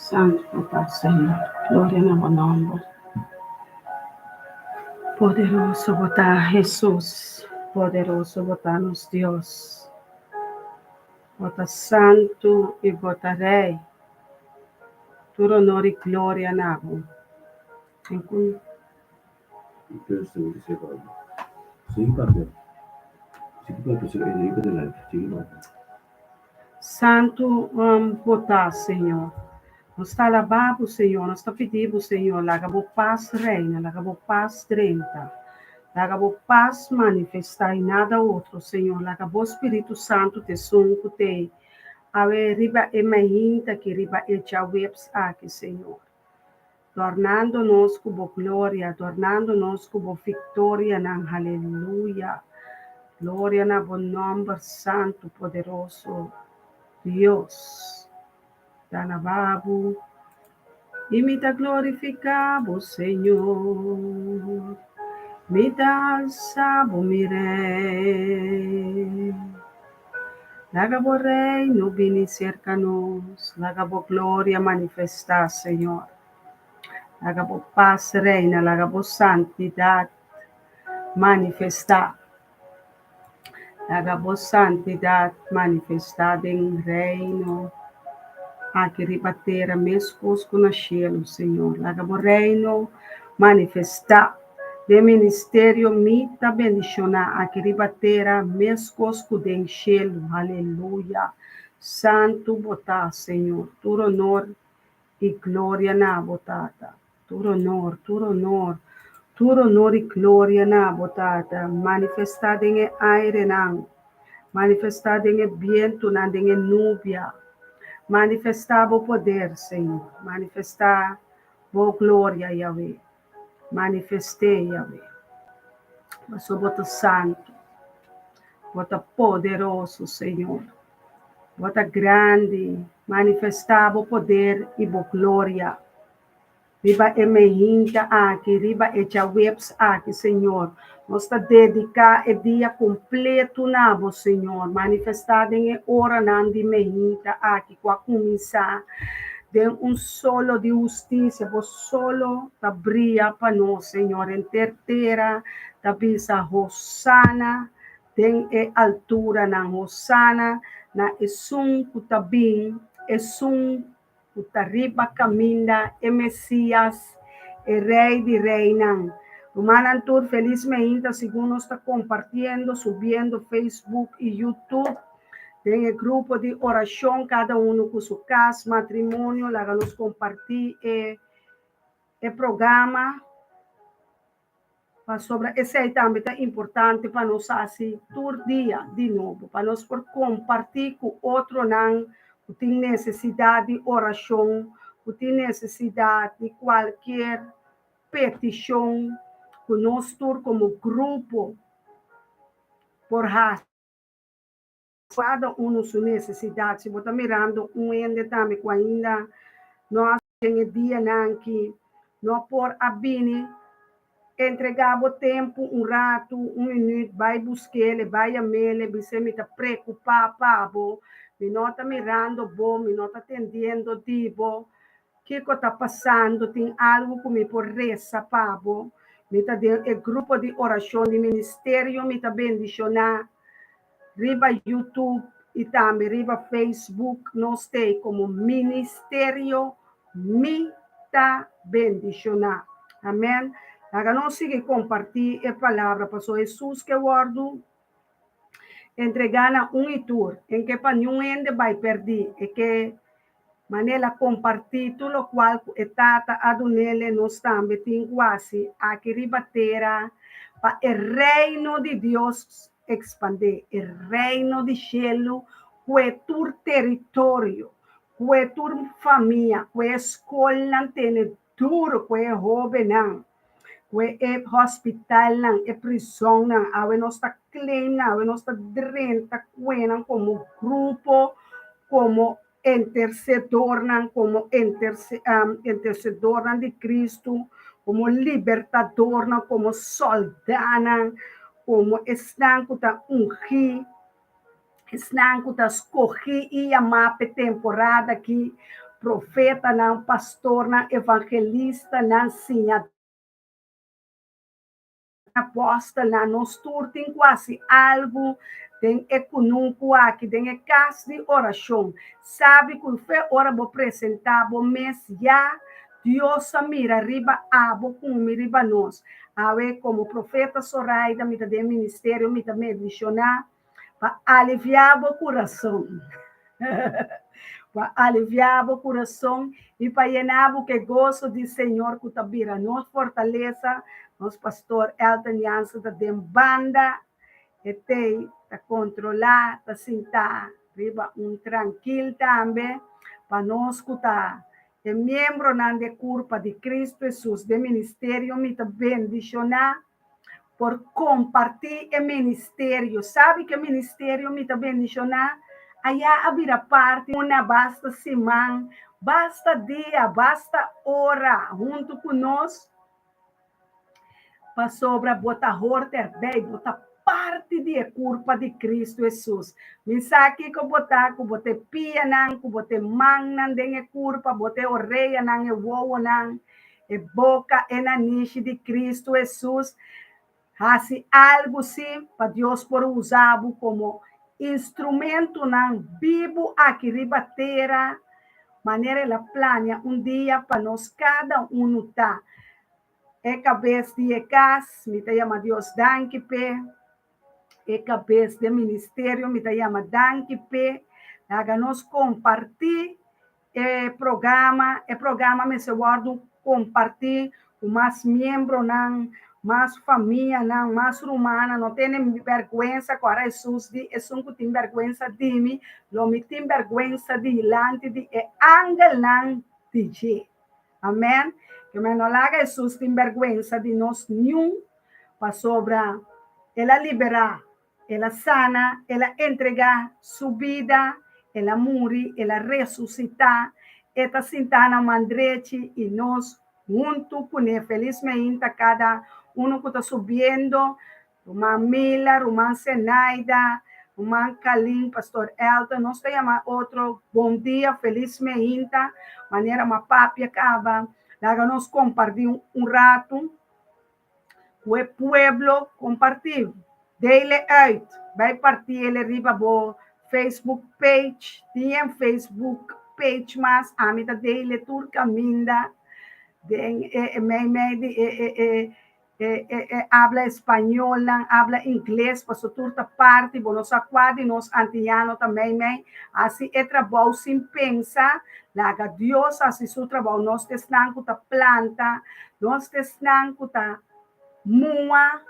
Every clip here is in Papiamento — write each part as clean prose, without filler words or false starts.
Santu bo ta, Señor, gloria na bo nomber. Poderoso bo ta, Hesus, poderoso bo ta, nos Dios. Bo ta santu i bo ta Rei. Tur honor i gloria na bo. Santu bo ta, Señor. Nos ta alabá bo, Señor. Nos ta pidi bo, Señor, laga bo pas reina, laga bo pas drenta, laga bo pas manifestá i nada otro, Señor. Laga bo Spiritu Santu ta esun ku t'ei awe riba e mainta aki, riba e djaweps aki, Señor. Dornando nos ku bo gloria, dornando nos ku bo viktorianan, haleluya. Gloria na bo nòmber santu, poderoso, Dios. Ta alabá bo i mi ta glorifiká bo, Señor. Mi ta alsa bo, mi Rei. Laga bo reino bini serka nos, laga bo gloria manifestá, Señor. Laga bo pas reina, laga bo santidat manifestá. Laga bo santidat manifestá den reino aki riba tera meskos ku na shelu, Señor. Laga bo reino manifestá. Den ministerio mi ta bendishoná aki riba tera meskos ku den shelu. Aleluya! Santu bo ta, Señor. Tur honor i gloria na bo, Tata. Tur honor, tur honor, tur honor i gloria na bo, Tata. Manifestá den e airenan, manifestá den e bientunan, den e nubia. Manifestá bo poder, Señor. Manifestá bo gloria, Yahweh. Manifest'é, Yahweh. Pasobra bo ta santu, bo ta poderoso, Señor. Bo ta grandi, manifestá bo poder i bo gloria riba e mehinta aki, riba e djaweps aki, Señor. Nos ta dediká e dia kompletu na bo, Señor. Manifestá den e oranan di mehinta aki ku a kuminsá den un solo di hustisia. Bo solo ta bria pa nos, Señor. Henter tera ta bisa, Hosana den e alturanan, Hosana na esun ku ta bin, esun ku ta riba kaminda, e Mesias, e Rei di reinan. Rumannan tur felis meinta segun nos ta kompartiendo, subiendo Facebook i YouTube den e grupo di orashon kada unu ku su kas, matrimonio, laga nos kompartí e e programa. Pasobra esei tambe ta importante pa nos hasi tur dia di nobo, pa nos por kompartí ku otronan ku tin nesesidat di orashon, ku tin nesesidat di kualkier petishon ku nos tur komo grupo por hasi. Kada unu su nesesidat. Si bo ta mirando un hende tambe ku ainda no a den e dianan ki no por a bini, entregá bo tempu un ratu, un minüt, bai busk'el, bai yam'el, bis'é mi ta preokupá pa bo, mi no ta mirando bo, mi no ta tendiendo di bo, kiko ta pasando, tin algu ku mi por resa pa bo, mi ta den e grupo di orashon di ministerio, mi ta bendishoná. Riba YouTube y tambe riba Facebook nos t'ey como Ministerio Mi Ta Bendiciona. Amen. Laga nos sigui comparti e palabra pasobra Jesus ke wordo entrega na un y tur en ke pa niun hende bay perdi e ke manera el a comparti tur locual cu e Tata a dunele nos tambe tin cu haci aki riba tera pa e reino di Dios. ekspandé e Reino di shelu kue tur teritorio, kue tur famia, kue e skolnan tene duru, kue e hóbennan, kue e hospitalnan, e prisonnan. Awe nos ta claim nan, awe nos ta drenta kue nan komo grupo, komo intercedornan, komo intercedornan di Kristu, komo libertadornan, komo sòldánan, komo esnan ku ta ungí, esnan ku ta skohí i yamá p'e temporada akí, profetanan, pastornan, evangelistanan, siñadornan. Apòstelnan, nos tur tin ku hasi algu den e kunuku aki, den e kas di orashon. Sabi ku fe ora bo presentá bo mes ya, Dios a mira riba abo ku mi riba nos. Awe, komo profeta Soraida, mi ta den ministerio, mi ta bendishoná pa aliviá bo kurason, pa aliviá bo kurason i pa yená bo ku e goso di Señor ku ta bira nos fortalesa. Nos pastor Elton Jansen ta den banda, e tei ta kontrolá, ta sintá riba un trankil tambe pa nos ku ta e miembronan di e kurpa di Kristu Hesus den ministerio. Mi ta bendishoná por kompartí e ministerio. Sabi ke ministerio mi ta bendishoná? Ayá a bira parti una basta siman, basta dia, basta ora huntu ku nos, pasobra bo ta hort erbei, bo ta parti di e kurpa di Kristu Hesus. Mi sa kiko bo ta, ku bo ta e pianan, ku bo ta e mannan den e kurpa, bo ta e oreanan, e wowonan, E boka e nanishi di Kristu Hesus. Hasi algu si pa Dios por usa bo komo instrumentonan bibu aki riba tera, manera el a plania un dia pa nos kada unu ta. E kabes di e kas, mi ta yama Dios danki p'e. E kabes di e ministerio, mi ta yama danki p'e. Laga nos kompartí E programa, e programa mester wòrdu kompartí ku mas miembronan, mas famianan, mas rumannan. No tene bèrgwensa ku ora Hesus di, Esun ku tin bèrgwensa di mi, lo mi tin bèrgwensa dilanti di e angelnan di dje. Amèn. Ke men no laga Hesus tin bèrgwensa di nos niun, pasobra el a liberá. El a sana, el a entregá su bida, el a muri, el a resusitá, e ta sintá na man drechi i nos huntu kuné. Felis meinta kada unu ku ta subiendo, Ruman Mila, Ruman Zenaida, Ruman Kalin, Pastor Elton, nos ta yama otro bon dia, felis meinta, manera m'a papia kaba, laga nos kompartí un ratu. Ku e pueblo kompartí. Dele uit, bai partiele riba bo Facebook page, tin en Facebook page mas, ami ta dele tur kaminda den e mei mei di e e e e e e habla españolnan, habla ingles, paso tur ta parti, bo no sa kua di nos antiano ta mei mei, hasi e trabou sin pensa, laga Dios hasi su trabou, nos ta esnan ku ta planta. Nos ta esnan ku ta mua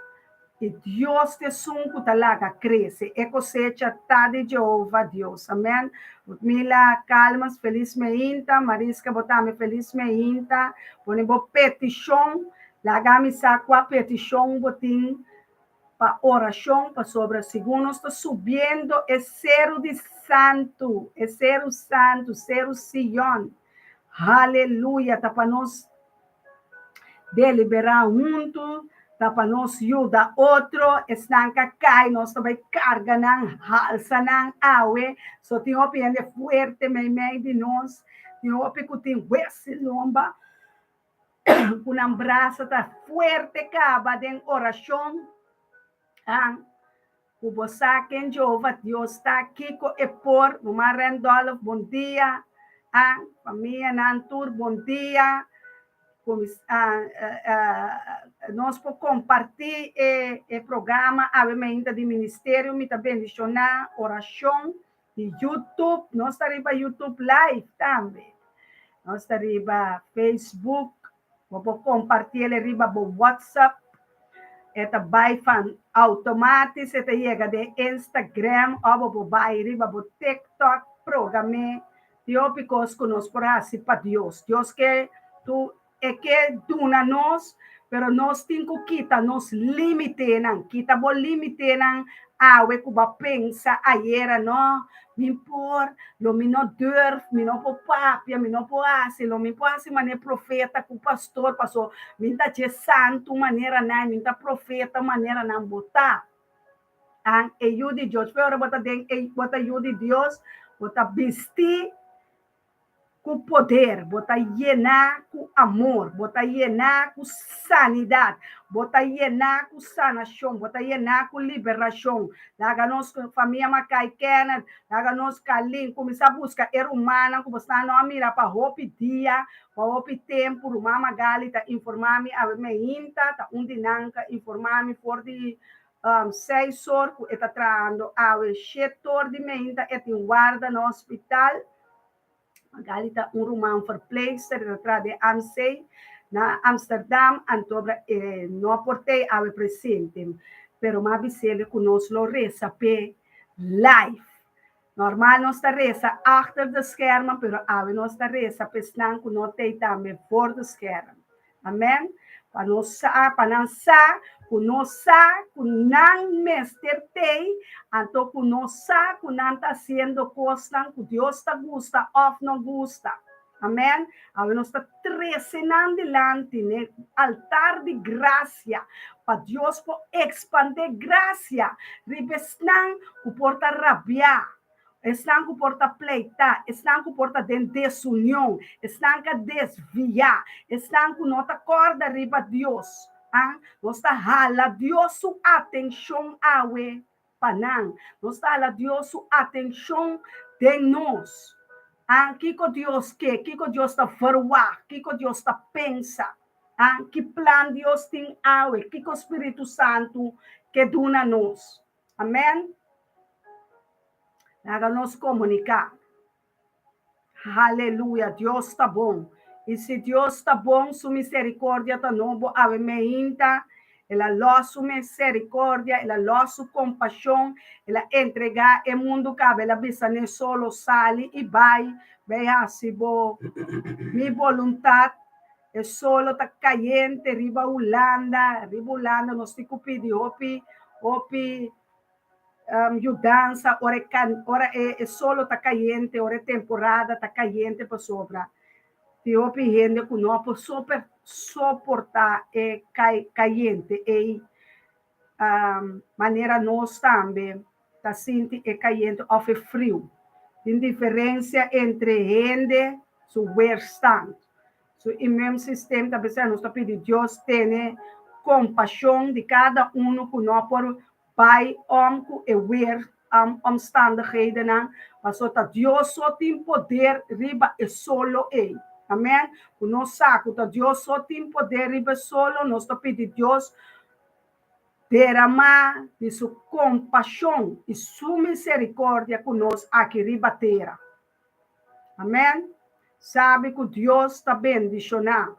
i Dios ta esun ku ta laga krese. E kosecha ta di Jehova Dios. Amen. Rutmila Calmas, felis meinta. Mariska, bo tambe felis meinta. Pone bo petishon. Laga mi sa kua petishon bo tin pa orashon, pasobra segun nos ta subiendo e seru di santu, e seru santu, seru Sion. Haleluya! Ta pa nos Deliberá huntu ta pa nos yuda otro, esnan ka kai nos ta bai karga nan, halsa nan awe. So tin hopi hende fuerte meimei di nos, tin hopi ku tin wes i lomba, ku nan brasa ta fuerte kaba den orashon. Ku bo sa ken Jehova Dios ta, kiko e por. Ruman Randolph, bon dia. A Famianan tur, bon dia. Nos por kompartí e e programa awe mainta di ministerio. Mi ta bendishoná orashon di YouTube. Nos ta riba YouTube live tambe. Nos ta riba Facebook. Bo por kompartiel riba bo WhatsApp. E ta bai van automatisch e ta yega den Instagram of bo por bai riba bo TikTok program'é. Tin hopi kos ku nos por hasi pa Dios. Dios ke tu e ke duna nos, pero nos tin ku kita nos límitenan. Kita bo límitenan awe ku bo a pensa ayera, no, mi por, lo mi no durf, mi no por papia, mi no por hasi, lo mi por hasi manera profeta ku pastor, paso mi ta dje santu manera nan, mi ta profeta manera nan. Bo ta an e yu di Dios. Pero ora bo ta den e, bo ta yu di Dios, bo ta bisti ku poder, bo ta yená ku amor, bo ta yená ku sanidat, bo ta yená ku sanashon, bo ta yená ku liberashon. Laga nos famia Makai Kenneth, laga nos Kalin, kuminsá buska e rumannan ku bo sta no a mira pa hopi dia, pa hopi tempu. Ruman Magali ta informá mi awe meinta, ta un di nan ka informá mi for di 6 or ku e ta trahando awe 7 or di meinta, e tin warda na hospital. Magali ta un ruman verpleegster, e ta traha den AMC na Amsterdam, anto no por t'ei awe presente, pero m'a bis'é ku nos lo resa p'e live. Normal nos ta resa achter de schermen, pero awe nos ta resa p'esnan ku no t'ei tambe voor de scherm. Amen. Pa nos sa, pa nan sa, ku nos sa, ku nan mester t'ei, anto ku nos sa ku nan ta hasiendo kosnan ku Dios ta gusta òf no gusta. Amen. Awe nos ta trese nan dilanti n'e altar di grasia, pa Dios por ekspandé grasia riba esnan ku por ta rabiá, esnan ku por ta pleitá, esnan ku por ta den desunion, esnan ku a desviá, esnan ku no ta kòrda riba Dios. Ah? Nos ta hala Dios su atenshon awe pa nan. Nos ta hala Dios su atenshon den nos. Ah? Kiko Dios ke? Kiko Dios ta verwacht? Kiko Dios ta pensa? Ah? Ki plan Dios tin awe? Kiko Spiritu Santu ke duna nos? Amen. Laga nos komuniká. Aleluya, Dios ta bon. I si Dios ta bon, su miserikòrdia ta nobo awe meinta. El a lòs su miserikòrdia, el a lòs su kompashon, el a entregá e mundu kaba, el a bisa n'e solo sali i bai, bai hasi bo mi boluntat. E solo ta kayente riba Hulanda, riba Hulanda nos tin ku pidi hopi, hopi yudansa ora e kan, ora e e solo ta kayente, ora e temporada ta kayente pasobra tin hopi hende ku no por soper soportá e kayente ei. Manera nos tambe ta sinti e kayente òf e friu. Tin diferensia entre hende su weerstand, su immuunsysteem. Ta bisa nos ta pidi Dios tene kompashon di kada uno ku no por bai om ku e weer omstandighedennan, pasobra ta Dios so tin poder riba e solo ei. Amen. Ku nos sa ku ta Dios so tin poder riba e solo, nos ta pidi Dios deramá di su kompashon i su miserikòrdia ku nos aki riba tera. Amen. Sabi ku Dios ta bendishoná.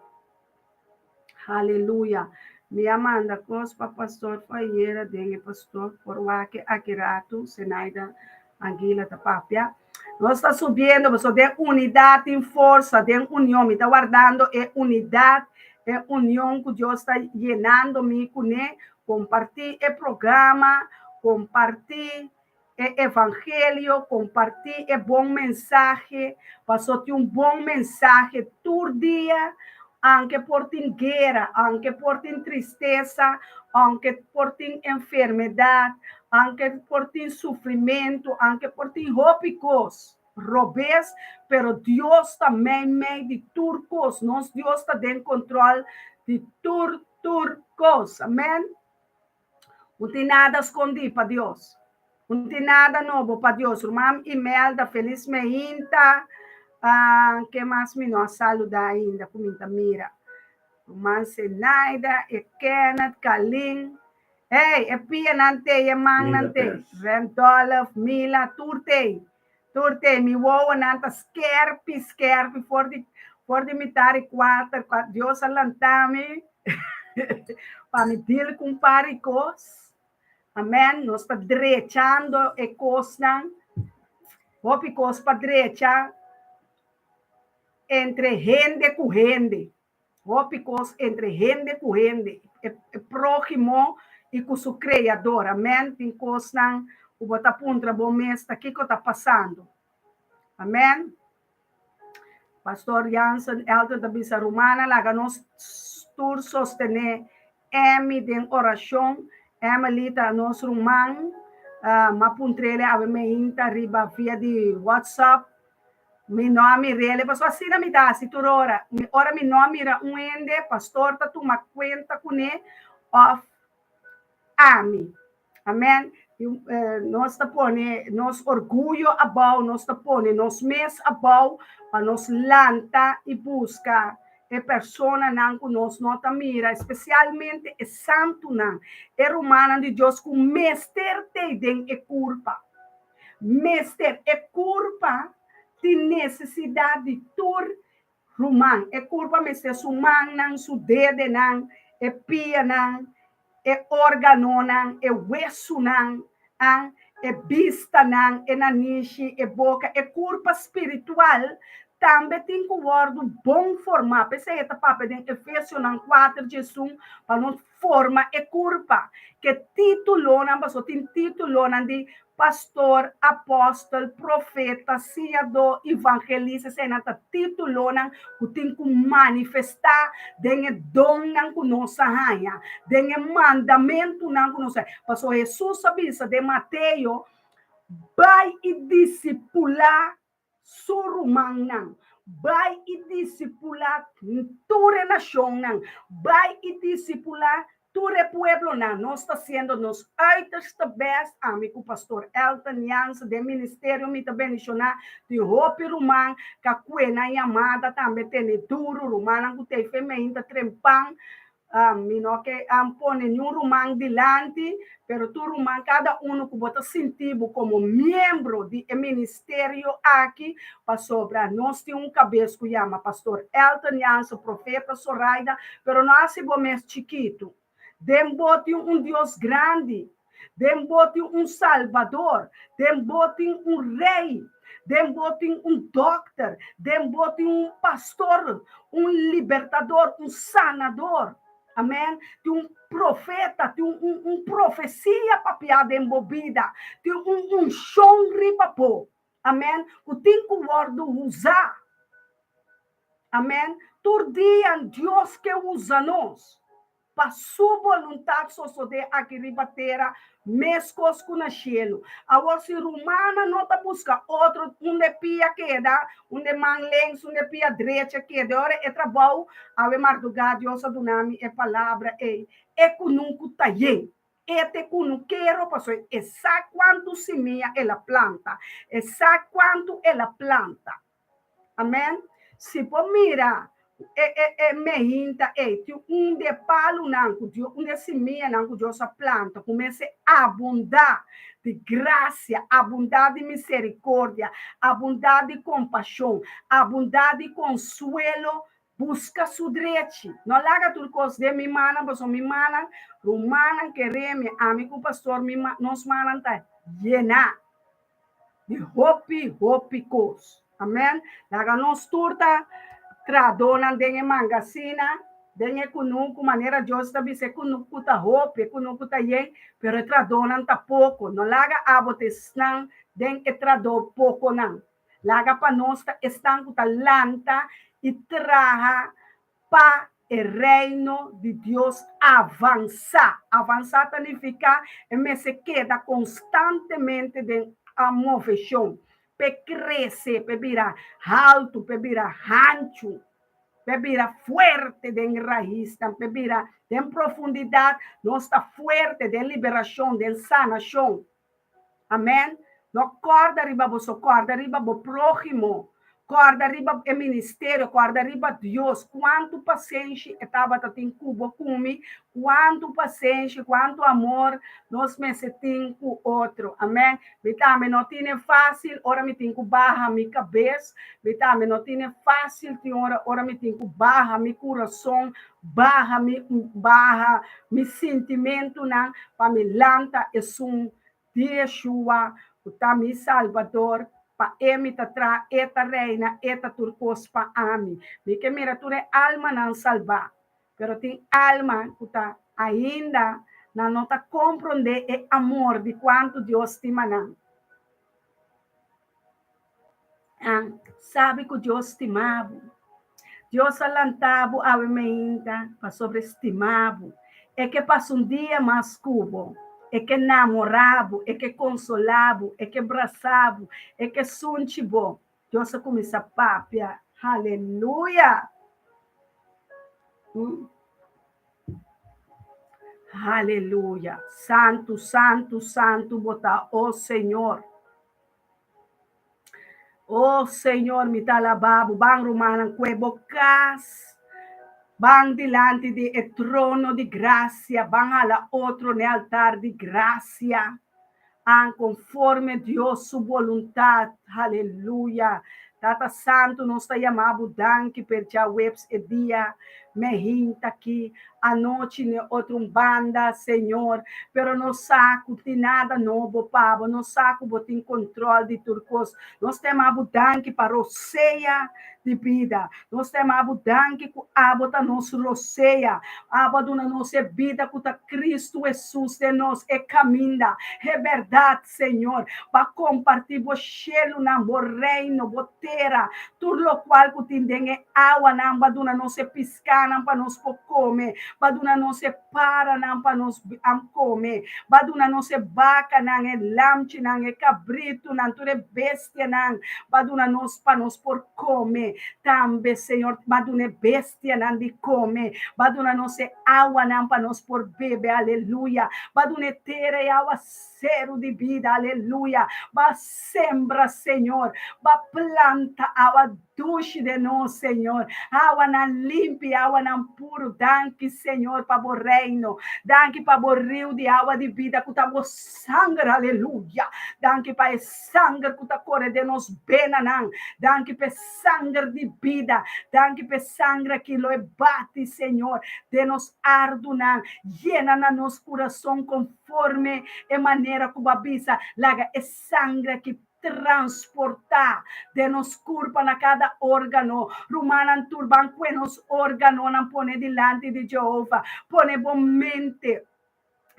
Aleluya. Mi a manda kos pa pastor Fayera den e pastor por wak aki ratu, Senaida Anguila ta papia. Nos ta subiendo, pasobra den unidat tin forsa, den union. Mi ta wardando e unidat, e union ku Dios ta yenando mi kuné. Kompartí e programa, kompartí e evangelio, kompartí e bon mensahe, pasobra tin un bon mensahe tur dia, aunke por tin guera, aunke por tin tristesa, aunke por tin enfermedat, aunke por tin sufrimentu, aunke por tin hopi kos robes, pero Dios ta meimei di tur kos. Nos Dios ta den kontròl di tur, tur kos. Amen. No tin nada skondí pa Dios. No tin nada nobo pa Dios. Ruman Imelda, felis meinta. Ke mas mi no a saludá ainda ku mi ta mira? Ruman Zenaida, e Kenneth, Kalin. Hey, e pianan t'ei, e mannan t'ei. Randolph, Mila, tur t'ei. Tur t'ei. Mi wowonan ta skerpi, skerpi for di mitar i kuater. Dios a lanta mi. pa mi deal ku un par di kos. Amèn. Nos ta drechando e kosnan. Hopi kos pa drecha entre hende ku hende. Hopi kos entre hende ku hende, e próhimo i ku su Kreador. Amèn. Tin kosnan ku bo ta puntra bo mes ta kiko ta pasando. Amèn. Pastor Jansen Elton ta bisa, Rumannan, laga nos tur sostené Emmy den orashon. Emily ta nos ruman. M'a puntr'el awe meinta riba via di WhatsApp. Mi no a mir'el, pasobra asina mi ta hasi tur ora. Mi ora mi no a mira un hende, pastor ta tuma kuenta kuné òf ami. Amèn. Nos ta pone nos orguyo abou, nos ta pone nos mes abou pa nos lanta i buska e personanan ku nos no ta mira, espesialmente e santunan, e rumannan di Dios ku mester t'ei den e kurpa. Mester e kurpa tin nesesidat di tur ruman. E kurpa mester su mannan, su dedenan, e pianan, e organonan, e wesunan, an, e bistanan, e nanishi, e boka. E kurpa spiritual tambe tin ku wòrdu bon formá. P'esei e ta papia den Efesionan kuater diesun pa nos forma e kurpa. Ke títulonan, pasobra tin títulonan di pastor, apòstel, profeta, siñadó, evangelista, eseinan ta títulonan ku tin ku manifestá den e donnan ku nos a haña, den e mandamentunan ku nos a haña. Pasobra Hesus a bisa den Mateo, Bai i disipulá su rumannan, bai i disipulá tur e nashonnan, bai i disipulá tur e pueblonan. Nos ta hasiendo nos uiterste best, ami ku Pastor Elton Jansen den ministerio mi ta bendishoná tin hopi ruman ka kue nan yamada tambe tene duru, rumannan ku ta e fe meinta trempan. Mi no ke pone niun ruman dilanti, pero tur ruman, kada uno ku bo ta sinti bo komo miembro di e ministerio aki, pasobra nos tin un kabes ku yama Pastor Elton Jansen, Profeta Soraida, pero no hasi bo mes chikitu. Den bo tin un Dios grandi, den bo tin un Salbador, den bo tin un Rei, den bo tin un dòkter, den bo tin un pastor, un libertador, un sanador. Amèn. Tin un profeta, tin un un profesia papiá den bo bida, tin un unshon riba bo. Amèn. Ku tin ku wòrdu usá. Amèn. Tur dia Dios ke usa nos. Pa su boluntat sosodé aki riba tera meskos ku na shelu. Awor si rumannan no ta buska otro unda e pia keda, unda e man links, unda e pia drecha keda, e ora e trabou, awe mardugá Dios a duna mi e palabra ei, e kunuku ta yen. E ta e kunukero pasobra e sa kuantu simia el a planta, e sa kuantu el a planta. Amen. Si por mira e e e mehinta ei, tin un di e palunan ku Dios, un di e simianan ku Dios a planta ku mester abundá di grasia, abundá di miserikordia, abundá di kompashon, abundá di konsuelo, buska su drechi. No laga tur kos den mi mannan, pasobra mi mannan, rumannan keré mi, ami ku pastor, mi nos mannan ta yená. di hopi, hopi kos. Amen. Laga nos tur ta trahadónan den e mangasina, den e kunuku, manera Dios ta bisa, e kunuku ta hopi, e kunuku ta yen, pero e trahadónan ta poko. No laga abo ta esnan den e trahadó pokonan. Laga pa nos ta esnan ku ta lanta i traha pa e Reino di Dios avansá. Avansá ta nifiká e mester keda konstantemente den moveshon, p'e krese, p'e bira haltu, p'e bira hanchu, p'e bira fuerte den raisnan, p'e bira den profundidat. Nos ta fuerte den liberashon, den sanashon. Amèn. No kòrda riba bo so, kòrda riba bo próhimo. Kòrda riba e ministerio, kòrda riba Dios, kuantu pasenshi e tabata tin ku bo ku mi, kuantu pasenshi, kuantu amor nos mester tin ku otro. Amèn. Mi tambe no tine fásil ora mi tin ku baha mi kabes, mi tambe no tine fásil tin ora ora mi tin ku baha mi kurason, baha mi baha mi sintimentunan pa mi lanta esun Di Yeshua, ku ta mi Salbador, pa E mi ta traha, E ta reina, E ta tur kos pa ami. Mi ke mira tur e almanan salbá, pero tin alma ku ta ainda nan no ta komprondé e amor di kuantu Dios stima nan. Nan sabi ku Dios stima bo. Dios a lanta bo awe meinta pasobra e stima bo. E ke pasa un dia mas ku bo. E ke namora bo, e ke konsola bo, e ke brasa bo, e ke sunchi bo. Dios a kuminsá papia. Haleluya! Haleluya! Santu, santu, santu bo ta, o Señor. Oh Señor, mi ta alabá bo. Ban rumannan kue bo kas. Ban dilanti di e trono di grasia. Ban hala otro n'e altar di grasia. An konforme Dios su boluntat. Haleluya. Tata Santu, nos ta yama bo danki per djaweps e dia mehinta aki. Anochi n'e otro un banda, Señor, pero nos sa cu tin nada nobo pa bo, nos sa cu bo tin control di tur cos. Nos ta yama bo danki pa rosea di bida. Nos ta yama bo danki cu abo ta nos rosea. Abo a duna nos e bida cu ta Cristo Jesus den nos, e caminda, e berdad, Señor. Bo a comparti bo shelunan, bo reino, bo tera, tur locual cu tin den e awanan, bo a duna nos e piscanan pa nos por come, bo a duna nos e paranan pa nos come, bo a duna nos e bacanan, e lamchinan, e cabritunan, tur e bestianan, bo a duna nos pa nos por come. Tambe, Señor, bo a duna e bestianan di come, bo a duna nos e awanan pa nos por bebe, aleluya, bo a duna e tera e awa seru di bida, aleluya, bo a sembra, Señor, bo a planta awa dushi den nos, Señor, awanan limpi, awanan puru. Danki, Señor, pa bo reino. Danki pa bo riu di awa di bida ku ta bo sanger, aleluya. Danki pa e sanger ku ta kore den nos benanan. Danki pa e sanger di bida. Danki pa e sanger aki lo e bati, Señor, den nos ardunan. Yena na nos kurason konforme e manera ku bo a bisa. Laga e sanger aki transportá den nos kurpa na kada órgano. Rumannan tur ban kue nos órganonan pone dilanti di Jehova. Pone bo mente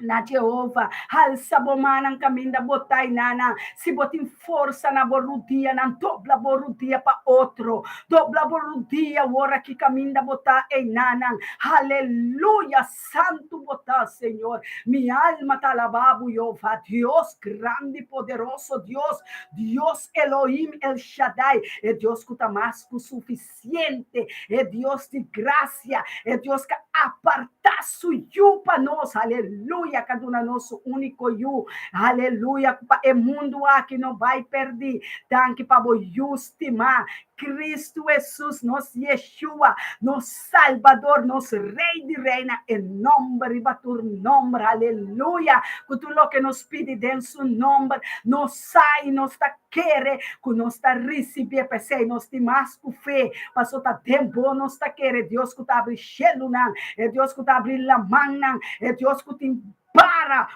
na Jehova. Halsa bo mannan kaminda bo ta i nanan. Si bo tin forsa na bo rudianan, dobla bo rudia pa otro. Dobla bo rudia wor aki kaminda bo ta ei nanan. Haleluya! Santu bo ta, Señor. Mi alma ta alabá bo, Jehová, Dios grandi, poderoso Dios, Dios Elohim El Shaddai, e Dios ku ta mas ku sufisiente, e Dios di grasia, e Dios ku a apartá su Yu pa nos, aleluya, ku a duna nos su úniko Yu, aleluya, ku pa e mundu aki no bai pèrdí. Danki pa bo Yu stimá, Cristo Hesus, nos Yeshua, nos Salbador, nos Rey di Reynan, e nomber riba tur nomber, aleluya, cu tur loke nos pidi den su nomber, nos sa y nos ta kere cu nos ta ricibié, p'esey nos tin mas cu fe, paso ta den bo nos ta kere, Dios cu ta abri shelunan, e Dios cu ta abri lamannan, e Dios cu tin Para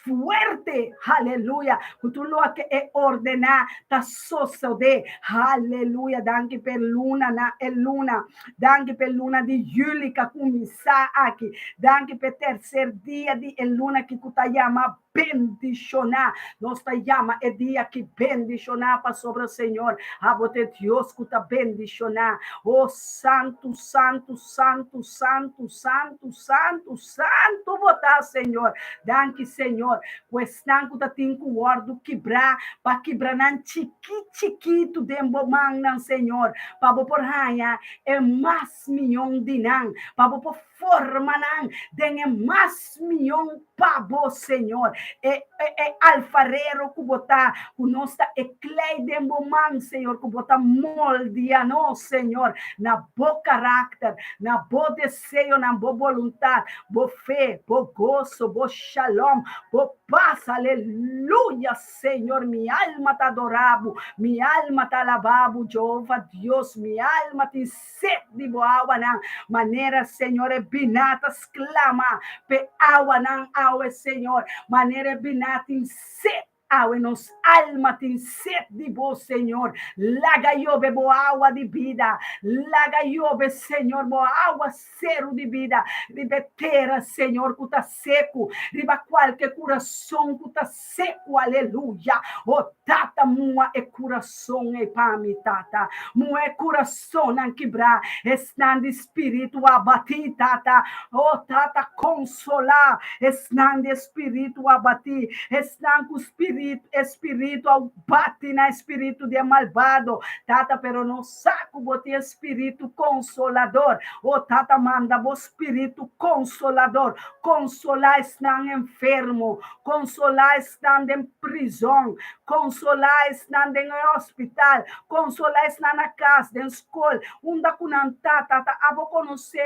fuerte, haleluya, ku tur loke e ordená ta sosodé, haleluya. Danki p'e luna na e luna, danki p'e luna di yüli ku a kuminsá aki, danki p'e terser dia di e luna aki ku ta yama bendishoná. Nos ta yama e dia aki bendishoná pasobra Señor abo ta e Dios ku ta bendishoná. O santu, santu, santu, santu, santu, santu, Santu bo ta, Señor. Danki, Señor, ku esnan ku ta tin ku wòrdu kibrá, pa kibra nan chikí chikitu den bo mannan, Señor, pa bo por haña e mas mion di nan, pa bo por forma nan den e mas mion pa bo, Señor. E, e, e alfarero ku bo ta, ku nos ta e klei den bo man, Señor, ku bo ta moldia nos, Señor, na bo karakter, na bo deseonan, bo boluntat, bo fe, bo goso, bo shalom, bo pas. Aleluya, Señor, mi alma ta adorá bo, mi alma ta alabá bo, Jehova Dios, mi alma tin set di bo awanan, manera, Señor, e biná ta sklama p'e awanan awe, Señor, manera e biná tin set awe, nos alma tin set di bo, Señor. Laga yobe bo awa di bida, laga yobe, Señor, bo awa seru di bida riba e tera, Señor, ku ta seku, riba kualke kurason ku ta seku, aleluya. O Tata, mua e kurason ei pa mi, Tata. Mua e kurasonnan kibrá, esnan di spiritu abatí, Tata. O Tata, konsolá esnan di e spiritu abatí, esnan ku spiritu, e spiritu a bati na e spiritu di e malbado, Tata, pero nos sa ku bo tin e spiritu konsolador. O Tata, manda bo spiritu konsolador, konsolá esnan enfermo, konsolá esnan den prizon, konsolá esnan den e hospital, konsolá esnan na kas, den skol, unda ku nan ta, Tata. Abo konosé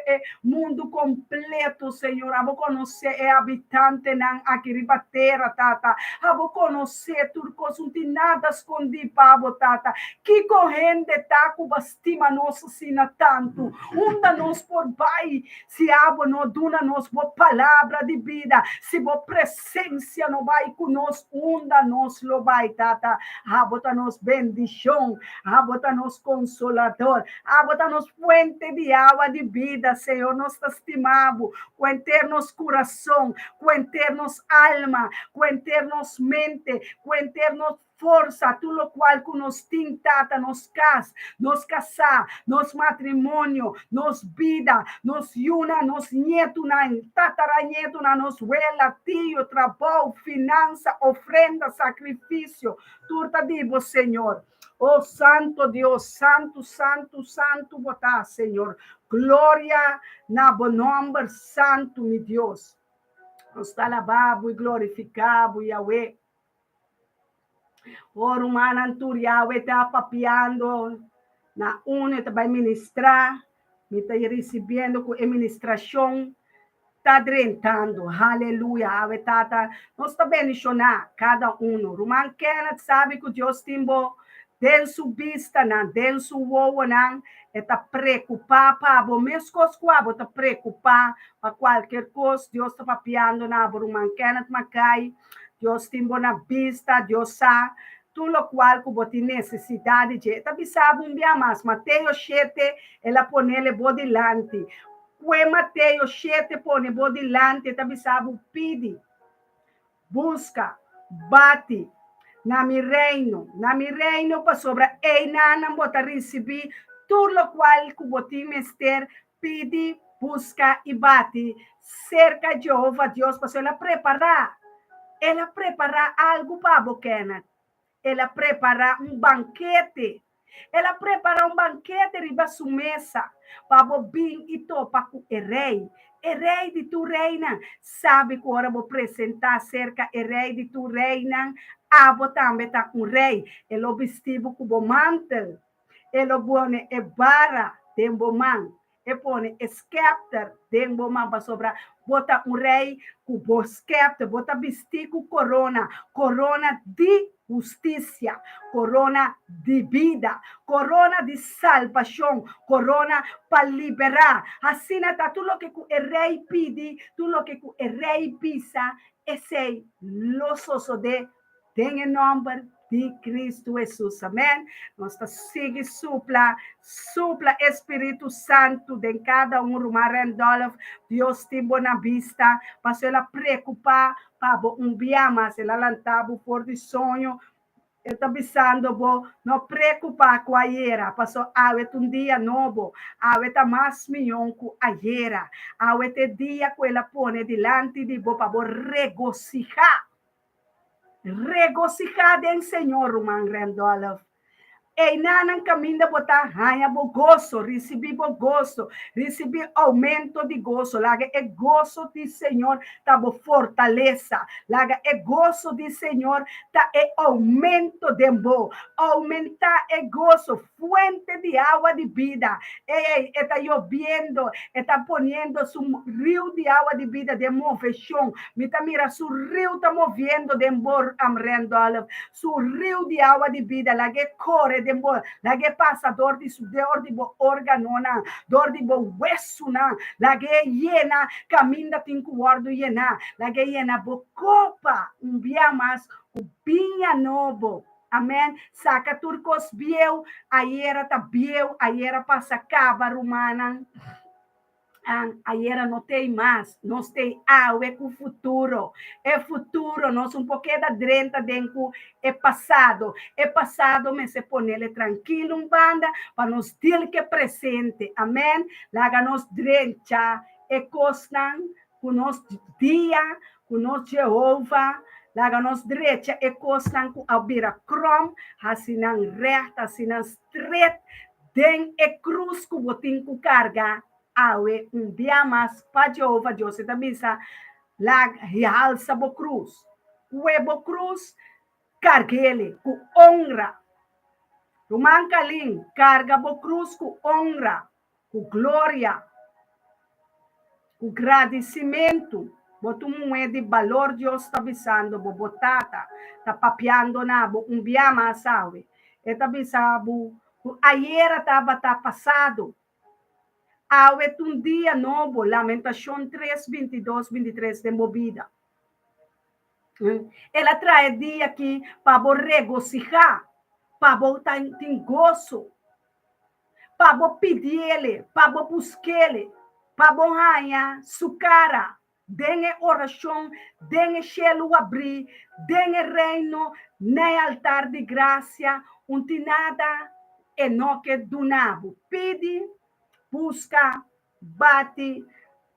e mundu kompleto, Señor. Abo konosé e habitantenan aki riba tera, Tata. Abo konosé tur kos, un tin nada skondí pa bo, Tata. Kiko hende ta ku bo stima nos asina tantu? Unda nos por bai si abo no duna nos bo palabra di bida? Si bo presensia no bai ku nos, unda nos lo bai, Tata? Abo ta nos bendishon, abo ta nos konsolador, abo ta nos fuente di awa di bida, Señor. Nos ta stima bo ku henter nos kurason, ku henter nos alma, ku henter nos mente, ku henter nos forsa, tur lokual ku nos tin, Tata, nos kas, nos kasá, nos matrimonio, nos bida, nos yunan, nos ñetunan, tatarañetunan, nos wela, tio, trabou, finansa, ofrenda, sakrifisio, tur ta di bo, Señor. Oh, Santo Dios, Santu, Santu, Santu bo ta, Señor. Gloria na bo nòmber santu, mi Dios. Nos ta alabá bo i glorifiká bo, Yahweh. O rumannan tur Yahweh ta papiando na unu e ta bai ministrá, mi ta risibiendo ku e ministrashon ta drentando. Haleluya! Awe Tata, nos ta bendishoná kada unu. Ruman Kenneth sabi ku Dios tin bo den su bistanan, den su wowonan. E ta preokupá pa bo meskos ku abo ta preokupá pa kualker kos. Dios ta papiando na abo, ruman Kenneth Mackay. Dios tin bo na bista, Dios sa tur lokual ku bo tin nesesidat di dje. E ta bisa bo un bia mas, Mateo shete, el a ponele bo dilanti. Kue Mateo shete pone bo dilanti, e ta bisa bo, Pidi, buska, bati na mi reino, na mi reino, pasobra einan bo ta risibí tur lokual ku bo tin mester. Pidi, buska i bati serka Jehova Dios, pasobra el a prepará, el a prepará algu pa bo, Kenneth. El a prepará un bankete. El a prepará un bankete riba su mesa pa bo bin i topa ku e Rei, e Rei di tur reinan. Sabi ku ora bo presentá serka e Rei di tur reinan, abo tambe ta un rei. E lo bisti bo ku bo mantel. E lo pone e bara den bo man, e pone e skepter den bo man, pasobra bo ta un rei ku bo skepter, bo ta bistí ku korona, korona di hustisia, korona di bida, korona di salbashon, korona pa liberá. Asina ta, tur loke ku e rei pidi, tur loke ku e rei bisa, esei lo sosodé Den e nomber di Cristo Jesus. Amen. Nos ta sigui supla, supla e Spiritu Santu den cada un ruman Randolph. Dios tin bo na bista. Paso el a preocupa pa bo un bia mas. El a lanta bo for di soño. El ta bisando bo, no preocupa cu ayera, paso awe ta un dia nobo. Awe ta mas miyon cu ayera. Awe ta e dia cu el a pone dilanti di bo pa bo regociha. Regosihá den Señor, ruman Randolph. Einanan kaminda bo ta haña bo goso, risibí bo goso, risibí oumento di goso. Laga e goso di Señor ta bo fortalesa. Laga e goso di Señor ta e oumento den bo. Oumentá e goso, fuente di awa di bida. Ei, ei, e ta yobiendo, e ta poniendo su riu di awa di bida den moveshon. Mi ta mira su riu ta moviendo den bo, Randolph. Su riu di awa di bida, lag'é kore den bo, lag'é pasa dor di su, dor di bo órganonan, dor di bo wesunan, lag'é yena kaminda tin ku wòrdu yená, lag'é yena bo kopa un bia mas ku biña nobo. Amèn. Saka tur kos bieu, ayera ta bieu, ayera pasa kaba, rumannan. Ayera no t'ei mas, nos t'ei awe ku futuro. E futuro, nos un por keda drenta den ku e pasado. E pasado mester ponele trankil un banda pa nos deal ku e presente. Amen. Laga nos drencha e kosnan ku nos dia, ku nos Jehova. Laga nos drecha e kosnan ku a bira krom, hasi nan règt, hasi nan stret Den e krus ku bo tin ku karga awe un bia mas pa Jehova Dios e ta bisa, Lag halsa bo krus. Kue bo krus, karg'ele ku onra. Ruman Kalin, karga bo krus ku onra, ku gloria, ku gradisimentu. Bo ta un muhé di balor Dios ta bisando bo, bo tata ta papiando na bo un bia mas awe. E ta bisa bo ku ayera tabata pasado. Awe ta un dia nobo, Lamentashon tres, bintidos, bintitres, den bo bida. El a traha e dia aki pa bo regosihá, pa bo tin goso, pa bo pidiele, pa bo buskele, pa bo haña su kara. Den e orashon, den e shelu abrí, den e reino, na e altar di grasia, un tin nada e no ke duna bo. Pidi, buska, bati,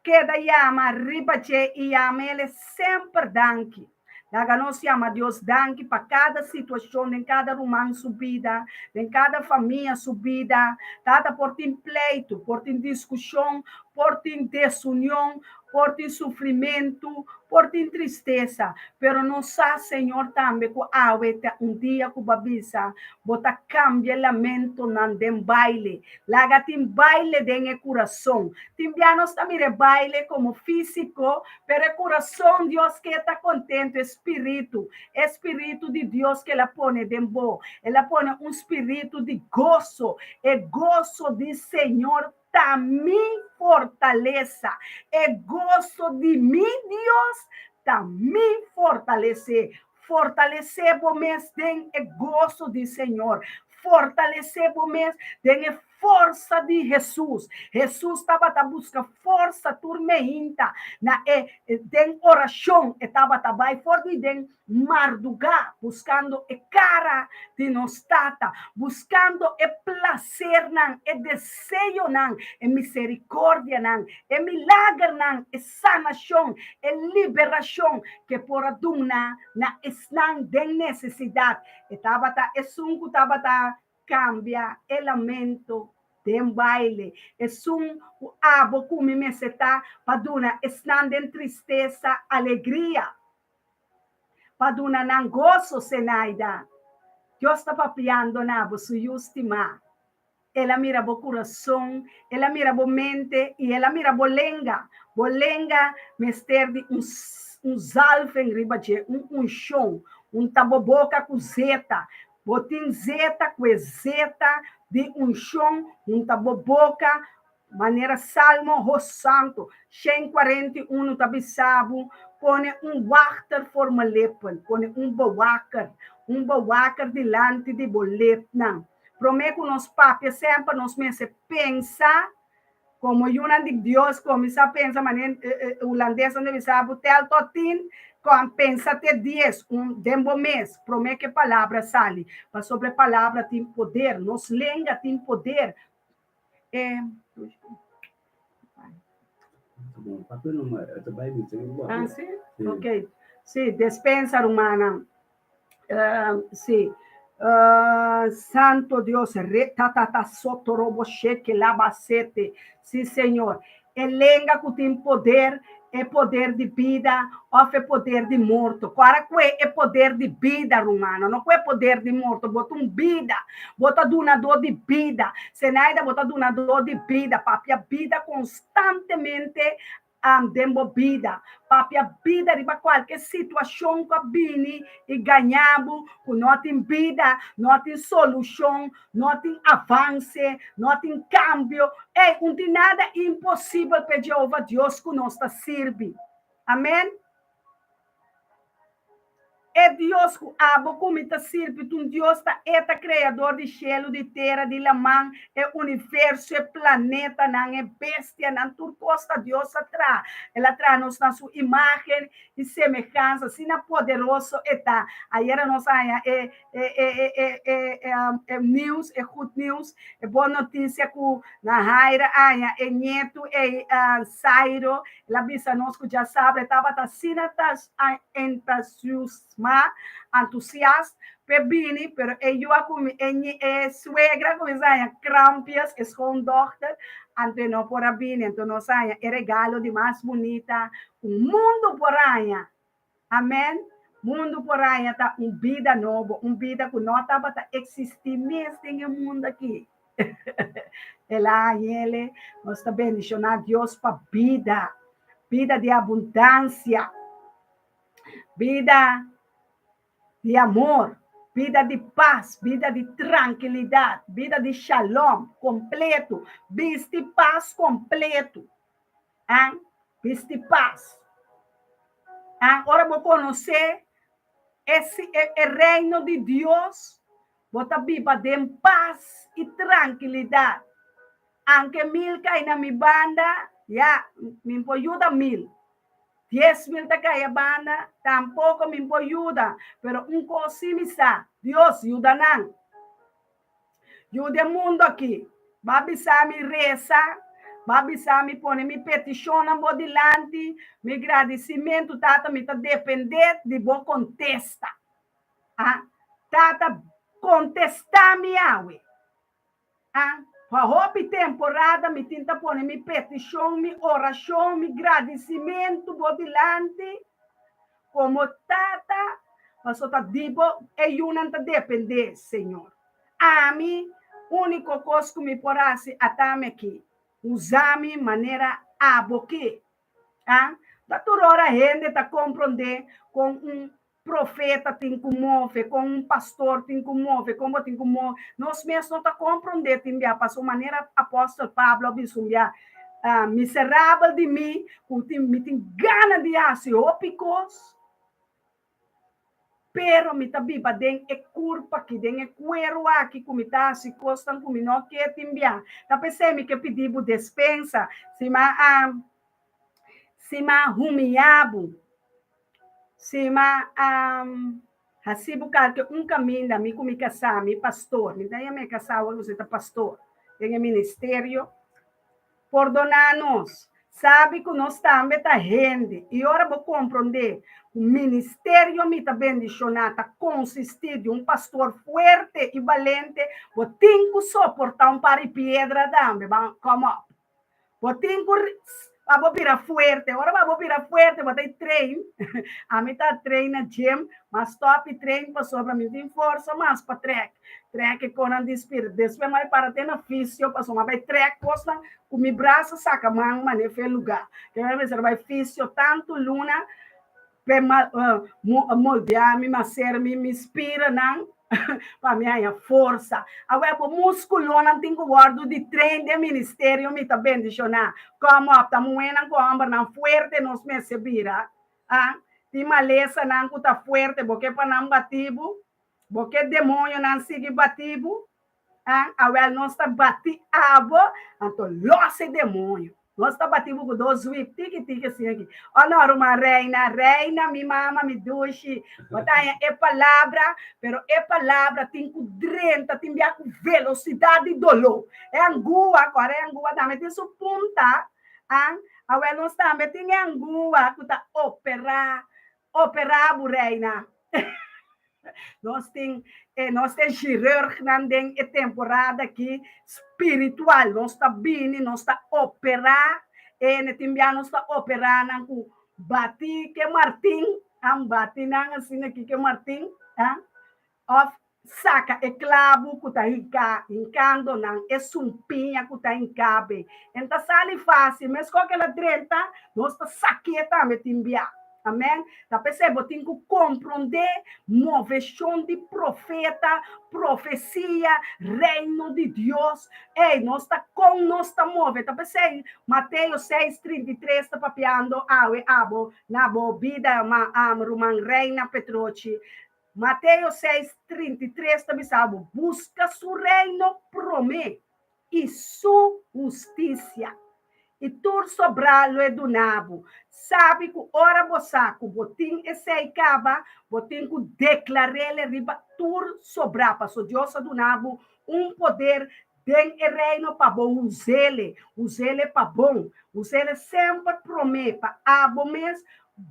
keda yama riba dje i yama el e semper danki. Laga nos yama Dios danki pa kada situashon den kada ruman su bida, den kada famia su bida. Tata por tin pleitu, por tin diskushon, por tin desunion, por tin sufrimentu, por tin tristesa, pero nos sa, Señor, tambe ku awe ta un dia ku bo a bisa bo ta kambia lamentonan den baile. Laga tin baile den e kurason. Tin bia nos ta mira e baile komo físiko, Pero e kurason Dios ke ta kontentu, e spiritu, e spiritu di Dios ke el a pone den bo. El a pone un spiritu di goso. E goso di Señor ta mi fortalesa. E goso di mi Dios ta mi fortalesé. Fortalesé bo mes den e goso di Señor. Fortalesé bo mes den e Forsa di Hesus. Hesus tabata buska forsa tur meinta na e den orashon. E tabata bai for di den mardugá buskando e kara di nos Tata, buskando e plasernan, e deseonan, e miserikordianan, e milagernan, e sanashon, e liberashon ku e por a duna na esnan den nesesidat. E tabata esun ku tabata Cambia e lamento den baile. Esun cu abo cu mi mester ta pa duna esnan den tristesa alegria, pa duna nan goso, Zenaida. Dios ta papiando na bo, su yu stimá. El a mira bo curason, el a mira bo mente i el a mira bo lenga. Bo lenga mester di un un zalving riba dje, un uncion, un ta bo boca cu zeta, Bo tin zeta ku e zeta di unshon hunta bo boka, manera Salmo ho Santo 141 ta bisa bo, pone un wachter for mi lippen, pone un bewaker, un bewaker dilanti di bo lipnan. Promé ku nos papia semper nos mester pensa Komo yunan di Dios kuminsá pensa manera hulandesnan ta bisa bo tel tot tien, kon pensa te dies un den bo mes promé ku e palabra sali, pasobra e palabra tin poder, nos lenga tin poder. E Ah, si? Ok. Si, despensa rumannan. Si. Uh, Santo Dios, re ta ta ta soto robo sheke laba sete. Sí, Señor. E lenga ku tin poder, e poder di bida òf e poder di morto. Kòrda ku e poder di bida, rumannan, no ku e poder di morto. Bo ta un bida, bo ta dunadó di bida. Zenaida, bo ta dunadó di bida. Papia bida konstantemente den bo bida. Papia bida riba kualke situashon ku a bini i gaña bo ku no tin bida, no tin solushon, no tin avanse, no tin kambio. Ey, un tin nada imposibel pa e Jehova Dios ku nos ta sirbi. Amen. E Dios ku abo ku mi ta sirbi ta un Dios ta e ta kreador di shelu, di tera, di laman, e universo, e planetanan, e bestianan, tur kos ta Dios a traha. El a traha nos na su imágen i semehansa, asina poderoso e ta. Ayera nos a haña e e e e e e news, e good news, e bon notisia ku Nahaira a haña e ñetu ei Sairo. El a bisa nos ku djasabra e tabata asina ta entusiasmá, antusiast, p'e bini, pero e yu a kumi e e suegra a kuminsá haña krampjes, e schoondochter, anto e no por a bini. Anto nos a haña e regalo di mas bunita ku mundu por haña. Amen. Mundu por haña ta un bida nobo, un bida ku no tabata eksistí mes den e mundu akí. El a hañ'ele. Nos ta bendishoná Dios pa bida, bida di abundansia, bida di amor, bida di pas, bida di trankilidat, bida di shalom kompletu, bisti pas kompletu. An bisti pas. An ora bo konosé e e reino di Dios, bo ta biba den pas i trankilidat. Anke mil kai na mi banda, ya, mi por yuda mil. 10,000 ta kai a banda, tampoko mi por yuda. Pero un kos sí mi sa, Dios yuda nan. Yu den mundu aki, bo a bisa mi resa, bo a bisa mi pone mi petishonnan bo dilanti, mi gradisimentu, Tata, mi ta dependé di bo kontesta. A, Tata, kontestá mi awe. A, Pa hopi temporada mi tin ta pone mi petishon, mi orashon, mi gradisimentu bo dilanti. Komo Tata, paso ta di bo e yunan ta dependé, Señor. Ami, úniko kos ku mi por hasi atami aki, usa mi manera abo ke. A Ta tur ora hende ta komprondé kon un profeta tin ku move, kon un pastor tin ku move, kon bo tin ku move. Nos mes no ta komprondé tin bia, paso manera apòstel Pablo a bisa un bia, Miserabel di mi, ku tin mi tin gana di hasi hopi kos, pero mi ta biba den e kurpa aki, den e kueru aki ku mi ta hasi kosnan ku mi no ke tin bia. Ta p'esei mi ke pidi bo despensa si mi a si mi a humiá bo, si mi a hasi bo kalke un kaminda, mi ku mi kasá, mi pastor, mi ta yama e kasá awor ku si ta pastor den e ministerio. Pordoná nos. Sabi ku nos tambe ta hende, i ora bo komprondé ku ministerio mi ta bendishoná ta konsistí di un pastor fuerte i balente, bo tin ku soportá un par di piedra tambe. Ban, come up. Bo tin ku pa bo bira fuerte. Ora pa bo bira fuerte bo ta e train. Ami ta train na gym, ma stop e train pasobra mi tin forsa mas pa trek. Trek e konan di spirit. Despues mi a para te na fisio pasobra mi a bai trek kosnan ku mi brasa saka man manera fe luga. Ke mi mester bai fisio tantu luna p'e moldea mi, maser mi, mi spiranan pa mi haña forsa. Awe bo muskulonan tin ku wòrdu di train den ministerio mi ta bendishoná. Kom op, ta muhénan ku hòmbernan fuerte nos mester bira. A Tin malesanan ku ta fuerte, bo ke pa nan bati bo? Bo ke demoñonan sigui bati bo? A Awel nos ta bati abo, anto los e demoño. Nos ta bati bo ku dos zwip, tiki tiki asina aki. Oh no, ruman Reina, Reina, mi mama, mi dushi. Bo ta haña e palabra, pero e palabra tin ku drenta, tin bia ku velosidat di doló. E angua, kòrda e angua tambe tin su punta. A Awel nos tambe tin e angua ku ta operá, operá bo, Reina. Nos tin e nos ta e chirurgnan den e temporada aki spiritual. Nos ta bini, nos ta operá e ne tin bia nos ta operá nan ku bati ke martin, an bati nan asina aki ke martin, a òf saka e klabu ku ta hinká, hinkando nan e sumpiña ku ta hinká be. En ta sali fásil, meskos ku el a drenta, nos ta sak'é tambe tin bia. Amèn. Ta p'esei bo tin ku komprondé moveshon di profeta, profesia, Reino di Dios. Ey, nos ta kon nos ta move. Ta p'esei Mateo seis, 33 ta papiando awe abo na bo bida, ma, ruman Reina Petrochi. Mateo seis, 33 ta bisa bo, Buska su Reino promé i su hustisia, i tur sobrá lo e duna bo. Sabi ku ora bo sa ku bo tin esei kaba, bo tin ku deklar'el riba tur sobrá, pasobra Dios a duna bo un poder den e Reino pa bo us'el, us'el pa bon, us'el semper promé pa abo mes,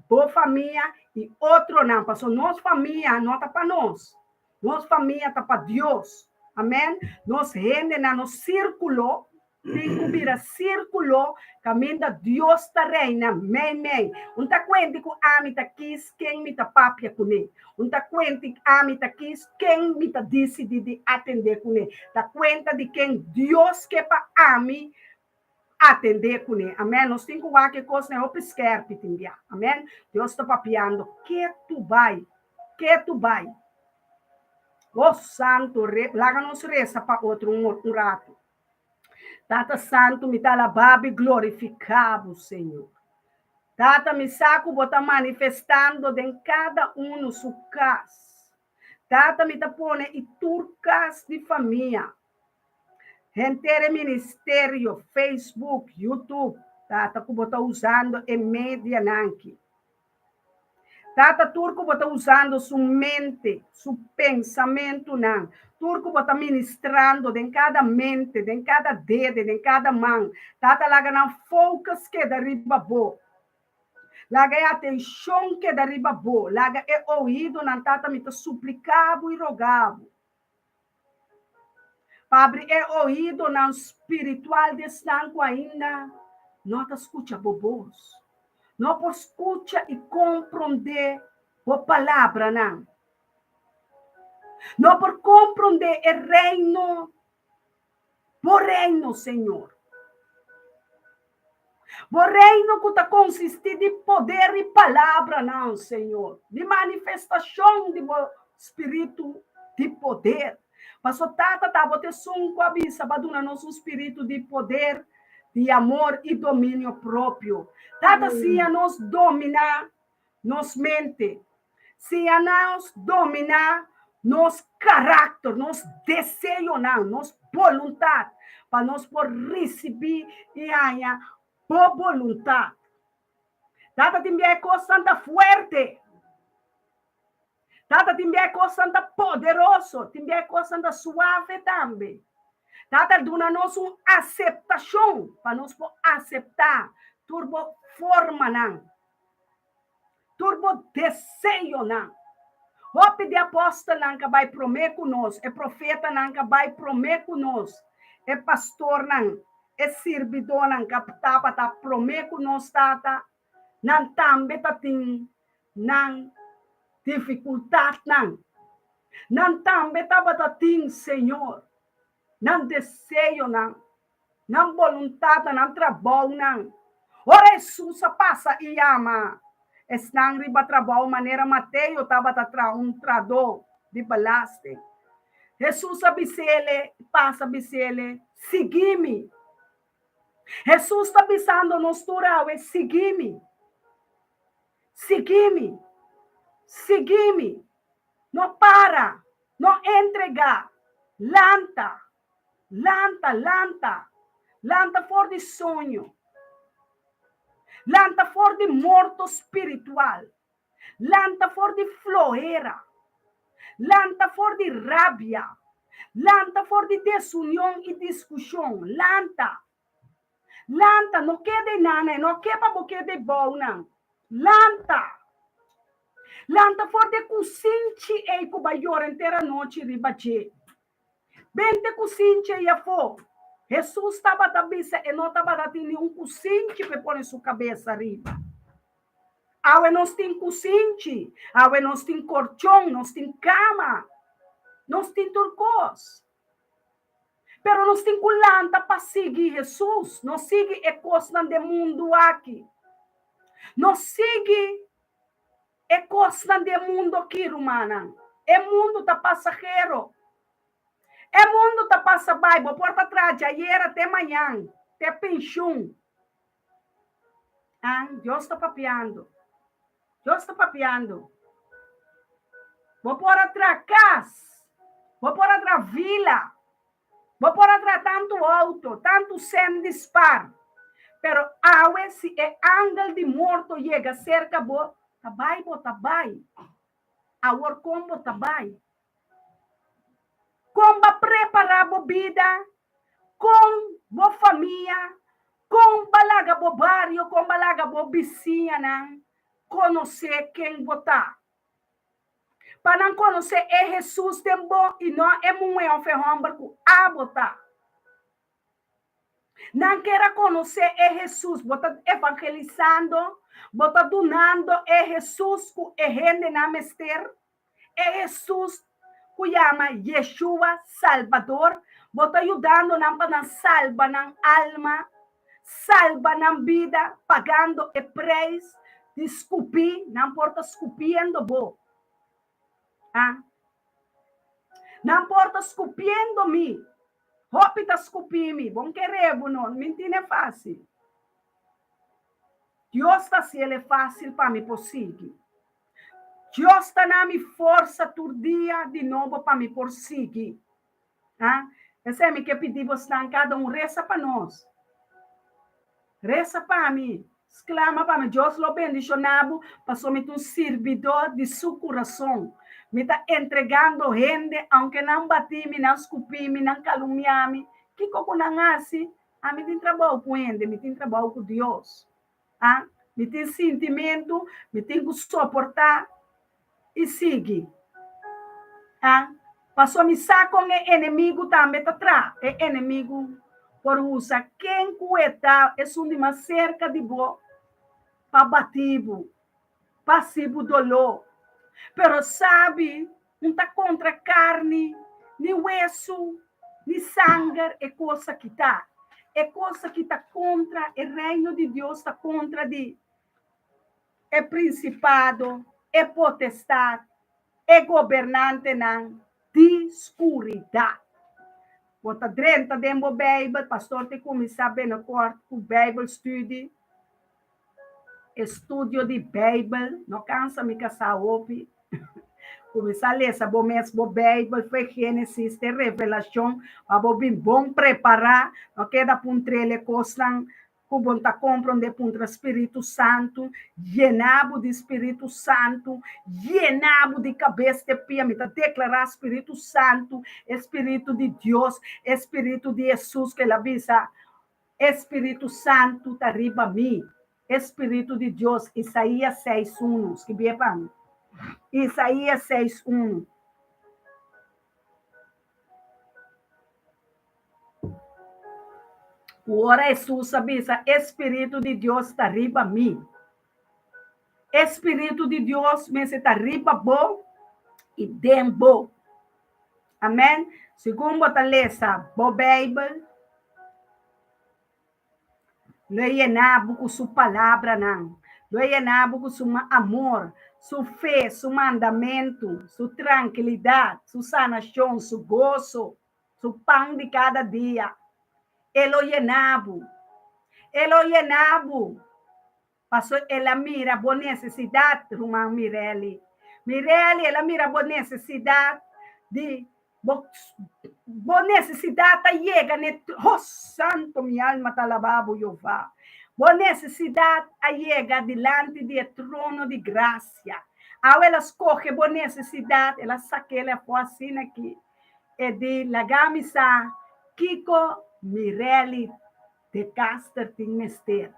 bo famia i otronan, pasobra nos famia no ta pa nos. Nos famia ta pa Dios. Amen. Nos hendenan, nos sírkulo tin ku bira sírkulo kaminda Dios ta reina meimei. Un ta kuenti ku ami ta kis ken mi ta papia kuné. Un ta kuenti ami ta kis ken mi ta disidí di atendé kuné. Ta kuenta di ken Dios ke pa ami atendé kuné. Amen. Nos tin ku wak e kosnan hopi skèrpi tin bia. Amen. Dios ta papiando ketu bai, ketu bai. Oh Santu, re, laga nos resa pa otro un, un ratu. Tata Santu, mi ta alabá bo i glorifiká bo, Señor. Tata, mi sa ku bo ta manifestando den kada unu su kas. Tata, mi ta pone i tur kas di famia Henter e ministerio, Facebook, YouTube, tata ku bo ta usando e medianan aki. Tata tur ku bo ta usando su mente, su pensamentunan, tur ku bo ta ministrando den kada mente, den kada dede, den kada man. Tata laga nan focus keda riba bo. Laga e atenshon keda riba bo. Laga e oidonan, tata mi ta suplika bo i roga bo. Pa abri e oídonan spiritual di esnan ku ainda no ta skucha bo bos, no por skucha i komprondé bo palabranan, no por komprondé e reino, bo reino, Señor. Bo reino ku ta konsistí di poder i palabranan, Señor, di manifestashon di bo spiritu di poder. Paso Tata ta bo ta esun ku a bisa pa duna nos un spiritu di poder, di amor i dominio propio. Tata siña nos dominá nos mente, siña nos dominá nos karakter, nos deseonan, nos boluntat, pa nos por risibí i haña bo boluntat. Tata tin bia e kosnan ta fuerte. Tata tin bia e kosnan ta poderoso, tin bia e kosnan ta suave tambe. Tata duna nos un aseptashon pa nos por aseptá tur bo formanan. Tur bo deseonan. Hopi di apòstelnan ka bai promé ku nos, e profetanan ka bai promé ku nos, e pastornan, e sirbidónan ka tabata promé ku nos, Tata, nan tambe ta tin nan difikultatnan. Nan tambe tabata tin, Señor, nan deseonan. Nan boluntat na nan trabounan. Ora Hesus a pasa i yama esnan riba trabou manera Mateo tabata traha un tradó di belasting, Hesus a bis'ele, pasa bis'ele, Sigui mi. Hesus ta bisando nos tur awe, Sigui mi. Sigui mi. Sigui mi. No para. No entregá. Lanta. Lanta, lanta! Lanta for di soño. Lanta for di morto spiritual. Lanta for di flohera. Lanta for di rabia. Lanta for di desunion i diskushon. Lanta! Lanta, no keda e nana, e no ke pa bo keda e bounan. Lanta! Lanta for di e kusinchi ei ku bo a yora henter anochi riba dje. Bente kusinchi ei afó. Hesus tabata bisa e no tabata tin ni un kusinchi pa e pone su kabes ariba. Awe nos tin kusinchi, awe nos tin korchon, nos tin kama, nos tin tur kos. Pero nos tin ku lanta pa sigui Hesus, no sigui e kosnan den mundu aki. No sigui e kosnan den mundu aki, rumannan. E mundu ta pasahero. E mundu ta pasa bai. Bo por ta traha djayera te mañan, te penshun. An, Dios ta papiando. Dios ta papiando. Bo por a traha kas, bo por a traha vila, bo por a traha tantu outo, tantu sèn di spar, pero awe si e angel di morto yega serka bo, ta bai bo ta bai. Awor kon bo ta bai? Kon bo a prepará bo bida? Kon bo famia? Kon bo a laga bo bario, kon bo a laga bo bisiñanan konosé ken bo ta? Pa nan konosé e Hesus den bo i no e muhé òf e hòmber ku abo ta. Nan kier a konosé e Hesus. Bo ta evangelisando, bo ta dunando e Hesus ku e hendenan mester. E Hesus ku yama Yeshua, Salbador, bo ta yudando nan pa nan salba nan alma, salba nan bida, pagando e preis di skupí, nan por ta skupiendo bo. Ah. Nan por ta skupiendo mi. Hopi ta skupí mi. Bon kere bo no, mi tine fásil. Dios ta hasiel e fásil pa mi por sigui. Dios ta na mi forsa tur dia di nobo pa mi por sigui. Ha? Esei mi ke pidi bosnan kada un resa pa nos. Resa pa mi, sklama pa mi. Dios lo bendishoná bo pasobra mi ta un sirbidó di su kurason. Mi ta entregando hende aunke nan batí mi, nan skupí mi, nan kalumniá mi. Kiko ku nan hasi? Ami tin trabou ku hende, mi tin trabou ku Dios. A Mi tin sintimentu, mi tin ku soportá i sigui. A Pasobra mi sa kon e enemigu tambe ta traha. E enemigu por usa ken ku e ta esun di mas serka di bo pa bati bo, pa hasi bo doló. Pero sabi Un ta kontra karni, ni wesu, ni sanger e kos aki ta. E kos aki ta kontra e Reino di Dios, ta kontra di e prinsipado, e potestat, e gobernantenan di skuridat. Bo ta drenta den bo Beibel, pastor ta kuminsá binnenkort ku Beibelstudie. Estudio di Beibel, no kansa mi kasá hopi. Kuminsá lesa bo mes bo Beibel fo'i Génesis te Revelashon pa bo bin bon prepará. No keda puntr'el e kosnan ku bo ta komprondé, puntra Spiritu Santu, yena bo di Spiritu Santu, yena bo di kabes te pia. Mi ta deklará Spiritu Santu, e Spiritu di Dios, e Spiritu di Hesus ku el a bisa, E Spiritu Santu ta riba mi. E Spiritu di Dios, Isaías seis unu. Skibié pa mi. Isaías seis unu. Ku ora Hesus a bisa, E Spiritu di Dios ta riba mi. E Spiritu di Dios mester ta riba bo i den bo. Amen. Segun bo ta lesa bo Bijbel, lo e yena bo ku su palabranan, lo e yena bo ku su amor, su fe, su mandamentu, su trankilidat, su sanashon, su goso, su pan di kada dia. E lo yena bo. E lo yena bo. Paso el a mira bo nesesidat, ruman Mirelli. Mirelli, el a mira bo nesesidat di bo bo nesesidat ta yega n'e Oh, santo, mi alma ta alabá bo, Jehová. Bo nesesidat a yega dilanti di e trono di grasia. Awe el a skohe bo nesesidat, el a sak'el afó asina aki. E di, Laga mi sa kiko Mirelli De Caster tin mester.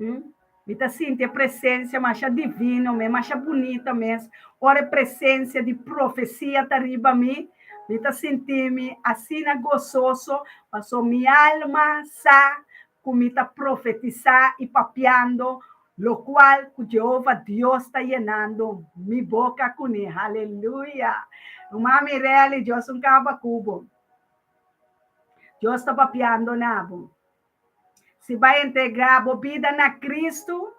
Hm? Mi ta sinti e presencia masha divino mes, masha bunita mes. Ora e presencia di profecia ta riba mi, mi ta sinti mi asina gososo, paso mi alma sa ku mi ta profetisá i papiando lokual ku Jehova Dios ta yenando mi boka kuné. Haleluya! Ruman Mirelli, Dios un kaba ku bo. Dios ta papiando na bo. Si bo a entregá bo bida na Kristu,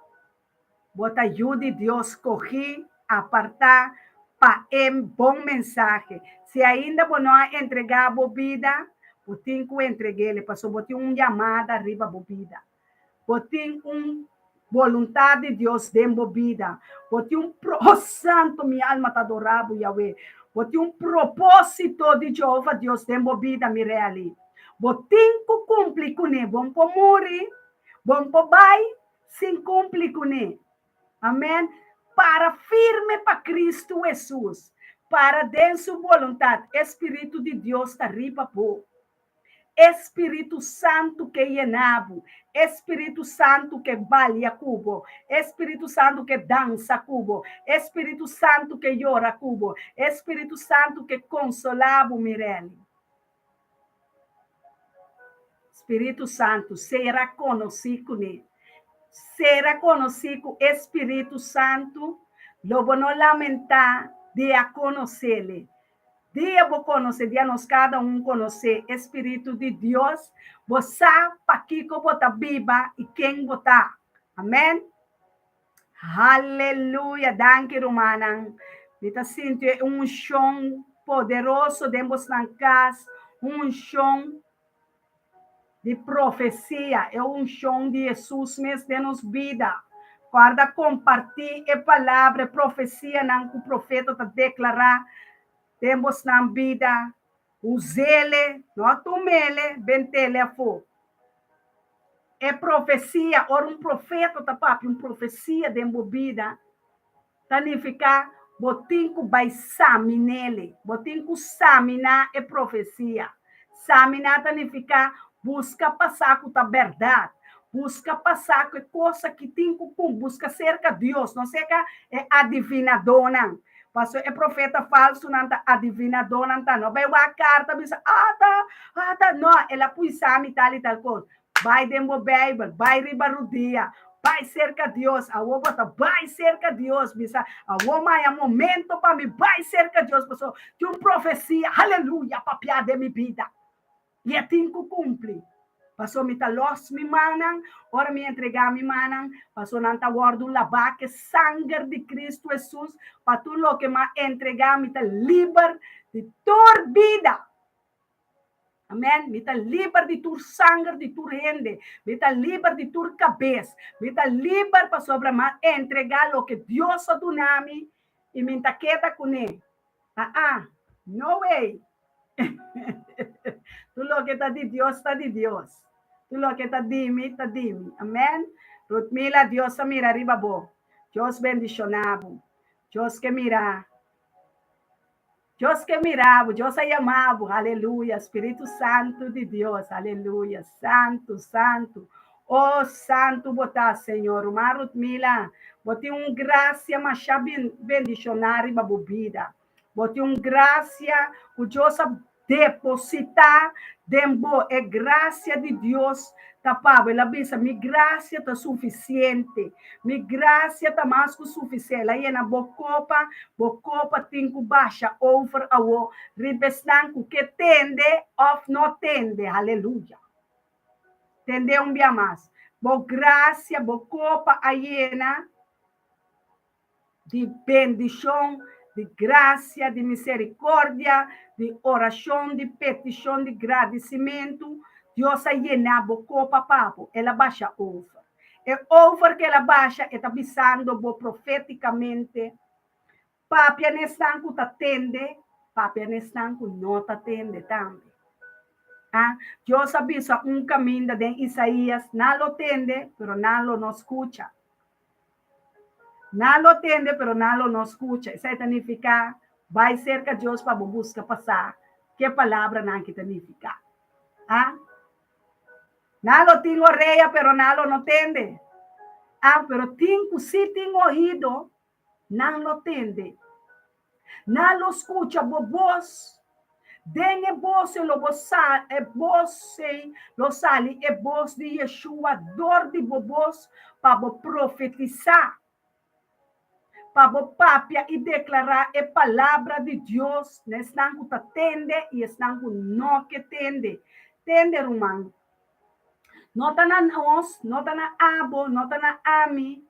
bo ta yu di Dios skogí, apartá pa e bon mensahe. Si ainda bo no a entregá bo bida, bo tin ku entreg'é, pasobra bo tin un yamada riba bo bida. Bo tin un boluntat di Dios den bo bida. Bo tin un pro, oh santu, mi alma ta adorá bo, Yahweh. Bo tin un propósito di Jehova Dios den bo bida, Mirelly. Bo tin ku kumpli kuné. Bo no por muri, bo no por bai sin kumpli kuné. Amèn. Para firme pa Kristu Hesus. Para den su boluntat. E spiritu di Dios ta riba bo. E spiritu santu ke yena bo. E spiritu santu ke balia ku bo. E spiritu santu ke dansa ku bo. E spiritu santu ke yora ku bo. E spiritu santu ke konsolá bo, Mirelly. Spiritu Santu, sera konosí kuné. Sera konosí ku e Spiritu Santu, lo bo no lamentá di a konos'El. Dia bo konosé, dia nos kada un konosé e Spiritu di Dios, bo sa pakiko bo ta biba i ken bo ta. Amèn. Haleluya! Danki rumannan. Mi ta sinti e unshon poderoso den bosnan kas, un unshon di profesia, e unshon di Hesus mes den nos bida. Kòrda kompartí e palabra, e profesianan ku profeta ta deklará den bosnan bida. Us'ele, no tum'ele, bent'ele afó. E profesia, ora un profeta ta papia un profesia den bo bida, ta nifiká bo tin ku bai samin'ele, bo tin ku saminá e profesia. Saminá ta nifiká buska pa sa ku ta bèrdat, buska pa sa ku e kos aki tin ku kumpli, buska serka Dios, no serka e adivinadónan. Pasobra e profeta falsunan ta adivinadónan ta. No bai wak karta bisa, Ata, ata. No, el a puisa mi tal i tal kos. Bai den bo Beibel, bai riba rudia, bai serka Dios. Awor bo ta bai serka Dios. Bisa, awor maya momento pa mi bai serka Dios, pasobra tin un profesia, aleluya, papiá den mi bida. I e tin ku kumpli. Paso mi ta lòs mi mannan, ora mi entregá mi mannan, paso nan ta wòrdu labá ku e sanger di Kristu Hesus, pa tur loke mi a entregá mi ta liber di tur bida. Amèn. Mi ta liber di tur sanger di tur hende. Mi ta liber di tur kabes. Mi ta liber pasobra mi a entregá loke Dios a duna mi i mi ta keda kuné. Aa, no way! Tur loke ta di Dios ta di Dios. Tur loke ta di mi ta di mi. Amen. Rutmila, Dios a mira riba bo. Dios bendiciona bo. Dios ke mira. Dios ke mira bo. Dios a yama bo. Aleluya. Spiritu Santu di Dios. Aleluya. Santu, santu. Oh, santu bo ta, Señor. Ruman Rutmila, bo tin un gracia masha bendiciona riba bo bida. Bo tin un gracia cu Dios a deposita den bo. E gracia di Dios ta pa bo. El a bisa, Mi gracia ta suficiente. Mi gracia ta mas cu suficiente. El a yena bo copa, bo copa tin cu basha over awo riba esnan cu ke tende of no tende. Haleluya! Tende un bia mas. Bo gracia, bo copa a yena di bendishon, di grasia, di miserikordia, di orashon, di petishon, di gradisimentu. Dios a yena bo kopa pa bo. El a basha over. E over ku el a basha, e ta bisando bo profétikamente, Papia na esnan ku ta tende, papia na esnan ku no ta tende tambe. A Dios a bisa un kaminda den Isaías, Nan lo tende, pero nan lo no skucha. Nan lo tende, pero nan lo no skucha. Esei ta nifiká, bai serka Dios pa bo buska pa sa ke palabranan ki ta nifiká. A Nan lo tin orea, pero nan lo no tende. Ah, pero tin ku si tin oido, nan lo tende. Nan lo skucha bo bos. Den e bos ei lo bo sa, e bos ei lo sali e bos di Yeshua dor di bo bos pa bo profetisá, pa bo papia i deklará e palabra di Dios na esnan ku ta tende i esnan ku no ke tende. Tende, ruman. No ta na nos, no ta na abo, no ta na ami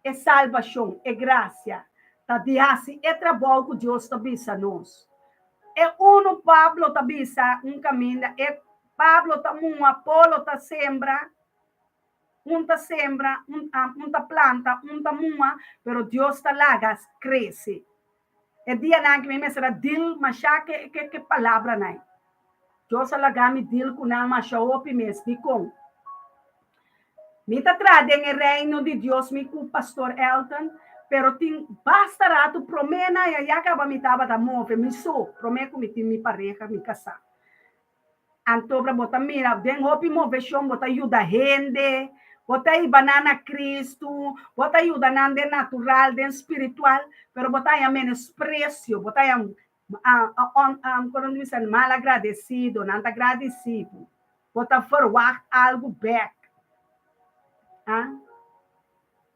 e salbashon, e grasia. Ta di hasi e trabou ku Dios ta bisa nos. E unu Pablo ta bisa un kaminda, e Pablo ta muha, Apolo ta sembra, un ta sembra, un, un ta planta, un ta muha, pero Dios ta laga krese. E dianan aki mi mester a deal masha ke ke ke palabranan. Dios a laga mi deal ku nan masha hopi mes. Dikon? Mi ta traha den e reino di Dios mi ku Pastor Elton, pero tin basta ratu promé nan ya kaba mi tabata move mi so promé ku mi tin mi pareha, mi kasá. Antobra bo ta mira den hopi moveshon bo ta yuda hende, bo ta hiba nan na Kristu, bo ta yuda nan den natural, den spiritual, pero bo ta haña menospresio, bo ta haña kono di bisa malagradesido, nan ta gradisí bo, bo ta verwagt algu bèk.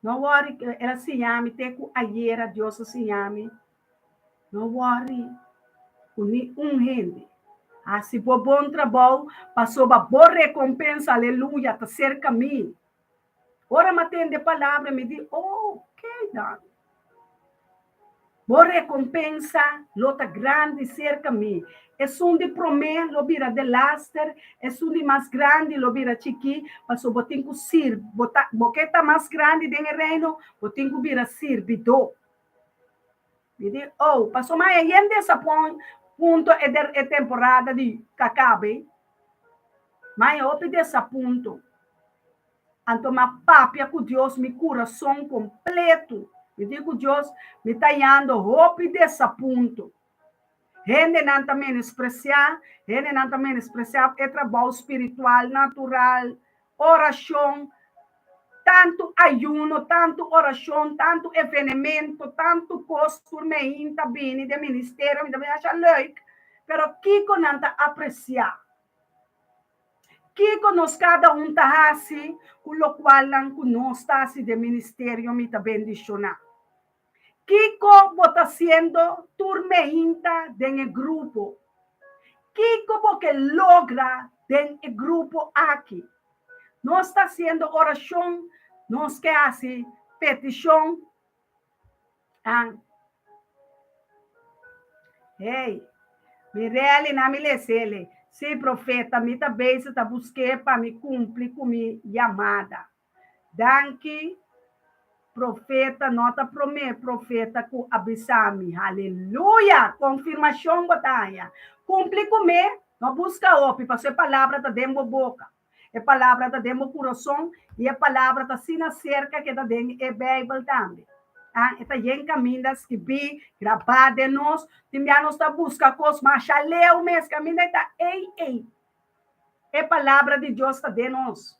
No wòri, el a siña mi te ku ayera Dios a siña mi. No wòri ku ni un hende. Hasi bo bon trabou, pasobra bo rekompensa, aleluya, ta serka mi. Ora mi a tende e palabra, mi di, Oh, okay dan. Bo rekompensa lo ta grandi serka mi. Esun di promé lo bira delaster, esun di mas grandi lo bira chikí, pasobra bo tin ku sirbi, bo ta, bo ke ta mas grandi den e Reino, bo tin ku bira sirbidó. Mi di, Oh, pasobra mi a yen desapon punto e der e temporada di kakabe. Mi a hopi desapunto. Anto mi a papia ku Dios mi kurason kompleto. Mi di ku Dios, Mi ta yando hopi desapunto. Hendenan ta menospresiá, hendenan ta menospresiá e trabou spiritual, natural, orashon, tantu ayuno, tantu orashon, tantu evenemento, tantu kos tur mein ta bini den ministerio, mi ta bini asha leuk, pero kiko nan ta apresiá? Kiko nos kada un ta hasi ku lokualnan ku nos ta hasi den ministerio mi ta bendishoná? Kiko bo ta hasiendo tur meinta den e grupo? Kiko bo ke logra den e grupo aki? Nos ta hasiendo orashon, nos ke hasi petishon. An. Hey, mi reli na mi lesele. Sí, profeta, mi ta bezig ta busk'é pa mi kumpli ku mi yamada. Danki profeta no ta prome profeta ku a bisa mi haleluya konfirmashon bo ta haña kumpli ku me no buska hopi pasobra e palabra ta den bo boka e palabra ta den bo kurason i e palabra ta asina serka ke ta den e beibel tambe a e ta yen kaminda skibí grabá den nos tin bia nos ta buska kos masha leu mes kaminda e ta ei ei. E palabra di Dios ta den nos.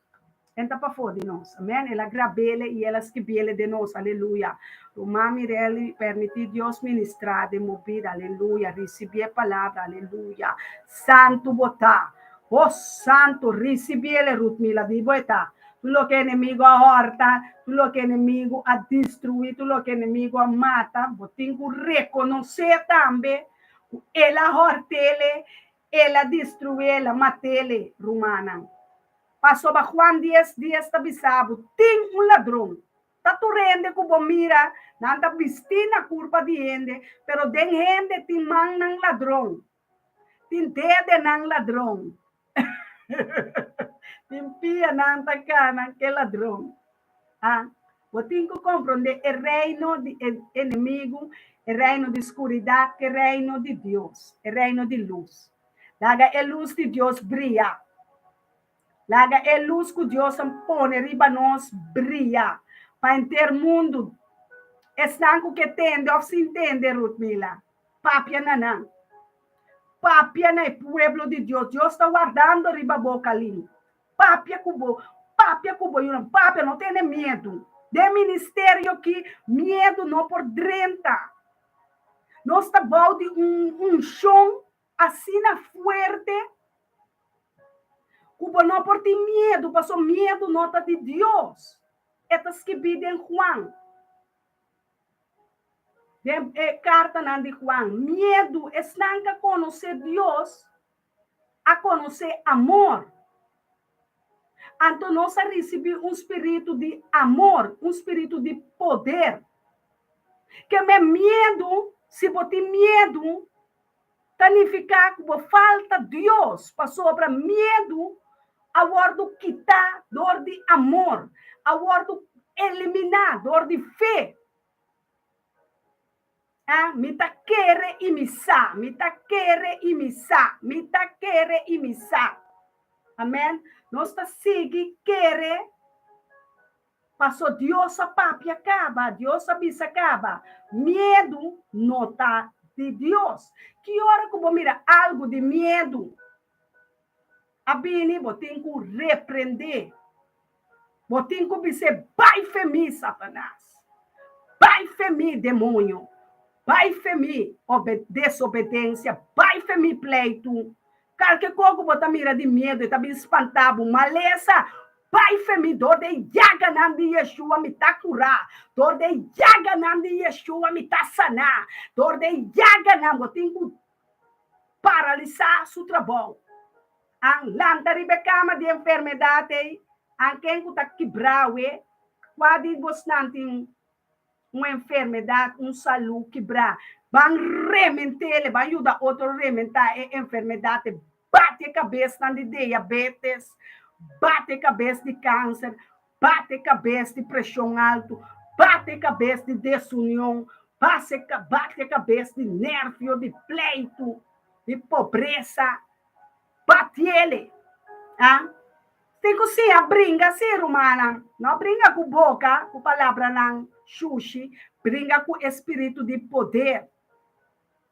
En ta pafó di nos. Amen. El a grab'ele i el a skibi'ele den nos. Aleluya. Ruman Mirelli, permití Dios ministrá den bo bida. Aleluya. Risibí e palabra. Aleluya. Santu bo ta. Oh, santu. Risibi'ele, Ruth Mila. Di bo e ta. Tur loke enemigu a hòrta, tur loke enemigu a destruí, tur loke enemigu a mata, bo tin ku rekonosé tambe ku el a hòrt'ele. El a destruí, el a mat'ele, rumannan. Pasobra Juan dies dies ta bisa bo, Tin un ladron. Ta tur hende ku bo mira, nan ta bistí na kurpa di hende, pero den hende tin mannan ladron, tin dedenan ladron, tin pianan ta kana ke ladron. A Bo tin ku komprondé e reino di e enemigu, e reino di skuridat ku e reino di Dios, e reino di lus. Laga e lus di Dios bria. Laga e lus ku Dios a pone riba nos bria pa henter mundu. Esnan ku ke tende òf sin tende, Ruthmila, papia na nan. Papia na e pueblo di Dios. Dios ta wardando riba bo, Kalin. Papia ku bo. Papia ku bo yunan, papia, no tene miedu. Den ministerio aki miedu no por drenta. Nos ta bou di un unshon asina fuerte ku bo no por tin miedu, pasobra miedu no ta di Dios. E ta skibí den Juan. Den e kartanan di Juan, miedu, esnan ku a konosé Dios a konosé amor. Anto nos a risibí un spiritu di amor, un spiritu di poder. Ke men miedu, si bo tin miedu, ta nifiká ku bo falta Dios, pasobra miedu a wòrdu kitá dor di amor, a wòrdu eliminá dor di fe. Ah, mi ta kere i mi sa, mi ta kere i mi sa, mi ta kere i mi sa. Amèn. Nos ta sigui kere paso Dios a papia kaba, Dios a bisa kaba. Miedu no ta di Dios. Ki ora ku bo mira algu di miedu a bini, bo tin ku reprendé. Bo tin ku bis'é, Bai fe mi, Satanas! Bai fe mi, demoño! Bai fe mi, desobedensia! Bai fe mi, pleitu! Kalke kos ku bo ta mira di miedu, e ta bin spantá bo. Malesa, bai fe mi! Dor di e yaganan di Yeshua mi ta kurá! Dor di e yaganan di Yeshua mi ta saná! Dor di e yaganan bo tin ku paralisá su trabou. An lanta riba e kama di enfermedat ei, an ken ku ta kibrá awe, kua di bosnan tin un enfermedat, un salú kibrá? Ban rement'el, ban yuda otro rementá e enfermedat ei, bati e kabesnan di diabetes, bati e kabes di kanser, bati e kabes di preshon altu, bati e kabes di desunion, bati e kabes di nervio, di pleitu, di pobresa. Batiele. Ah. Tin ku siña bringa sí, rumannan. No bringa ku boka, ku palabranan shushi, bringa ku e spiritu di poder.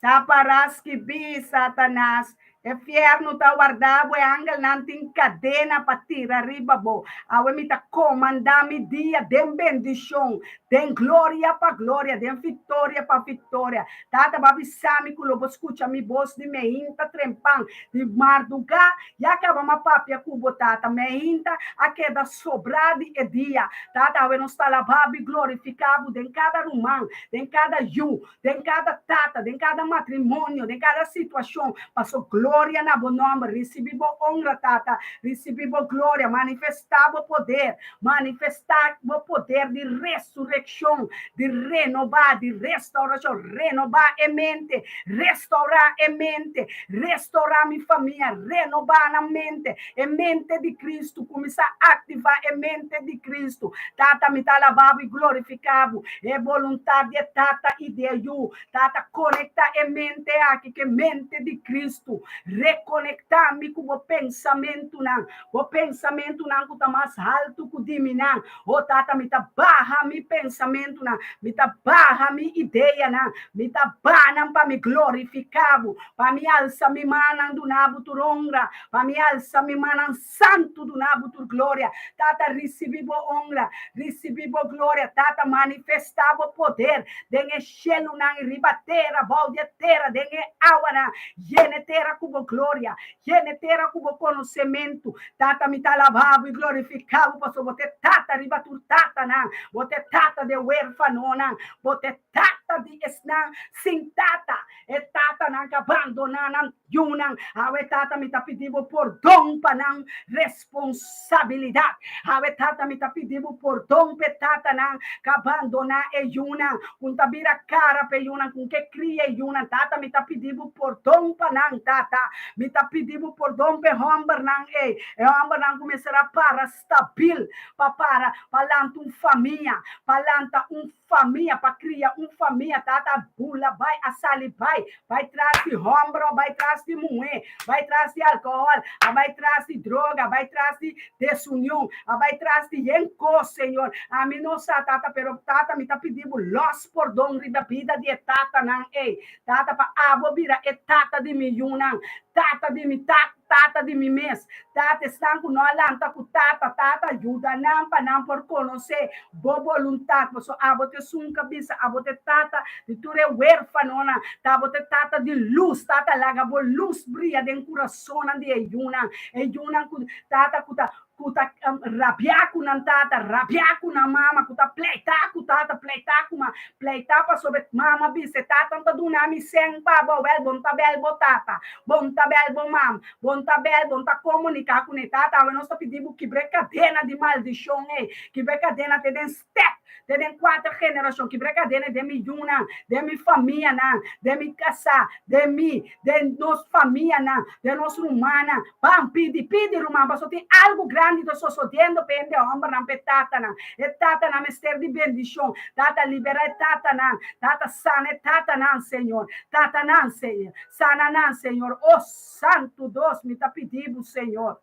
Ta para skibí, Satanas, e fièrnu ta warda bo, e angelnan tin kadena pa tira riba bo. Awe mi ta komandá mi dia den bendishon, den gloria pa gloria, den viktoria pa viktoria. Tata bo a bisa mi ku lo bo skucha mi bos di meinta trempan di mardugá, ya kaba m'a papia ku bo, Tata. Meinta a keda sobrá di e dia. Tata, awe nos ta alabá bo i glorifiká bo den kada ruman, den kada yu, den kada tata, den kada matrimonio, den kada situashon. Paso gloria na bo nòmber. Risibí bo onra, Tata. Risibí bo gloria. Manifestá bo poder. Manifestá bo poder di resurekshon, di renobá, di restaurashon. Renobá e mente, restourá e mente, restourá mi famia, renobá nan mente, e mente di Kristu. Kuminsá aktivá e mente di Kristu. Tata, mi ta alabá bo i glorifiká bo. E boluntat di e Tata i di e Yu. Tata, konektá e mente aki ku e mente di Kristu. Rekonektá mi ku bo pensamentunan. Bo pensamentunan ku ta mas haltu ku di minan. O Tata, mi ta baha mi pensamentunan, mi ta baha mi ideanan, mi ta baha nan pa mi glorifiká bo, pa mi alsa mi mannan duna bo tur honra, pa mi alsa mi mannan santu duna bo tur gloria. Tata, risibí bo honra, risibí bo gloria. Tata, manifestá bo poder den e shelunan i riba tera, bou di e tera, den e awanan. Yena e tera ku bo gloria. Yena e tera ku bo konosementu. Tata, mi ta alabá bo i glorifiká bo, pasobra bo ta e Tata riba tur tatanan. Bo ta e Tata di e wérfanonan. Bo ta e Tata di esnan sin tata, e tatanan ku a bandoná nan yunan. Awe, Tata, mi ta pidi bo pordon pa nan responsabilidat. Awe, Tata, mi ta pidi bo pordon pa e tatanan ku a bandoná e yunan, ku ta bira kara pa e yunan, ku ke kria e yunan. Tata, mi ta pidi bo pordon pa nan, Tata. Mi ta pidi bo pordon pa e hòmbernan ei, e hòmbernan ku mester a para stabil pa para pa lanta un famia, pa lanta un famia, pa kria un famia. Tata a bula bai, a sali bai, bai tras di hòmber òf bai tras di muhé, bai tras di alkohòl, a bai tras di droga, bai tras di desunion, a bai tras di yen kos, Señor. Ami no sa, Tata, pero Tata, mi ta pidi bo lòs pordon riba bida di e tatanan ei. Tata, pa abo bira e tata di mi yunan, tata di mi tata. tata di mi mes. Tata, esnan ku no a lanta ku tata, tata, yuda nan pa nan por konosé Bo boluntat. Pasobra abo ta esun ku a bisa, abo ta e tata di tur e wérfanonan, ta abo ta e tata di lus. Tata, laga Bo lus bria den kurasonnan di e yunan, e yunan ku, tata, ku ta ku ta rabiá ku nan tata, rabiá ku nan mama, ku ta pleitá ku tata, pleitá ku mama, pleitá pasobra e mama bisa e tata no ta duna mi sèn pa bo, wèl bo no ta bèl bo tata, bo no ta bèl bo mama, bo no ta bèl, bo no ta komuniká kuné. Tata, awe nos ta pidi bo kibra e kadena di maldishon ei, kibra e kadena te den stèp, te den kuater generashon, kibra e kadena den mi yunan, den mi famianan, den mi kasá, den mi, den nos famianan, den nos rumannan. Ban pidi, pidi ruman, pasobra tin algu grandi ta sosodiendo pa hende hòmbernan, pa e tatanan. E tatanan mester di bendishon. Tata, liberá e tatanan. Tata, sana e tatanan, Señor. Tatanan, Señor. Sana nan, Señor. O Santu Dos, mi ta pidi bo, Señor.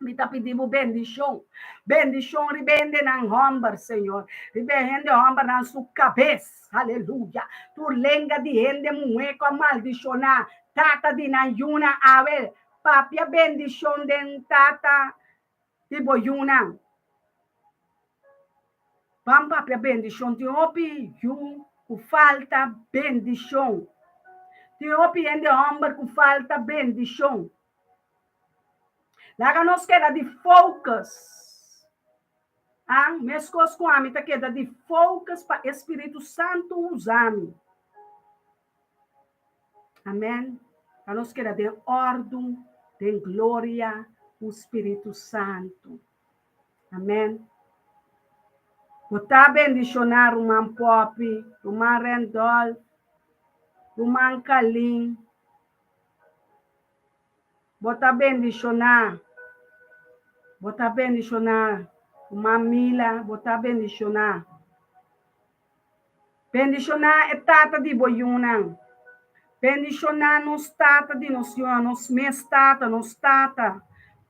Mi ta pidi bo bendishon. Bendishon riba e hendenan hòmber, Señor. Riba e hende hòmbernan su kabes. Aleluya. Tur lenga di hende muhé ku a maldishoná tata di nan yunan awe, papia bendishon den tata di bo yunan. Ban papia bendishon. Tin hopi yu ku falta bendishon. Tin hopi hende hòmber ku falta bendishon. Laga nos keda di focus. Ah, meskos ku ami ta keda di focus pa e Spiritu Santu usa mi. Amen. Pa nos keda den òrdu, den gloria ku Spiritu Santu. Amen. Bo ta bendishoná ruman Poppy, ruman Randolph, ruman Kalin. Bo ta bendishoná. Bo ta bendishoná. Ruman Mila, bo ta bendishoná. Bendishoná e tata di bo yunan. Bendishoná nos tata di nos yunan, nos mes tata, nos tata,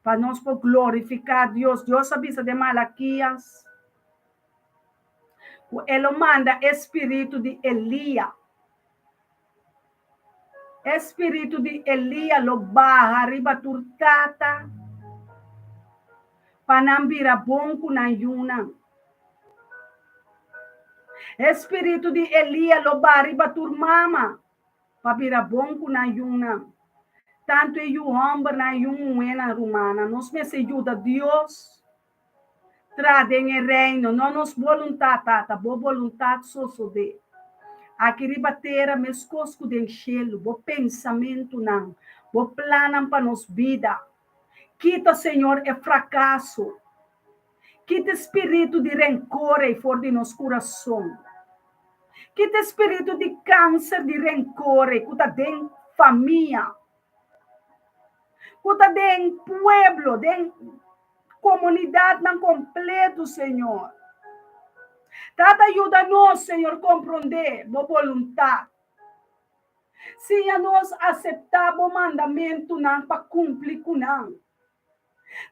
pa nos por glorifiká Dios. Dios a bisa den Malakias ku e lo manda e spiritu di Elia. E spiritu di Elia lo baha riba tur tata pa nan bira bon ku nan yunan. E spiritu di Elia lo baha riba tur mama pa bira bon ku nan yunan. Tantu e yu hòmbernan i yu muhénan, rumannan, nos mester yuda Dios Tra den e Reino, no nos boluntat, Tata, bo boluntat sosodé. Aki riba tera meskos ku den shelu, bo pensamentunan, bo plannan pa nos bida. Kita, Señor, e frakaso. Kita e spiritu di renkor ei for di nos kurason. Kita e spiritu di kanser di renkor ei ku ta den famia, ku ta den pueblo, den Komunidatnan kompletu, Señor. Tata yuda nos, Señor, komprondé Bo boluntat. Siña nos aseptá Bo mandamentunan pa kumpli ku nan.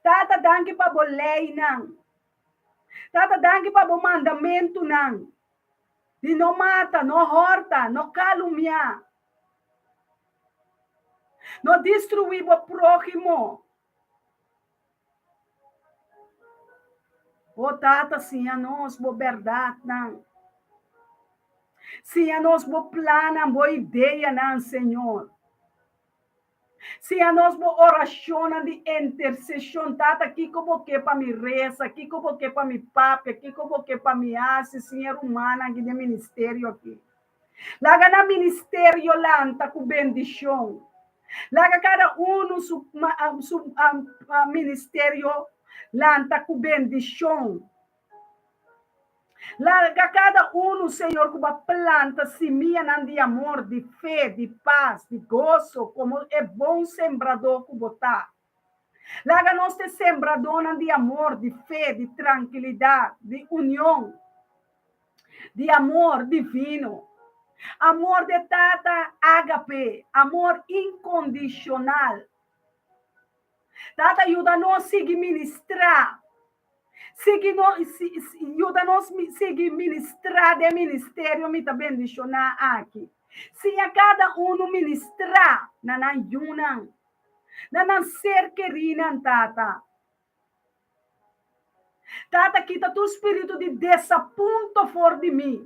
Tata, danki pa Bo leinan. Tata, danki pa Bo mandamentunan di no mata, no hòrta, no kalumiá, no destruí bo próhimo. O Tata, siña nos bo bèrdatnan. Siña nos bo plannan, bo ideanan, Señor. Siña nos bo orashonnan di interseshon. Tata, kiko bo ke pa mi resa? Kiko bo ke pa mi papia? Kiko bo ke pa mi hasi? Siña e rumannan aki den ministerio aki. Laga nan ministerio lanta ku bendishon. Laga kada unu su su ministerio lanta ku bendishon. Laga kada unu, Señor, ku bo a planta simianan di amor, di fe, di pas, di goso, komo e bon sembradó ku bo ta. Laga nos ta e sembradónan di amor, di fe, di trankilidat, di union. Di amor divino. Amor de Tata ágape, amor inkondishonal. Tata yuda nos sigui ministrá. Sigui no, yuda nos sigui ministrá den ministerio mi ta bendishoná aki. Siña kada unu ministrá na nan yunan. Na nan ser kerinan, Tata. Tata, kita tur spiritu di desapunto for di mi.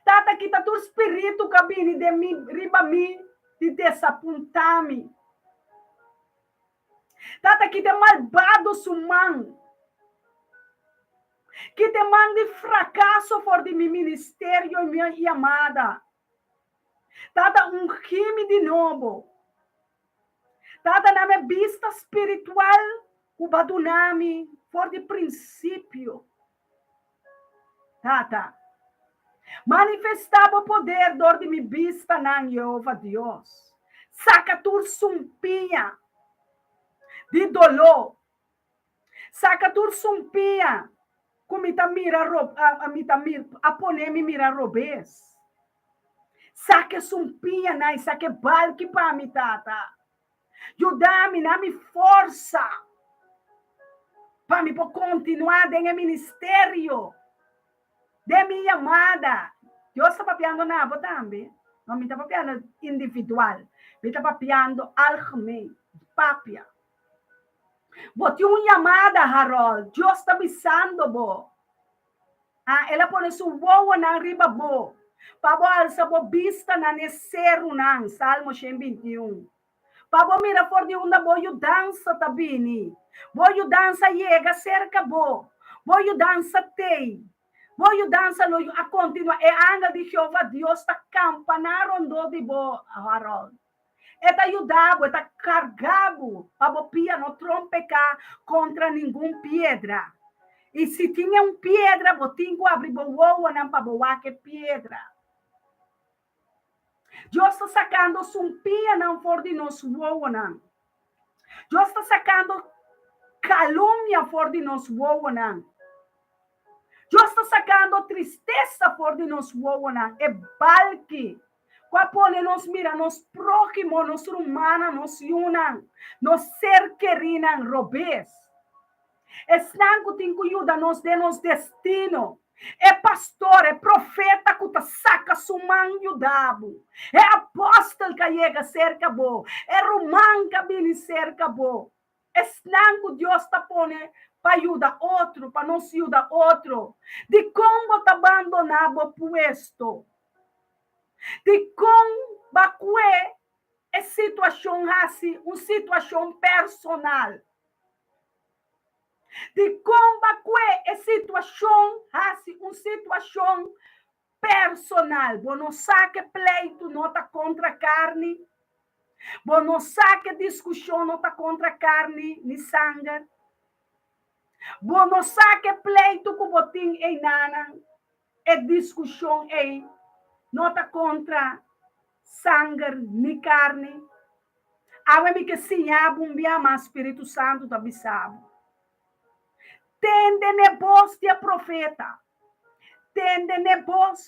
Tata, kita tur spiritu ku a bini den mi riba mi di desapuntá mi. Tata, kita e malbado su man. Kita e man di frakaso for di mi ministerio i mi yamada. Tata, ungí mi di nobo. Tata, na mi bista spiritual ku bo a duna mi for di prinsipio. Tata, manifestá bo poder dor di mi bistanan, Yehova Dios. Saka tur sumpiña di doló. Saka tur sumpiña ku mi ta mira mi ta a pone mi mira robes. Saka e sumpiñanan i saka e balki pa mi, Tata. Yuda mi na mi forsa pa mi por kontinuá den e ministerio, den mi yamada. Dios ta papiando na bo tambe. No, mi ta papiando individual. Mi ta papiando algemeen. Papia. Bo tin un yamada, Harold. Dios ta bisando bo. Ah, el a pone su wowonan riba bo, pa bo alsa bo bistanan n'e serunan, Salmo 121. Pa bo mira for di unda bo yudansa ta bini. Bo yudansa yega serka bo. Bo yudansa t'ei. Bo yudansa lo a kontinuá. E angel di Jehová Dios ta kampaná rondó di bo, Harold. E ta yuda bo, e ta karga bo pa bo pia no trompeká kontra ningun piedra. I si tin e un piedra, bo tin ku abri bo wowonan pa bo wak e piedra. Dios ta sakando sumpianan for di nos wowonan. Dios ta sakando kalumnia for di nos wowonan. Dios ta sakando tristesa for di nos wowonan, e balki ku a pone nos mira nos próhimo, nos rumannan, nos yunan, nos ser kerínan robes. Esnan ku tin ku yuda nos den nos destino, e pastor, e profeta ku ta saka su man yuda bo, e apòstel ku a yega serka bo, e ruman ku a bini serka bo. Esnan ku Dios ta pone pa yuda otro, pa nos yuda otro. Dikon bo ta bandoná bo puesto? Dikon ba kue e situashon hasi un situashon personal? Dikon ba kue e situashon hasi un situashon personal? Bo no sa ke pleitu no ta kontra karni? Bo no sa ke diskushon no ta kontra karni ni sanger? Bo no sa ke pleitu ku bo tin einanan, e diskushon ei no ta kontra sanger ni karni? Awe mi ke siña bo un bia mas Spiritu Santu ta bisa bo. Tende n'e bos di e profeta, tende n'e bos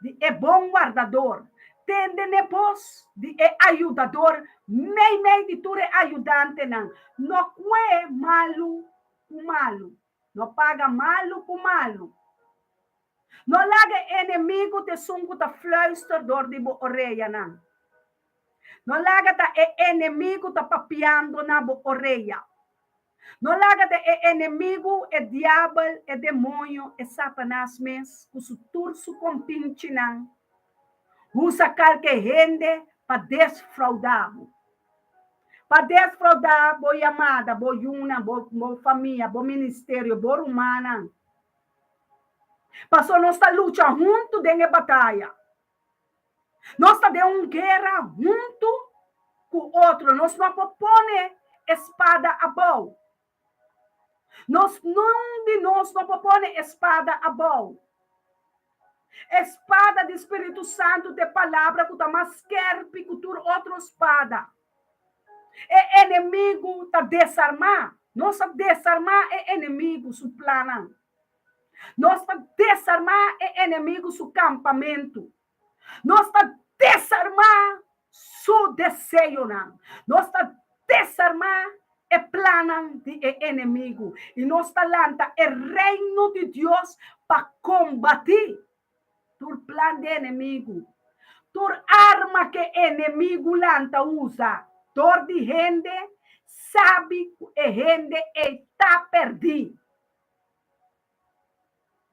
di e bon wardador, tende n'e bos di e ayudador meimei di tur e ayudantenan. No kue malu ku malu, no paga malu ku malu. No laga e enemigu ta esun ku ta fluister dor di bo oreyanan. No laga ta e enemigu ta papiando na bo oreya. No laga ta e enemigu, e diabel, e demoño, e Satanas mes ku su tur su kompinchinan usa kalke hende pa desfraudá bo. Pa desfraudá bo yamada, bo yunan, bo bo famia, bo ministerio, bo rumannan. Pasobra nos ta lucha huntu den e bataya. Nos ta den un guera huntu ku otro. Nos no por pone e spada abou. Nos nun di nos no por pone e spada abou. E spada di Spiritu Santu ta e palabra ku ta mas skerpi ku tur otro spada. E enemigu ta desarmá. Nos ta desarmá e enemigu su plannan. Nos ta desarmá e enemigu su kampamentu. Nos ta desarmá su deseonan. Nos ta desarmá e plannan di e enemigu. I nos ta lanta e Reino di Dios pa kombatí tur plan di enemigu, tur arma ku e enemigu lanta usa. Dor di hende sabi ku e hende ei ta pèrdí.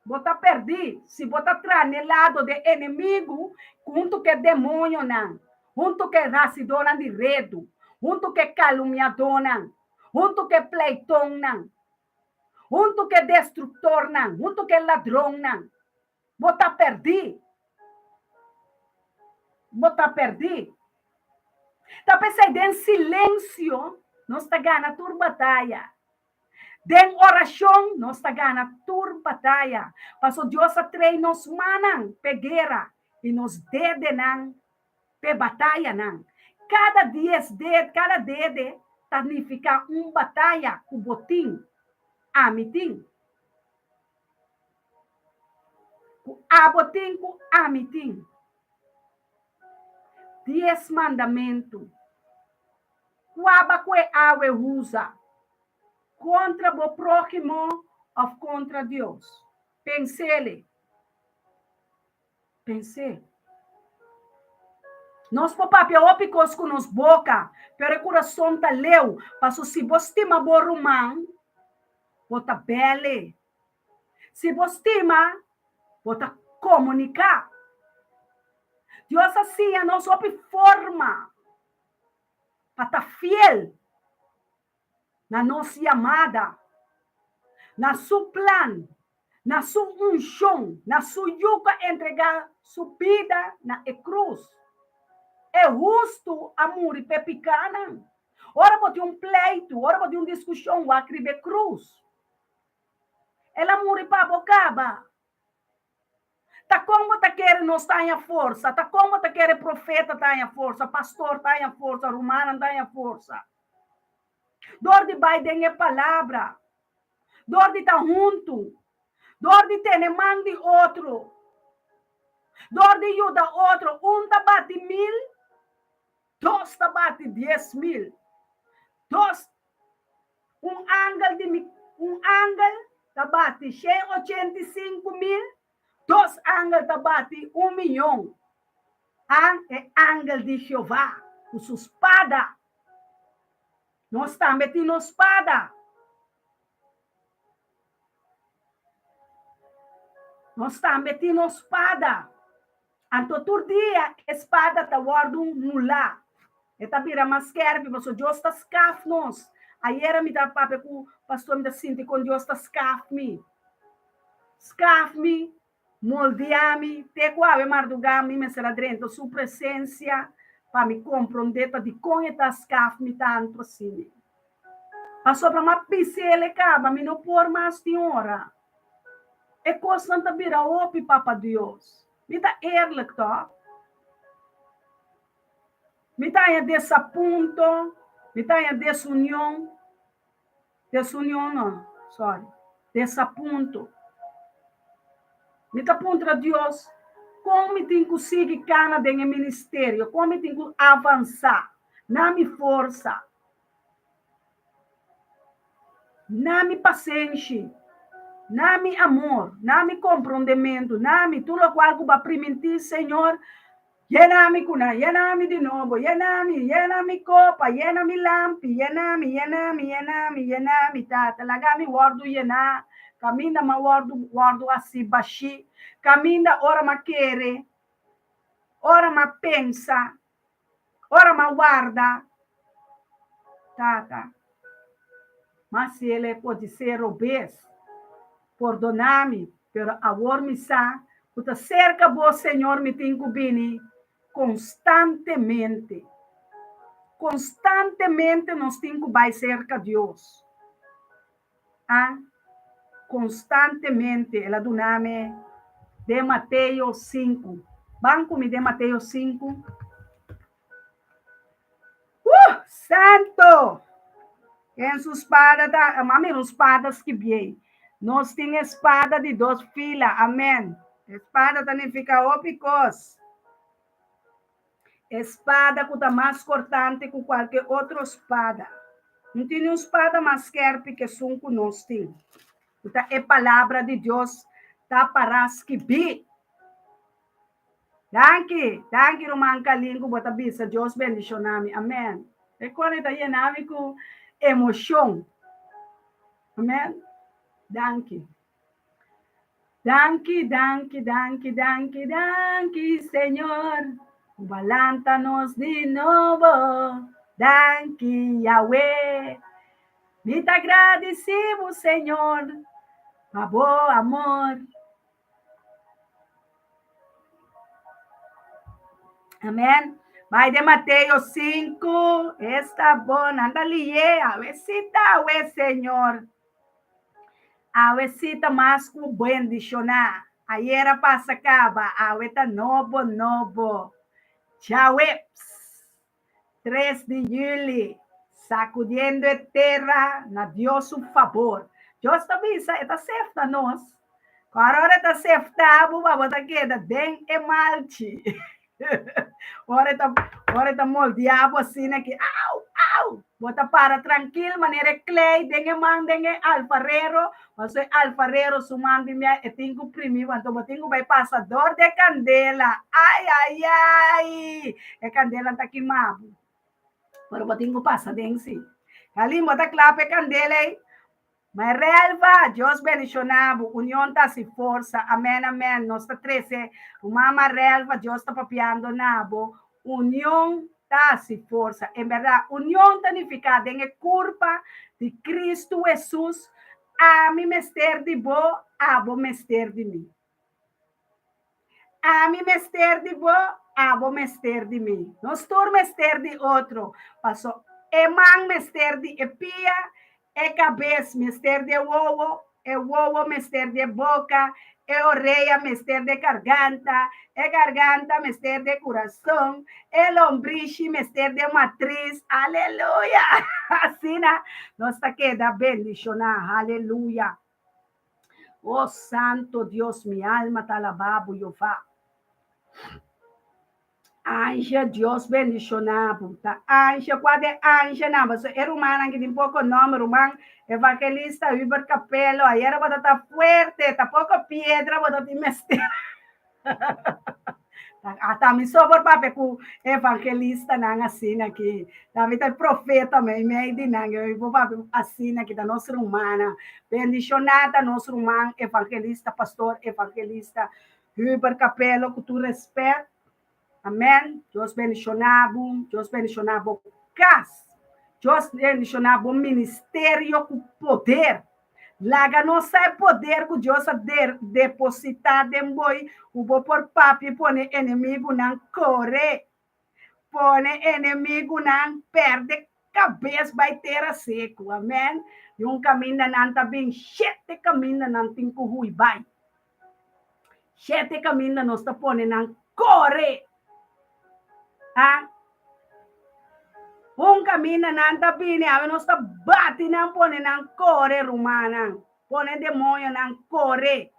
Bo ta pèrdí si bo ta traha n'e lado d'e enemigu huntu ku e demoñonan, huntu ku e hasidónan di redu, huntu ku e kalumniadónan, huntu ku e pleitonnan, huntu ku e destruktornan, huntu ku e ladronnan. Bo ta pèrdí. Bo ta pèrdí. Ta p'esei den silensio nos ta gana tur bataya. Den orashon nos ta gana tur bataya, paso Dios a trei nos mannan p'e guera i nos dedenan p'e batayanan. Kada dies ded, kada dede ta nifiká un bataya ku bo tin, ami tin. Ku abo tin, ku ami tin. Dies mandamentu. Kuaba ku e awe usa kontra bo próhimo òf kontra Dios? Pens'ele. Pens'é. Nos por papia hopi kos ku nos boka, pero e kurason ta leu, paso si bo stima bo ruman, bo ta bèl'e. Si bo stima, bo ta komuniká. Dios a siña nos hopi forma pa ta fiel na nos yamada, na su plan, na su unshon, na su Yu ku a entregá su bida na e krus. E hustu a muri p'e pikánan. Ora bo tin un pleitu, ora bo tin un diskushon, wak riba e krus. El a muri pa bo kaba. Ta kon bo ta kere nos ta haña forsa? Ta kon bo ta kere profeta ta haña forsa, pastor ta haña forsa, rumannan ta haña forsa? Dor di bai den e palabra, dor di ta huntu, dor di tene man di otro, dor di yuda otro. Un ta bati mil, dos ta bati 10,000. Dos Un angel di mi, un angel ta bati 185,000, dos angel ta bati un miyon. An e angel di Jehová ku su spada. Nos tambe tin nos spada. Nos tambe tin nos spada. Anto tur dia e spada ta wòrdu mulá. E ta bira mas skèrpi pasobra Dios ta skaf nos. Ayera mi ta papia ku pastor, mi ta sinti kon Dios ta skaf mi. Skaf mi, moldia mi, te ku awe mardugá mi mester a drenta su presensia pa mi komprondé ta dikon e ta skaf mi tantu asina. Pasobra mi a pis'el e kaba, mi no por mas tin ora. E kosnan ta bira hopi, Papa Dios. Mi ta eerlijk tòg? Mi ta haña desapunto, mi ta haña desunion, desunion no, sorry, desapunto. Mi ta puntra Dios, kon mi tin ku sigui kana den e ministerio? Kon mi tin ku avansá na mi forsa? Na mi pasenshi, na mi amor, na mi komprondementu, na mi tur lokual ku bo a primintí, Señor, yena mi ku nan, yena mi di nobo, yena mi, yena mi kopa, yena mi lampi, yena mi, yena mi, yena mi, yena mi, Tata, laga mi wòrdu yená, kaminda m'a wòrdu wòrdu hasi bashí, kaminda ora m'a kere, ora m'a pensa, Ora m'a warda Tata, ma si el e podisé robes, pordoná mi, pero awor mi sa ku ta serka bo, Señor, mi tin ku bini konstantemente. Konstantemente nos tin ku bai serka Dios. A Konstantemente el a duna mi den Mateo sinku. Ban ku mi den Mateo sinku. Uh! Santo! Ken su spada ta, m'a mira un spada skibié. Nos tin e spada di dos fila. Amen. E spada ta nifiká hopi kos. E spada ku ta mas kortante ku kualke otro spada. No tin niun spada mas skèrpi ku esun ku nos tin, ku ta e Palabra di Dios ta pará skibí. Danki, danki ruman Kalin ku bo ta bisa Dios bendishoná mi. Amèn. E kos ta yena mi ku emoshon. Amen. Danki. Danki, danki, danki, danki, danki, Señor. Ku bo a lanta nos di nobo. Danki, Yahweh. Mi ta gradisí bo, Señor, pa bo amor. Amen. Bai den Mateo 5. Esta bon. Anda lié. Awesita, awe, Señor. Awesita mas ku bendishoná. Ayera pasa kaba, awe ta nobo nobo. Djaweps, tres di yüli, sakudiendo e tera na Dios su fabor. Dios ta bisa e ta sefta nos. Ku ora e ta sefta bo, bo ta keda den e malchi. Ora e ta, ora e ta moldeá bo asina ki, au, au! Bo ta para trankil manera e klei den e man den e alfarero, pasobra e alfarero su man di mia e tin ku primí bo, anto bo tin ku bai pasa dor di e kandela. Ai, ai, ai! E kandela ta kimá bo, pero bo tin ku pasa den sí. Kalin bo ta kla pa e kandela ei? Marelva, Dios bendiciona bo, union ta hasi forsa, amen amen, nos ta trece ruman Marelva, Dios ta papiando na bo, union ta hasi forsa, en berdad union ta nifica den e curpa di Cristo Jesus, ami mester di bo, abo mester di mi. Ami mester di bo, abo mester di mi. Nos tur mester di otro, paso e man mester di e pia, e kabes mester di e wowo, e wowo mester di e boka, e orea mester di e garganta, e garganta mester di e kurason, e lombrishi mester di e matris. Aleluya! Asina nos ta keda bendishoná. Haleluya! Oh Santo Dios, mi alma ta alabá bo, Jehová. Anja, Dios bendishoná bo. Ta Anja, kua de Anjanan? Pasobra e rumannan ki tin poko nòmber, ruman Evangelista Hubert Capello, ayera bo ta ta fuerte, ta poko piedra bo ta tin mester. Ata mi so por papia ku evangelistanan asina aki. Ta mi ta e profeta meimei di nan. Mi por papia asina aki. Ta nos rumannan. Bendishoná ta nos ruman evangelista, pastor evangelista Hubert Capello ku tur rèspèt. Amèn. Dios bendishoná bo. Dios bendishoná bo kas. Dios bendishoná bo ministerio ku poder. Laga nos sa e poder ku Dios a depositá den bo i ku bo por papia i pone enemigunan kore, pone enemigunan pèrdè kabes bai tera seku. Amèn. Di un kaminda nan ta bin, shete kaminda nan tin ku hui bai. Shete kaminda nos ta pone nan kore. A Un kaminda nan ta bini, awe nos ta bati nan pone nan kore, rumannan. Pone demoñonan kore.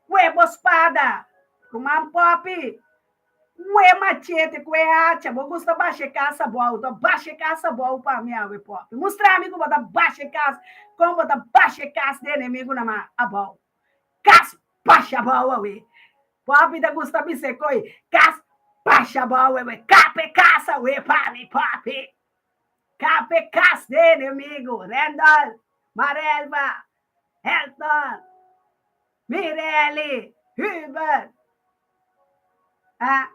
Kue bo spada, ruman Poppy. Kue machete, kue hacha. Bo gusta basha e kas abou, to basha e kas abou pa mi awe, Poppy. Mustra mi ku bo ta basha e kas, kon bo ta basha e kas di enemigunan abou. Kas basha abou awe. Papi ta gusta bisa e koi, kas basha abou awe, kap e kas awe pa mi papi. Kap e kas di enemigu, Randolph, Marelva, Elton, Mirelli, Hubert, ah,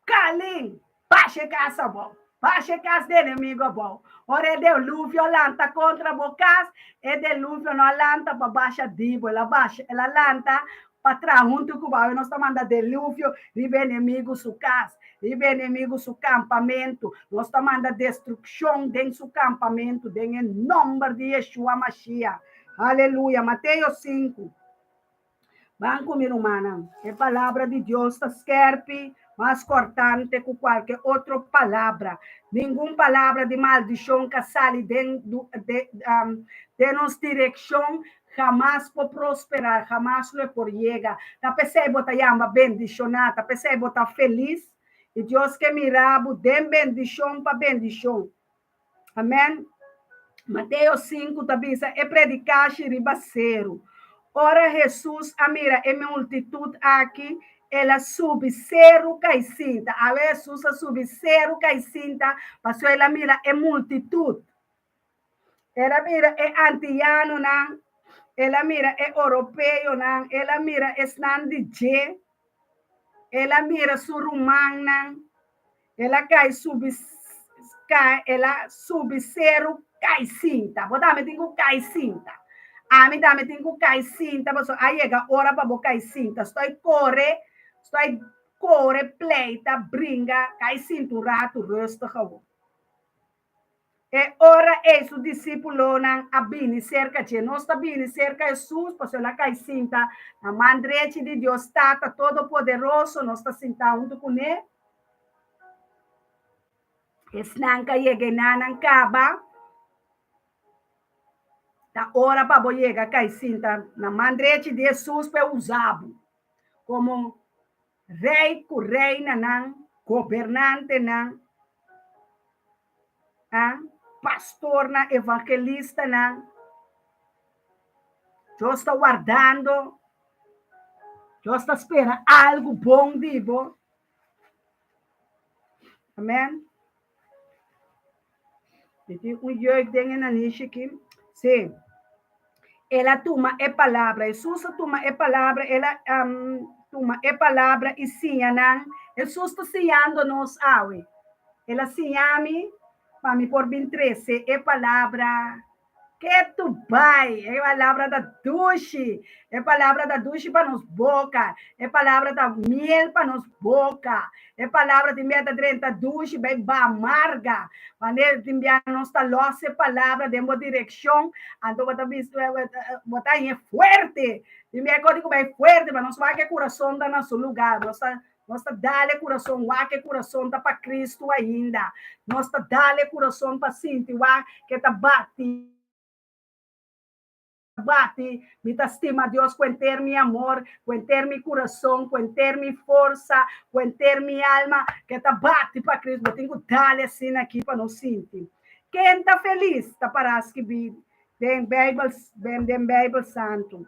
Kalin, basha e kas abou, basha e kas di enemigu abou. Ora e deluvio lanta kontra bo kas, e deluvio no a lanta pa basha di bo, el a basha, el a lanta pa traha huntu ku bo. Awe nos ta manda deluvio riba e enemigu su kas, riba e enemigu su kampamentu. Nos ta manda destrukshon den su kampamentu den e nòmber di Yeshua Mashiach. Aleluya. Mateo sinku. Ban ku mi rumannan, e palabra di Dios ta skerpi, mas kortante ku kualke otro palabra. Ningun palabra di maldishon ka sali den den nos direkshon, hamas por prosperá, hamas lo e por yega. Ta p'esei bo ta yama bendishoná, ta p'esei bo ta felis, i Dios ke mira bo den bendishon pa bendishon. Amèn. Mateo sinku ta bisa e predikashi riba seru. Ora Hesus a mira e multitut aki, El a subi seru kai sinta. Awe Hesus a subi seru kai sinta pasobra el a mira e multitut. El a mira e antianonan, el a mira e oropeonan, el a mira esnan di dje, el a mira su rumannan, el a kai subi kai, el a subi seru kai sinta. Bo tambe tin ku kai sinta. Ami tambe tin ku kai sinta pasobra a yega ora pa bo kai sinta. Stoi kore, stoi kore, pleita, bringa, kai sinta un ratu rustig awor. E ora ei su disípulonan a bini serka dje. Nos ta bini serka Hesus pasobra el a kai sinta na man drechi di Dios Tata Todopoderoso. Nos ta sintá huntu kuné. Esnan ka yega enanan kaba. Ta ora pa bo yega kai sinta na man drechi di Hesus pa e usa bo komo Rei ku reinanan, gobernantenan, a pastornan, evangelistanan. Dios ta wardando, Dios ta spera algu bon di bo. Amen. Mi tin un jeuk den e nanishi aki. Sí. El a tuma e palabra. Hesus a tuma e palabra. El a um, tuma e palabra i siña nan. Hesus ta siñando nos awe. El a siña mi pa mi por bin trese e palabra Ketu bai! E palabra ta dushi. E palabra ta dushi pa nos boka. E palabra ta miel pa nos boka. E palabra tin bia ta drenta dushi bai ba marga. Wanneer tin bia nos ta los e palabra den bo direkshon, anto bo ta bisa, bo ta hañ'e fuerte. Tin bia e kòdigo bai fuerte, pa nos wak e kurason ta na su lugá. Nos ta Nos ta dal e kurason, wak e kurason ta pa Kristu ainda. Nos ta dal e kurason pa sinti wak ke ta bati, bati. Mi ta stima Dios ku henter mi amor, ku henter mi kurason, ku henter mi forsa, ku henter mi alma, ke ta bati pa Kristu. Bo tin ku dal asina aki pa nos sinti. Ken ta felis? Ta pará skibí den Beibel, den Beibel Santu.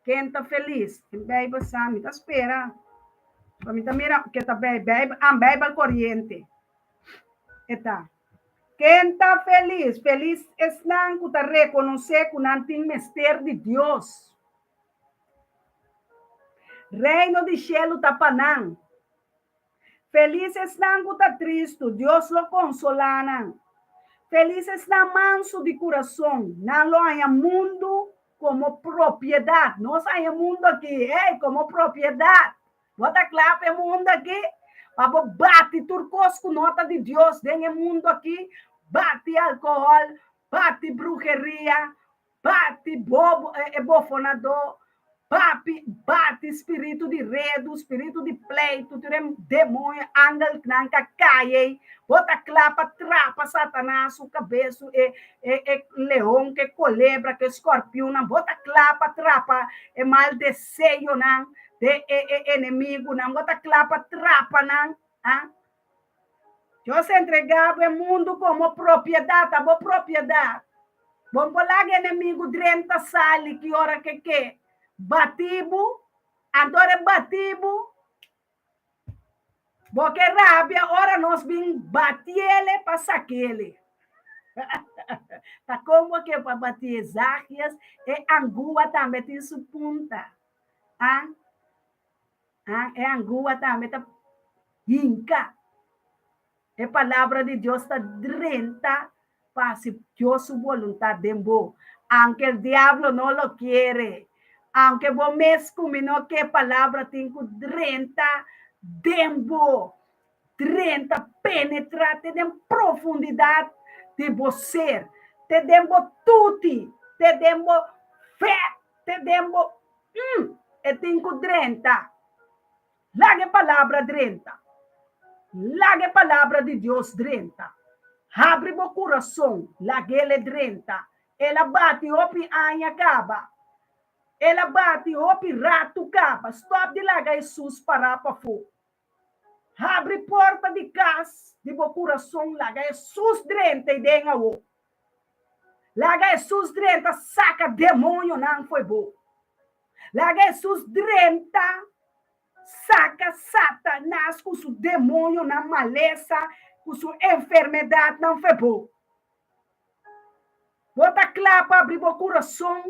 Ken ta felis? Den Bijbel sa mi ta spera. Pa mi ta mira ke ta bij Bijbel, ah, Bijbel Koriente. E ta. Ken ta felis? Felis esnan ku ta rekonosé ku nan tin mester di Dios. Reino di shelu ta pa nan. Felis esnan ku ta tristu, Dios lo konsolá nan. Felis esnan mansu di kurason, nan lo haña mundu komo propiedat. Nos haña mundu akí, hey, komo propiedat. Bo ta kla pa e mundu akí? Pa bo bati tur kos ku no ta di Dios den e mundu akí, bati alkohòl, bati bruheria, Bati bobo e bofonadó, papi, bati spiritu di redu, spiritu di pleitu, tur e demoño, angelnan ka kai ei, bo ta kla pa trapa Satanas su kabes, su e e e leon, ku e kolebra, ku e skòrpionnan, bo ta kla pa trapa e mal deseonan de e e enemigunan, bo ta kla pa trapa nan, ah. Dios a entregá bo e mundu komo propiedat, ta bo propiedat. Bo no por laga enemigu drenta sali ki ora ke ke bati bo, anto ora e bati bo, bo ke rabia ora nos bin batiele pa sakele. Ta kon bo ke pa bati e zagias, e angua tambe tin su punta. Ah, ah, e angua tambe ta Hinka. E Palabra di Dios ta drenta pa hasi Dios su boluntat den bo, aunke el diablo no lo kiere. Aunke bo mes ku mi no ke, Palabra tin ku drenta den bo, drenta, penetra te den profundidat di bo ser, te den bo tuti, te den bo vet, te den bo, mm, e tin ku drenta. Laga e palabra drenta. Laga e palabra di Dios drenta. Habri bo kurason, lag'el e drenta. El a bati hopi aña kaba. El a bati hopi ratu kaba. Stòp di laga Hesus pará pafó. Habri porta di kas di bo kurason, laga Hesus drenta ei den awor. Laga Hesus drenta saka demoñonan fo'i bo. Laga Hesus drenta. Saka Satanas ku su demoñonan malesa, ku su enfermedatnan fe bo. Bo ta kla pa abri bo kurason?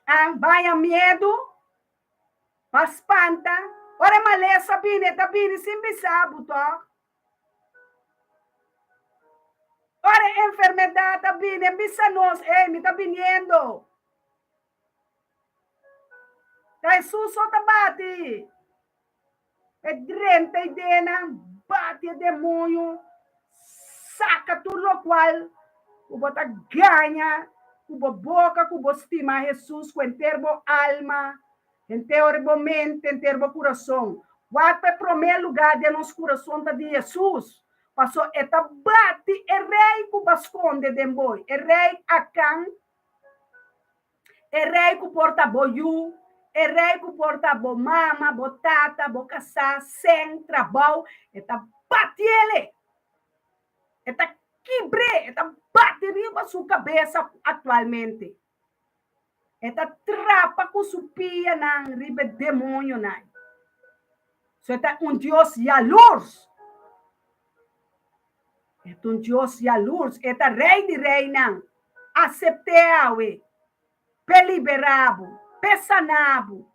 An baña miedu? Pa spanta? Ora e malesa bini, e ta bini sin bisa bo, tòg? Ora e enfermedat a bini, e bisa nos, Ey, mi ta biniendo. Ta Hesus so ta bati. E drenta e denan, bati e demoño, saka tur lokual ku bo ta gaña ku bo boka ku bo stima Hesus ku henter bo alma, henter bo mente, henter bo kurason. Wak pa e promé lugá den nos kurason ta di Hesus, paso e ta bati e rei ku bo a skonde den bo, e rei Akan. E rei ku por ta bo yu, e rei ku por ta bo mama, bo tata, bo kasá, sèn, trabou, e ta bati el. E ta kibr'é, e ta bati riba su kabesa aktualmente. E ta trapa ku su pianan riba e demoñonan. So e ta un Dios yalurs. E ta un Dios yalurs, e ta Rei di reinan. Asept'é awe, p'e liberá bo, p'e saná bo.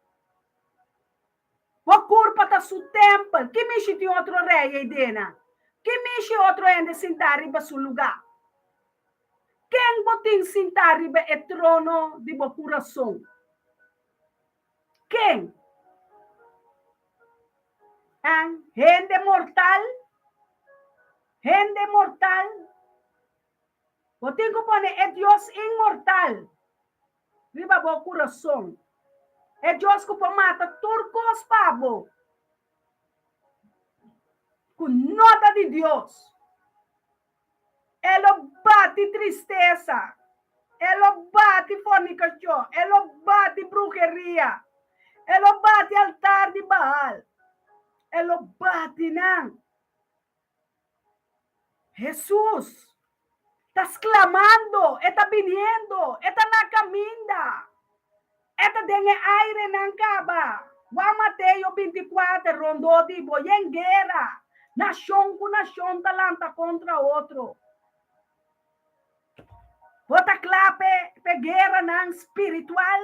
Bo kurpa ta su tèmpel. Ki mishi tin otro rei ei dena? Ki mishi otro hende sintá riba su lugá? Ken bo tin sintá riba e trono di bo kurason? Ken? An hende mortal? Hende mortal? Bo tin ku pone e Dios inmortal riba bo kurason, e Dios ku por mata tur kos pa bo ku no ta di Dios. E lo bati tristesa, e lo bati fornikashon, e lo bati bruheria, e lo bati altar di Baal, e lo bati nan. Hesus ta sklamando, e ta biniendo, e ta na kaminda, e ta den e airenan kaba. Wak Mateo bintikuater, rondó di bo yen guera, nashon ku nashon ta lanta kontra otro. Bo ta kla p'e gueranan spiritual?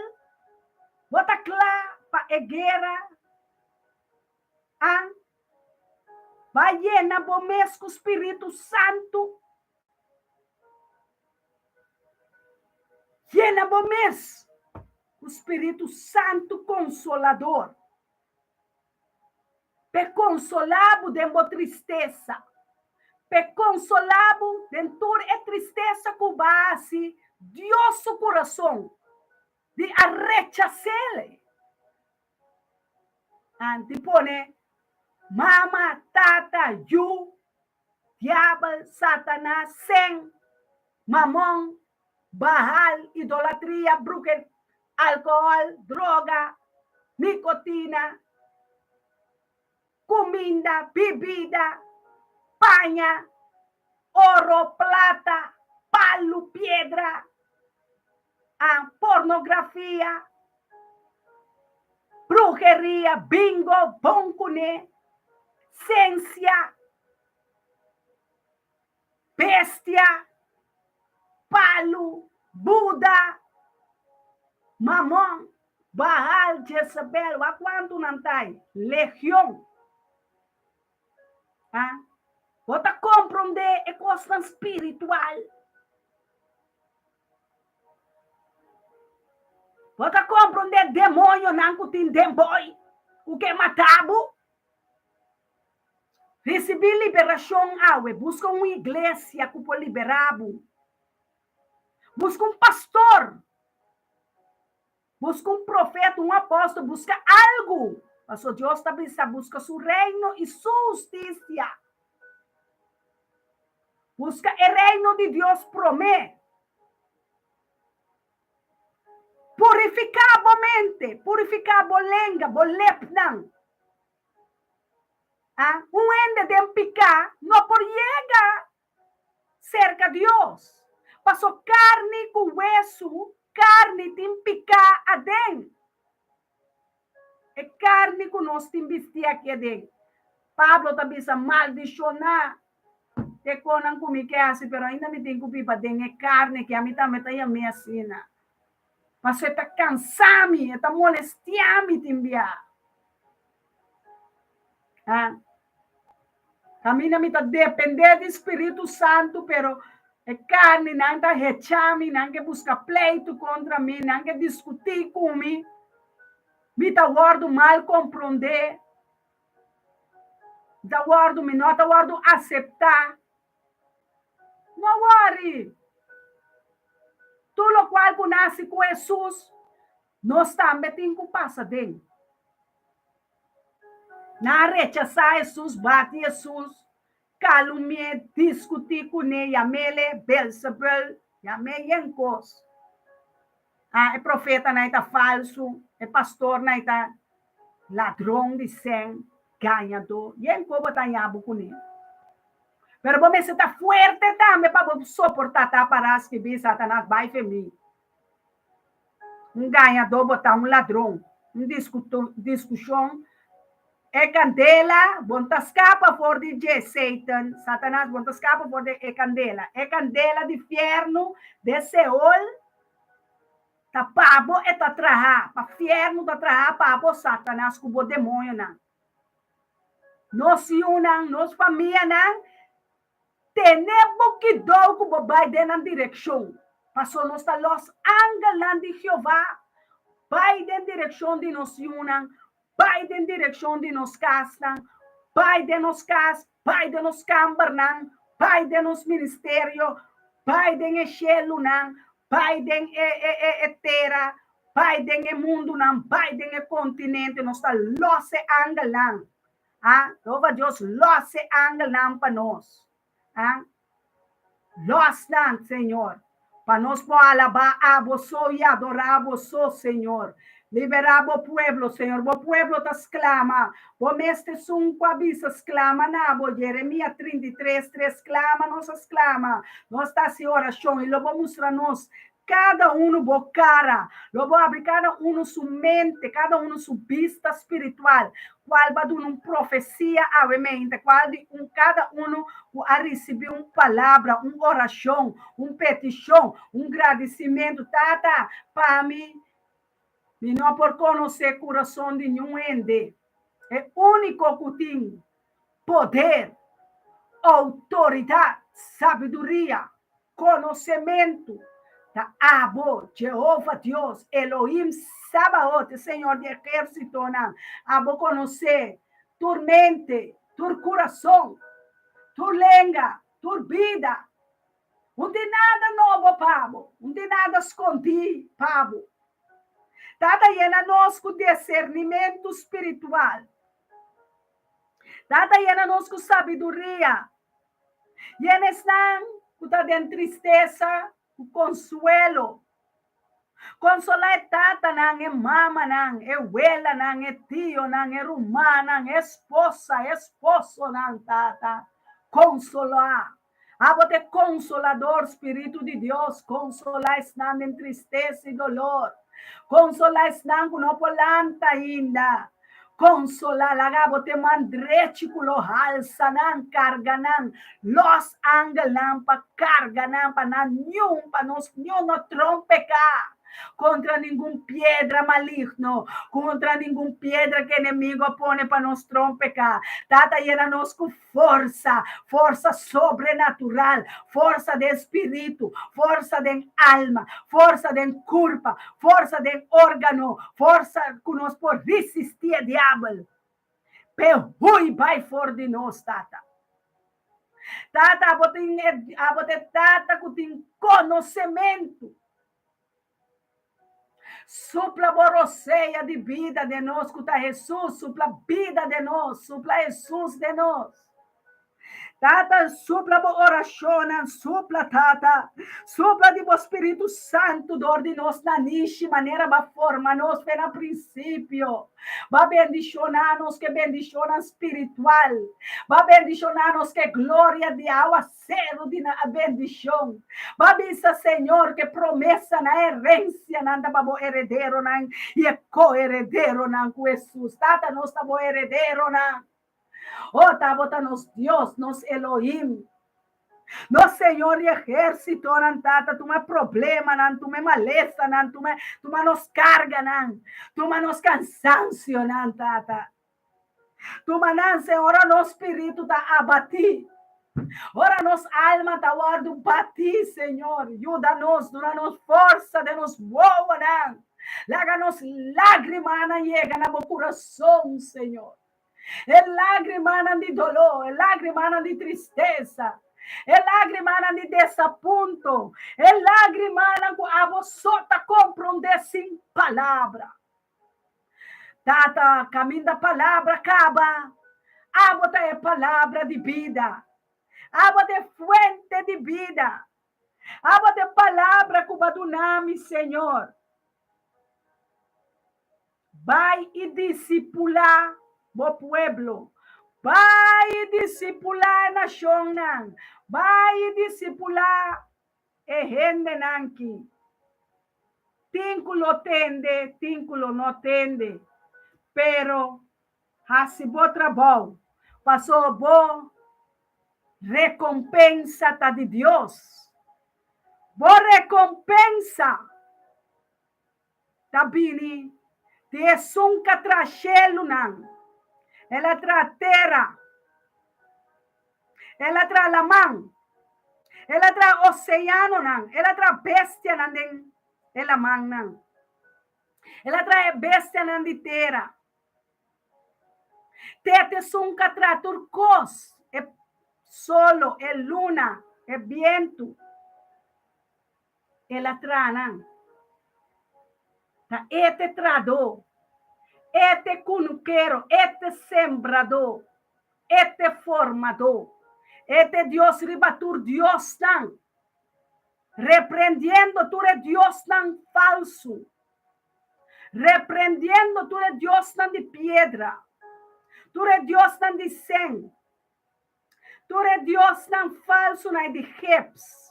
Bo ta kla pa e guera? A Bai yena bo mes ku spiritu santu. Yena bo mes ku spiritu santu konsolador. P'e konsolá bo den bo tristesa. P'e konsolá bo den tur e tristesa ku bo a hasi Dios su kurason di a rechas'el. Anti pone mama, tata, yu, diabel, Satanas, sen, mamon, Baal, idolatria, bruken, alkohòl, droga, nikotina, kuminda, bibida, paña, oro, plata, palu, piedra, a pornografia, bruheria, bingo, bon kuné, sensia, bestia, palu, Buda, Mamon, Baal, Jezebel, wak kuantu nan ta ei? Legion. Ah, bo ta komprondé e kosnan spiritual. Bo ta komprondé demoñonan ku tin den boi ku ke mata bo. Risibí liberashon awe. Buska un iglesia ku por liberá bo. Buska un pastor. Buska un profeta, un apòstel, buska algu. Pasobra Dios ta bisa buska su reino i su hustisia. Buska e reino di Dios promé. Purifiká bo mente, purifiká bo lenga, bo lepnan. A Un hende den piká no por yega serka Dios, paso karni ku wesu, karni tin piká aden. E karni ku nos tin bisti aki aden. Pablo ta bisa, Maldishoná e konan ku mi ke hasi, pero ainda mi tin ku biba den e karni aki, ami tambe ta yam'é asina. Pasobra e ta kansá mi, e ta molestiá mi tin bia. Ha? Kaminda mi ta dependé di Spiritu Santu, pero e karninan ta hechá mi, nan ke buska pleitu kontra mi, nan ke diskutí ku mi, mi ta wòrdu mal komprondé, mi ta wòrdu, mi no ta wòrdu aseptá. No wòri! Tur lokual ku nasi ku Hesus, nos tambe tin ku pasa den. Nan a rechasá Hesus, bati Hesus, kalumi'é, diskutí kuné, yam'é Beelzebul, yam'é yen kos. Ah, e profetanan ei ta falsu, e pastornan ei ta ladron di sèn, gañadó, yen kos bo ta haña bo kuné. Pero bo mester ta fuerte tambe pa bo soportá ta pará skibí Satanas bai fe mi. Un gañadó bo ta, un ladron, un diskushon. E kandela, bo no ta skapa for di dje, Satan, Satanas, bo no ta skapa for di e kandela. E kandela di fièrnu, de Seol, ta pa bo e ta traha, pa fièrnu ta traha pa bo, Satanas, ku bo demoñonan. Nos yunan, nos famianan, Tene bo kidou ku bo bai den nan direkshon, paso nos ta lòs angelnan di Jehová bai den direkshon di nos yunan, bai den direkshon di nos kasnan, bai den nos kas, bai den nos kambernan, bai den nos ministerio, bai den e shelunan, bai den e e e e tera, bai den e mundunan, bai den e kontinente, nos ta lòs e angelnan. A, Jehova Dios, lòs e angelnan pa nos. A, lòs nan, Señor, pa nos por alabá abo so i adorá abo so, Señor. Liberá bo pueblo, Señor. Bo pueblo ta sklama. Bo mes ta esun ku a bisa, Sklama na bo. Jeremia 33, 3, Sklama, nos a sklama. Nos ta hasi orashon i lo bo mustra nos Kada unu bo kara. Lo bo abri kada unu su mente, kada unu su bista spiritual, kual bo a duna un profesia awe mente, kual di un kada unu ku a risibí un palabra, un orashon, un petishon, un gradisimentu. Tata, pa mi, mi no por konosé kurason di niun hende. E úniko ku tin poder, outoridat, sabiduria, Konosementu ta abo, Jehova Dios, Elohim Sabaot, e Señor di ehérsitonan. Abo konosé tur mente, tur kurason, tur lenga, tur bida. Un tin nada nobo pa bo, un tin nada skondí pa bo. Tata yena nos ku disernimentu spiritual. Tata yena nos ku sabiduria. Yena esnan ku ta den tristesa ku konsuelo. Konsolá e tatanan, e mamanan, e welanan, e tionan, e rumannan, e esposa, e esposonan, Tata. Konsolá. Abo ta e konsolador, Spiritu di Dios, konsolá esnan den tristesa i dolor. Konsolá esnan ku no por lanta ainda. Konsolá, laga bo te man drechi ku lo halsa nan, karga nan, lòs angelnan pa karga nan, pa nan niun, pa nos niun no trompeká kontra ningun piedra maligno, kontra ningun piedra ku enemigo a pone pa nos trompeká. Tata, yena nos ku Forsa, forsa sobrenatural, forsa den spiritu, forsa den alma, forsa den kurpa, forsa den organo, forsa ku nos por risistí e diabel p'e hui bai for di nos, Tata. Tata, abo tin e, abo ta e Tata ku tin konosementu. Supla bo rosea di bida den nos ku ta Hesus, supla bida den nos, supla Hesus den nos. Tata, supla bo orashonnan, supla, Tata, supla di bo Spiritu Santu dor di nos nanishi, manera Bo a forma nos fe na prinsipio. Bo a bendishoná nos ku e bendishonnan spiritual. Bo a bendishoná nos ku e gloria di awaseru di na bendishon. Bo a bisa, Señor, ku e promesanan, e herensianan ta pa bo herederonan i e koherederonan ku Hesus. Tata, nos ta bo herederonan. Oh, ta bo ta nos Dios, nos Elohim. Nos Señor di ehérsitonan, Tata, tuma problemanan, tuma e malesanan, tuma, tuma nos karganan, tuma nos kansansionan, Tata. Tuma nan, Señor, ora nos spiritu ta abatí, ora nos alma ta wòrdu batí, Señor, yuda nos, duna nos forsa den nos wowonan. Laga nos lágrimanan yega na bo kurason, Señor. E lágrimanan di doló, e lágrimanan di tristesa, e lágrimanan di desapunto, e lágrimanan ku abo so ta komprondé sin palabra. Tata, kaminda palabra kaba, abo ta e palabra di bida. Abo ta e fuente di bida. Abo ta e palabra ku bo a duna mi, Señor. Bai i disipulá bo pueblo. Bai i disipulá e nashonnan. Bai i disipulá e hendenan ki tin ku lo tende, tin ku lo no tende. Pero hasi bo trabou, pasobra bo rekompensa ta di Dios. Bo rekompensa ta bini di esun ka traha shelunan, el a traha tera, el a traha laman, el a traha oseanonan, el a traha bestianan den e lamannan, el a traha e bestianan di tera. Te ta esun ka traha tur kos, e solo, e luna, e bientu. El a traha nan. Ta e t'e trahadó, e t'e kunukero, e t'e sembradó, e t'e formadó, e t'e Dios riba tur diosnan, reprendiendo tur e diosnan falsu, reprendiendo tur e diosnan di piedra, tur e diosnan di sen, tur e diosnan falsunan di gips.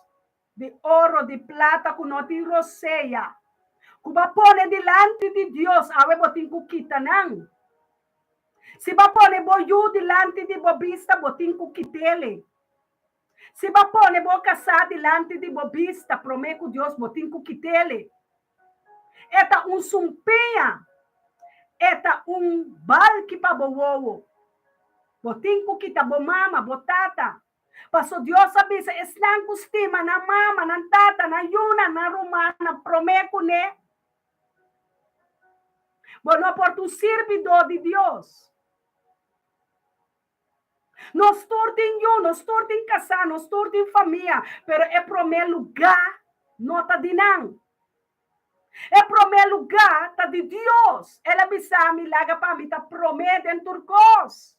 Di oro, di plata ku no tin rosea, ku bo a pone dilanti di Dios, awe bo tin ku kita nan. Si bo a pone bo yu dilanti di bo bista, bo tin ku kit'ele. Si bo a pone bo kasá dilanti di bo bista promé ku Dios, bo tin ku kit'ele. E ta un sumpiña, e ta un balki pa bo wowo. Bo tin ku kita bo mama, bo tata, Paso Dios a bisa esnan ku stima nan mama, nan tata, nan yunan, nan rumannan promé kuné, Bo no por ta un sirbidó di Dios. Nos tur tin yu, nos tur tin kasá, nos tur tin famia, pero e promé lugá no ta di nan. E promé lugá ta di Dios. El a bisa mi, Laga pa mi ta promé den tur kos.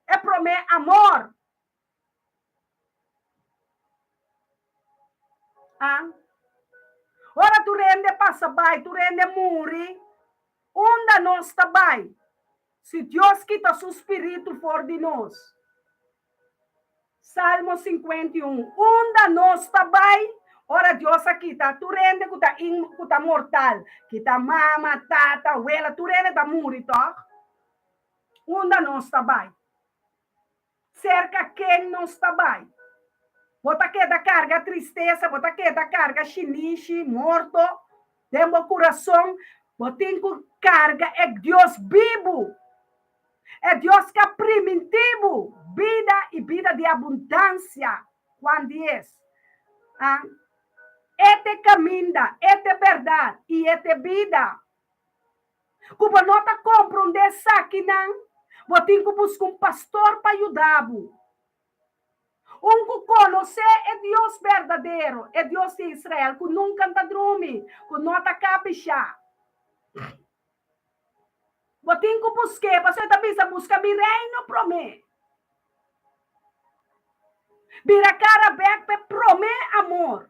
E promé amor. A. Ora tur hende pasa bai, tur hende muri, unda nos ta bai si Dios kita su spiritu for di nos? Salmo 51. Unda nos ta bai ora Dios a kita tur hende ku ta in, ku ta mortal, kita mama, tata, wela, tur hende ta muri tòg? Unda nos ta bai? Serka ken nos ta bai? Bo ta keda karga tristesa, bo ta keda karga shinishi, morto den bo kurason. Bo tin ku karga e Dios bibu, e Dios ku a primintí bo bida i bida di abundansia. Juan dies. A E ta e kaminda, e ta e bèrdat i e ta e bida. Ku bo no ta komprondé esakinan, bo tin ku buska un pastor pa yuda bo. Un ku konosé e Dios berdadero, e Dios di Israel, ku nunka ta drumi, ku no ta kapishá. Bo tin ku busk'é, pasobra e ta bisa, Buska mi reino promé. Bira kara bèk pa e promé amor,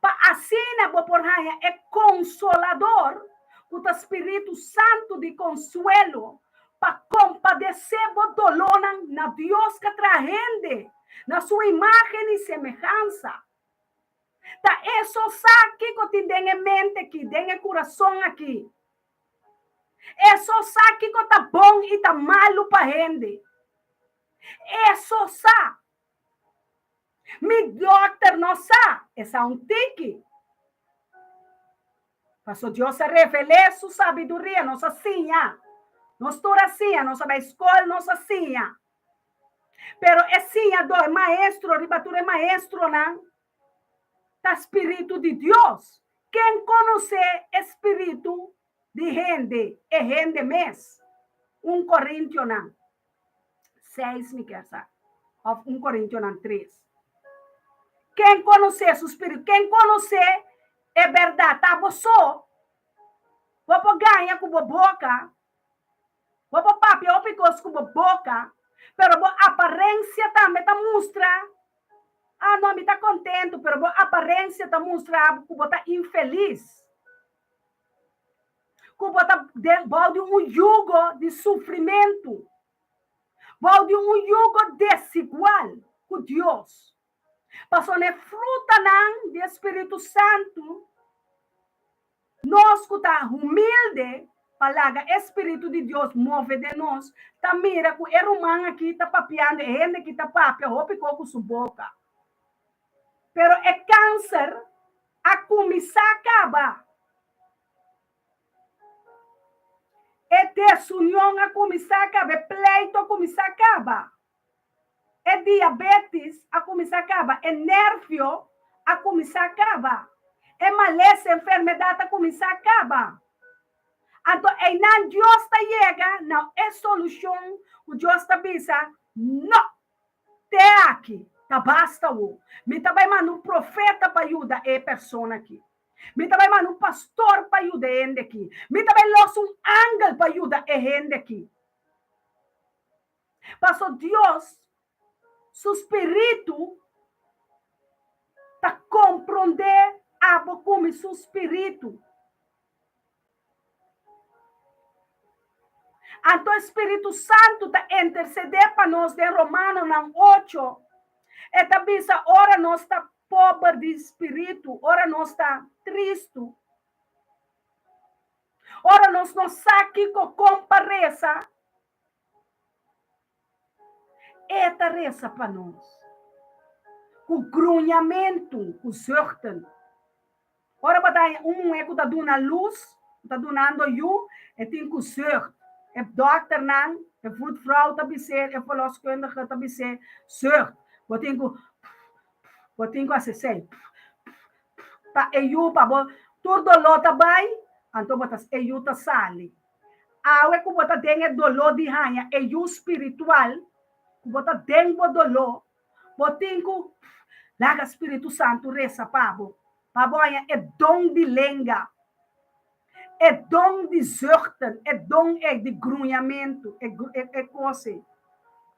pa asina bo por haña e Konsolador, ku ta Spiritu Santu di konsuelo, pa kompadesé bo dolónan na Dios ka traha hende na su imágen i semehansa. Ta e so sa kiko tin den e mente aki, den e kurason aki. E so sa kiko ta bon i ta malu pa hende. E so sa. Mi dòkter no sa, e sa un tiki. Paso Dios a revel'é su sabiduria, nos a siña. Nos tur a siña, nos a bai skol, nos a siña. Pero e siñadó, e maestro riba tur e maestronan, ta spiritu di Dios. Ken konosé e spiritu di hende? E hende mes. Un Korintionan seis mi kier sa, òf un Korintionan tres. Ken konosé su spiritu? Ken konosé e bèrdat? Ta bo so. Bo por gaña ku bo boka, Bo por papia hopi kos ku bo boka, pero bo aparensia tambe ta mustra, Ah, no, mi ta kontentu, pero bo aparensia ta mustra ku bo ta infelis, ku bo ta den bou di un yugo di sufrimentu, bou di un yugo desigual ku Dios. Pasobra e frutanan di e spiritu santu Nos ku ta humilde pa laga e spiritu di Dios move den nos, ta mira ku e ruman akí ta papiando, e hende akí ta papia hopi kos ku su boka. Pero e kanser a kuminsá kaba. E desunion a kuminsá kaba, e pleito a kuminsá kaba. E diabetes a kuminsá kaba, e nervio a kuminsá kaba, e malesa, enfermedat a kuminsá kaba. Anto einan Dios ta yega na e solushon ku Dios ta bisa, No! Te aki, ta basta awo. Mi ta bai manda un profeta pa yuda e persona aki. Mi ta bai manda un pastor pa yuda e hende aki. Mi ta bai los un angel pa yuda e hende aki. Paso Dios su spiritu ta komprondé abo ku mi su spiritu. Anto e Spiritu Santu ta intersedé pa nos den Romanonan ocho. E ta bisa ora nos ta pober di spiritu, ora nos ta tristu, ora nos no sa kiko kon pa resa, E ta resa pa nos ku gruñamentu, ku zuchten. Ora bo ta haña un muhé ku ta duna lus, ku ta dunando yu, e tin ku zucht. E dòkternan, e vroedvrouw ta bis'é, e verloskundige ta bis'é, zucht. Bo tin ku, bo tin ku hasi esei, pa e yu, pa bo tur doló ta bai, anto bo ta, e yu ta sali. Awe ku bo ta den e doló di haña e yu spiritual, ku bo ta den bo doló, bo tin ku laga Spiritu Santu resa pa bo, pa bo haña e don di lenga, e don di zuchten, e don ei di gruñamentu, e e kos ei.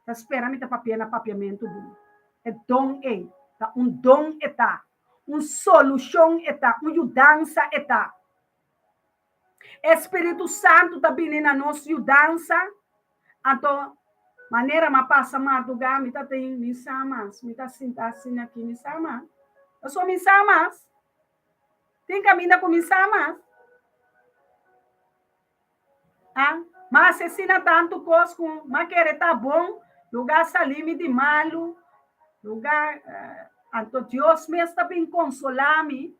Ta spera mi ta papia na papiamentu bon. E don ei ta un don e ta, un solushon e ta, un yudansa e ta. E Spiritu Santu ta bini na nos yudansa, anto manera m'a pasa mardugá mi ta tin mi sa mas, mi ta sinta asina aki mi sa mas, pasobra mi sa mas, tin kaminda ku mi sa mas. A M'a hasi asina tantu kos ku m'a kere ta bon, lugá sali mi di malu, lugá, anto Dios mes ta bin konsolá mi.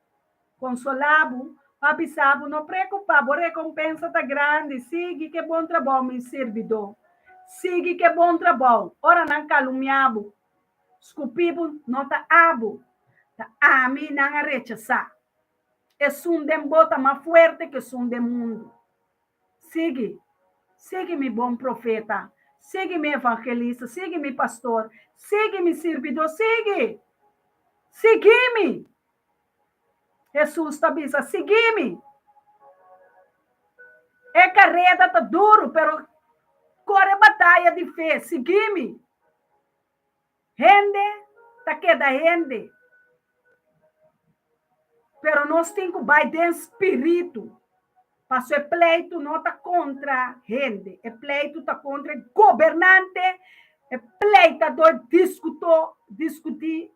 Konsolá bo, pa bisa bo, No preokupá, bo rekompensa ta grandi. Sigui ku e bon trabou, mi sirbidó. Sigui ku e bon trabou. Ora nan kalumniá bo, skupí bo, no ta abo, ta ami nan a rechasá. Esun den bo ta mas fuerte ku esun den mundu. Sigui, sigui mi bon profeta, sigui mi evangelista, sigui mi pastor, sigui mi sirbidó, sigui! Sigui mi! Hesus ta bisa, Sigui mi. E kareda ta duru, pero kore bataya di fe, sigui mi. Hende ta keda hende. Pero nos tin ku bai den spiritu. Paso e pleitu no ta kontra hende, e pleitu ta kontra e gobernante, e pleitadó, e diskutó, diskutí,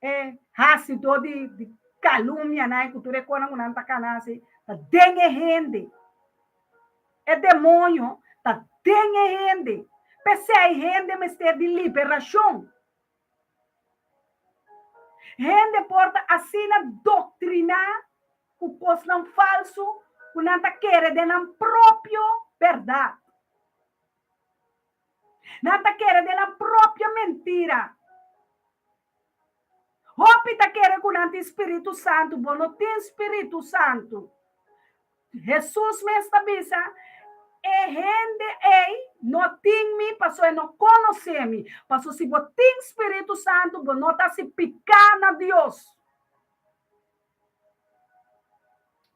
e hasidó di di kalumnianan i ku tur e kosnan ku nan ta kana hasi, ta den e hende. E demoño ta den e hende. P'esei hende mester di liberashon. Hende por ta asina doktriná ku kosnan falsu ku nan ta kere den nan propio bèrdat. Nan ta kere den nan propio mentira. Hopi ta kere ku nan tin spiritu santu, bo no tin spiritu santu. Hesus mes ta bisa, E hende ei no tin mi pasobra e no konosé mi. Pasobra si bo tin spiritu santu, bo no ta hasi piká na Dios.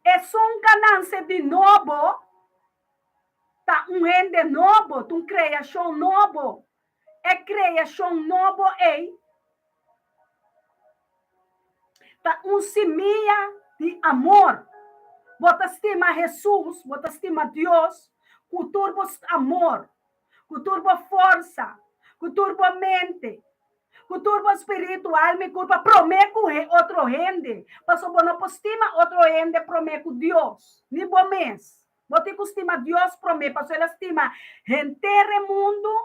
Esun ka nanse di nobo ta un hende nobo, ta un kreashon nobo. E kreashon nobo ei ta un simia di amor. Bo ta stima Hesus, bo ta stima Dios ku tur bo amor, ku tur bo forsa, ku tur bo mente, ku tur bo spiritu, alma i kurpa promé ku otro hende. Pasobra bo no por stima otro hende promé ku Dios, ni bo mes. Bo tin ku stima Dios promé, pasobra el a stima henter e mundu,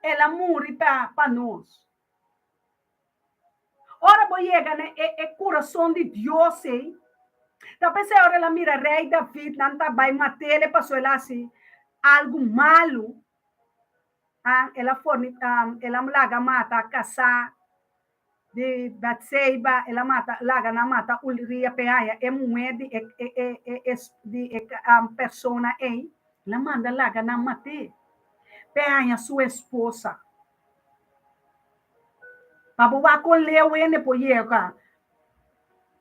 el a muri pa pa nos. Ora bo yega na e e kurason di Dios ei, ta p'esei ora el a mira rei David nan ta bai mat'el pasobra el a hasi algu malu, a el a forni el a laga mata kasá di Batseba, el a mata, laga nan mata Uria p'e haña e muhé di e e e e e di e persona ei, el a manda laga nan mat'é p'e haña su esposa. Pa bo wak kon leu hende por yega.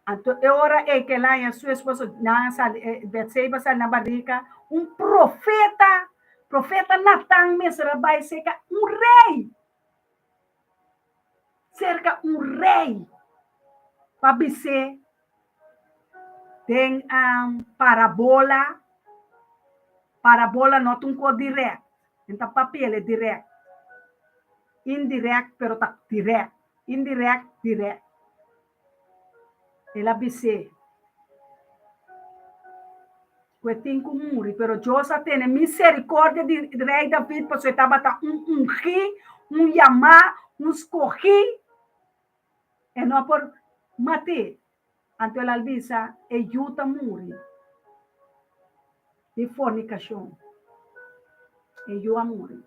Anto e ora ei ku el haña su esposa, nan a sali, Batseba a sali na barika, un profeta, profeta Natan mester a bai serka un rei. Serka un rei pa bis'é den parabola, parabola no ta un kos dirèkt, e ta papi'el e dirèkt, indirèkt pero ta dirèkt, indirèkt, dirèkt. El a bis'é ku e tin ku muri, pero Dios a tene miserikordia di rei David pasobra e tabata un ungí, un yamá, un skogí. E no a por mat'é. Anto el al bisa, E yu ta muri di fornikashon. E yu a muri.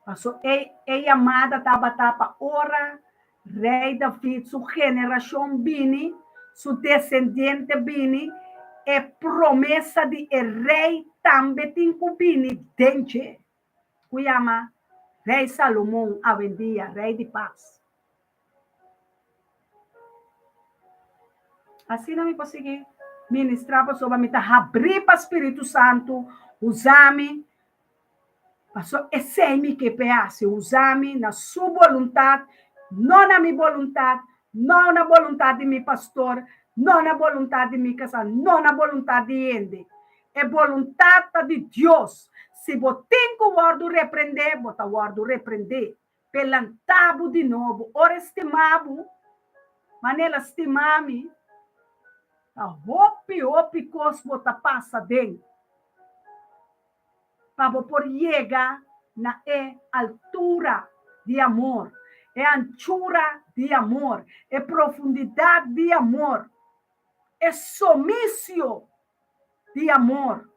Paso e e yamada tabata pa ora Rei David su generashon bini, su desendiente bini, e promesa di e rei tambe tin ku bini den dje, ku yama Rei Salomon awendia, Rei di Pas. Asina mi por sigui ministrá pasobra mi ta habrí pa Spiritu Santu usa mi. Pasobra esei mi ke p'e hasi, usa mi na su boluntat, no na mi boluntat, no na boluntat di mi pastor, no na boluntat di mi kasá, no na boluntat di hende. E boluntat ta di Dios. Si bo tin ku wòrdu reprendé, bo ta wòrdu reprendé. P'e lantá bo di nobo. Ora e stimá bo, manera el a stimá mi, ta hopi, hopi kos bo ta pasa den pa bo por yega na e altura di amor, e anchura di amor, e profundidat di amor, e somisio di amor.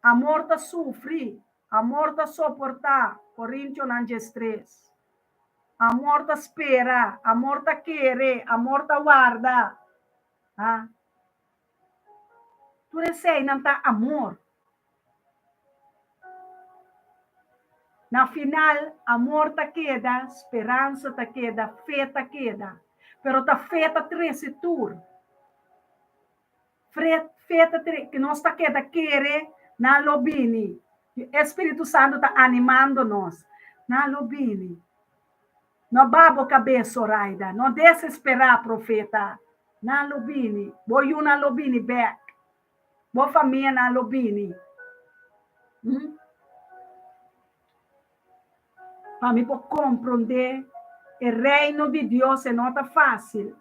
Amor ta sufri, Amor ta soportá, Korintionan 13. Amor ta spera, amor ta kere, amor ta warda. Ha? Tur eseinan ta amor. Na final, amor ta keda, speransa ta keda, fe ta keda. Pero ta fe ta trese tur. Fred, fe ta tre, ku nos ta keda kere nan lo bini. E Spiritu Santu ta animando nos. Nan lo bini. No ba bo kabes, Zoraida. No desesperá, profeta. Nan lo bini. Bo yunan lo bini bèk. Bo famianan lo bini. Hm? Pa mi por komprondé e Reino di Dios e no ta fásil.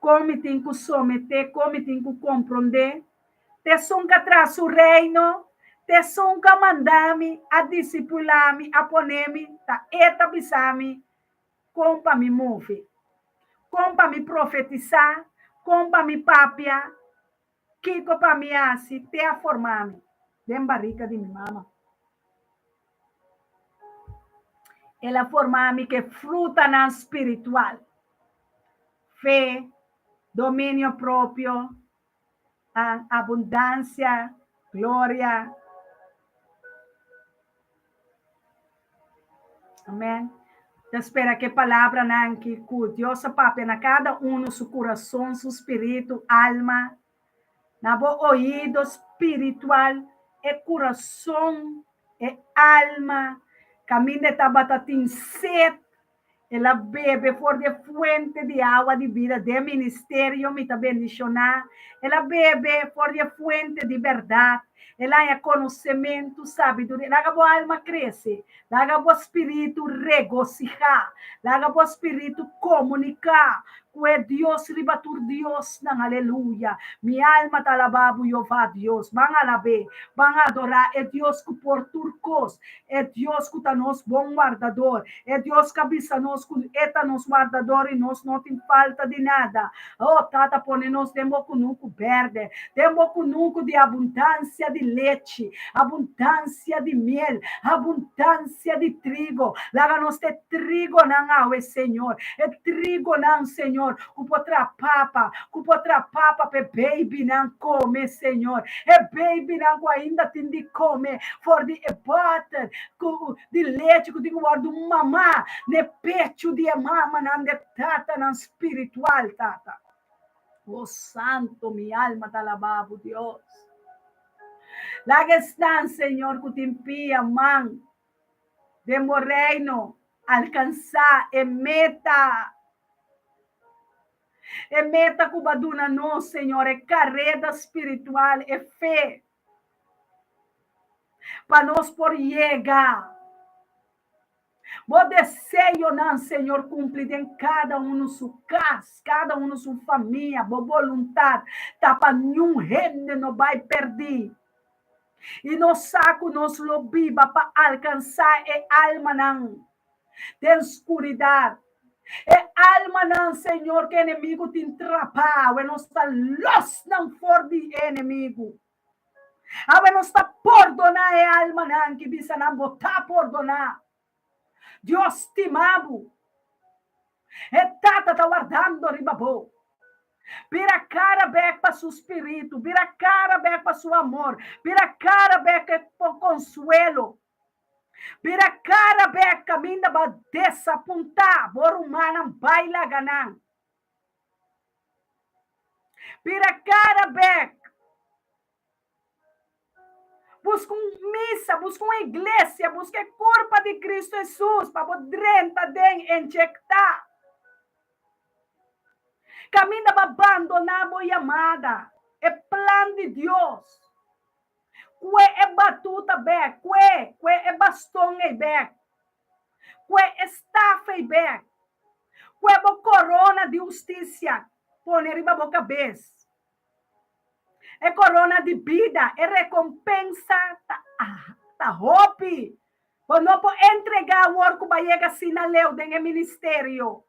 Kon mi tin ku someté, kon mi tin ku komprondé. T'esun ka traha su Reino, t'esun ku a manda mi, a disipulá mi, a pone mi, ta e ta bisa mi kon pa mi move, kon pa mi profetisá, kon pa mi papia, kiko pa mi hasi, te a forma mi den barika di mi mama. El a forma mi ku e frutanan spiritual, fe, dominio propio, abundansia, gloria. Amen. Ta spera ku e palabranan ki ku Dios a papia na kada uno su kurason, su spiritu, alma, na bo oido spiritual, e kurason, e alma, kaminda e tabata tin set El a bebe for di e fuente di awa di bida den ministerio mi ta bendishoná. El a bebe for di e fuente di bèrdat. El a haña konosementu, sabiduria. Laga bo alma krese. Laga bo spiritu regosihá. Laga bo spiritu komuniká ku e Dios riba tur diosnan. Aleluya! Mi alma ta alabá bo, Jehová Dios. Ban alab'é. Ban adorá e Dios ku por tur kos. E Dios ku ta nos bon wardador, e Dios ku a bisa nos ku E ta nos wardador i nos no tin falta di nada. Oh, Tata, pone nos den bo kunuku bèrdè, den bo kunuku di abundansia di lechi, abundansia di miel, abundansia di trigo. Laga nos ta e trigonan awe, Señor, e trigonan, Señor, ku por traha papa, ku por traha papa pa e babynan kome, Señor. E babynan ku ainda tin di kome for di e bòter ku di lechi ku tin ku wòrdu mamá na e pechu di e mamanan, di e tatanan spiritual, Tata. O Santo, mi alma ta alabá bo, Dios. Laga esnan, Señor, ku tin pia, man den bo Reino, alkansá e meta. E meta ku bo a duna nos, Señor, e kareda spiritual, e fe, pa nos por yega. Bo deseonan, Señor, kumpli den kada unu su kas, kada unu su famia. Bo boluntat ta pa niun hende no bai pèrdí. I nos sa ku nos lo biba pa alkansá e almanan den skuridat. E almanan, Señor, ku e enemigu tin trapá, awe nos ta lòs nan for di e enemigu. Awe nos ta pordoná e almanan ki bisa nan bo ta pordoná. Dios stima bo. E Tata ta wardando riba bo. Bira kara bek pa su spiritu, bira kara bek pa su amor, bira kara bek pa konsuelo. Bira kara bek kaminda bo a desapuntá bo rumannan bai laga nan. Bira kara bek. Buska un misa, buska un iglesia, buska e kurpa di Kristu Hesus pa bo drenta den enjektá. Kaminda bo a bandoná bo yamada, e plan di Dios. Kue e batuta bek, kue, kue e baston ei bek, kue e staf ei bek, kue bo korona di hustisia pone riba bo kabes. E korona di bida, e rekompensa ta ta hopi. Bo no por entregá awor ku bo a yega asina leu den e ministerio.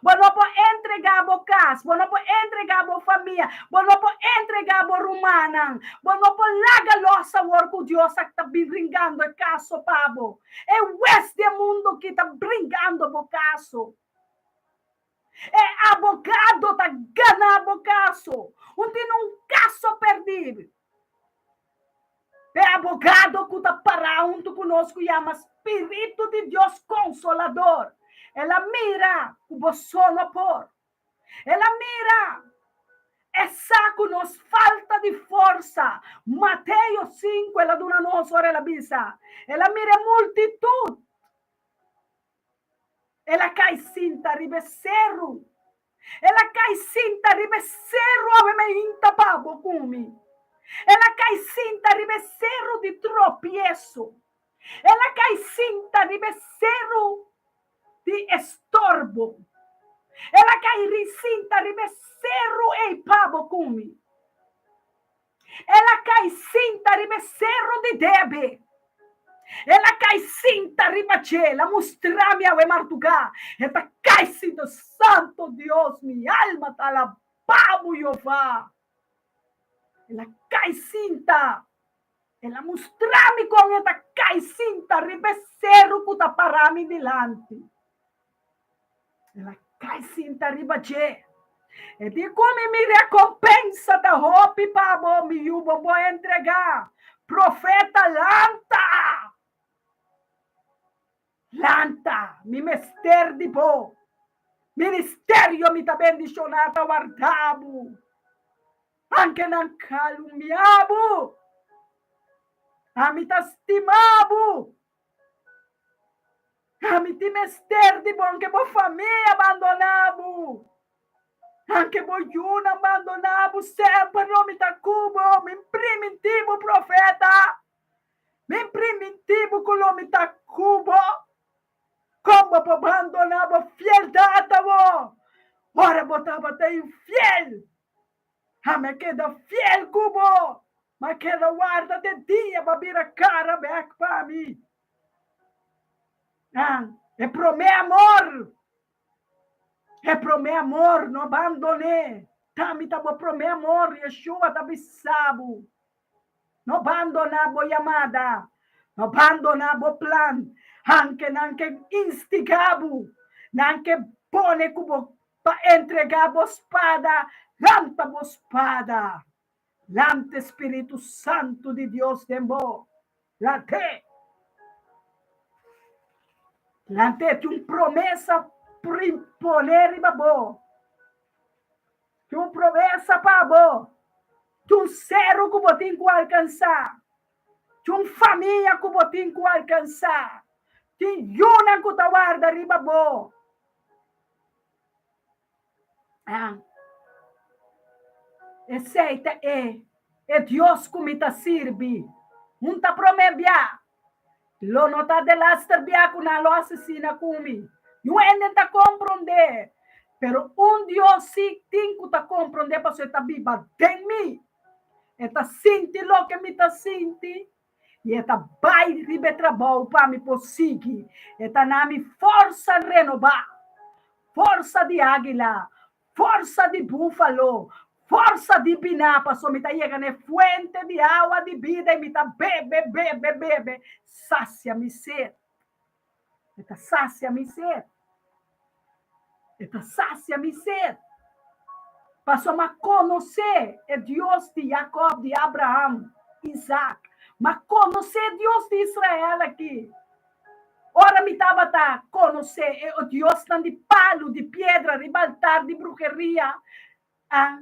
Bo no por entregá bo kas, bo no por entregá bo famia, bo no por entregá bo rumannan. Bo no por laga los awor ku Dios a ta bringando e kaso pa bo. E wes di e mundu aki ta bringando bo kaso. E abogado ta gana bo kaso. Un tin un kaso perdí. E abogado ku ta pará huntu ku nos ku yama Spiritu di Dios Konsolador. El a mira ku bo so no por. El a mira. E sa ku nos falta di forsa. Mateo sinku el a duna nos ora el a bisa, El a mira e multitut. El a kai sinta riba e seru. El a kai sinta riba e seru awe meinta pa bo ku mi. El a kai sinta riba e seru di tropieso. El a kai sinta riba e seru di estorbo. El a kai risinta riba e seru ei pa bo ku mi. El a kai sinta riba e seru di debe. El a kai sinta riba dje. El a mustra mi awe marduga. E ta kai sinta. Santo Dios, mi alma ta alabá bo, Jehová. El a kai sinta. El a mustra mi kon e ta kai sinta riba e seru ku ta pará mi dilanti. El a kai sinta riba dje. E di ku mi, Mi rekompensa ta hopi pa bo, mi yu, bo bo entregá. Profeta, lanta! Lanta, mi mester di bo. Ministerio mi ta bendishoná ta warda bo. Anke nan kalumia bo, ami ta stima bo. Ami tin mester di bo, anke bo famia bandoná bo. Anke bo yunan bandoná bo, semper lo mi ta ku bo. Mi primintí bo, profeta. Mi primintí bo ku lo mi ta ku bo. Kon bo por bandoná bo fieldat awor, ora bo tabata infiel? Ami a keda fiel ku bo, m'a keda warda te dia bo a bira kara bèk pa mi. Ah, e promé amor, e promé amor, no bandon'é. Ta mi ta bo promé amor, Yeshua ta bisa bo. No bandoná bo yamada, no bandoná bo plan. Anke nan ke instigá bo, nan ke pone ku bo pa entregá bo spada, lanta bo spada. Lanta e Spiritu Santu di Dios den bo. Lant'é. Lant'é, tin un promesa pone riba bo. Tin un promesa pa bo. Tin un seru ku bo tin ku alkansá. Tin un famia ku bo tin ku alkansá. Tin yunan ku ta warda riba bo. Ah. Esei ta e, e Dios ku mi ta sirbi. Un ta promé bia. Lo no ta delaster bia ku nan lo asesina ku mi. Niun hende ta komprondé. Pero un Dios sí tin ku ta komprondé pasobra e ta biba den mi. E ta sinti loke mi ta sinti i e ta bai riba e trabou pa mi por sigui. E ta na mi forsa renobá, forsa di águila, Forsa di búfalo, forsa di biná, pasobra mi ta yega na e fuente di awa di bida i mi ta bebe, bebe, bebe, sasia mi set. E ta sasia mi set. E ta sasia mi set. Pasobra mi a konosé e Dios di Jakòb, di Abraham, Isaac. Mi a konosé e Dios di Israel aki. Ora mi tabata konosé e diosnan di palu, di piedra riba altar di bruheria, a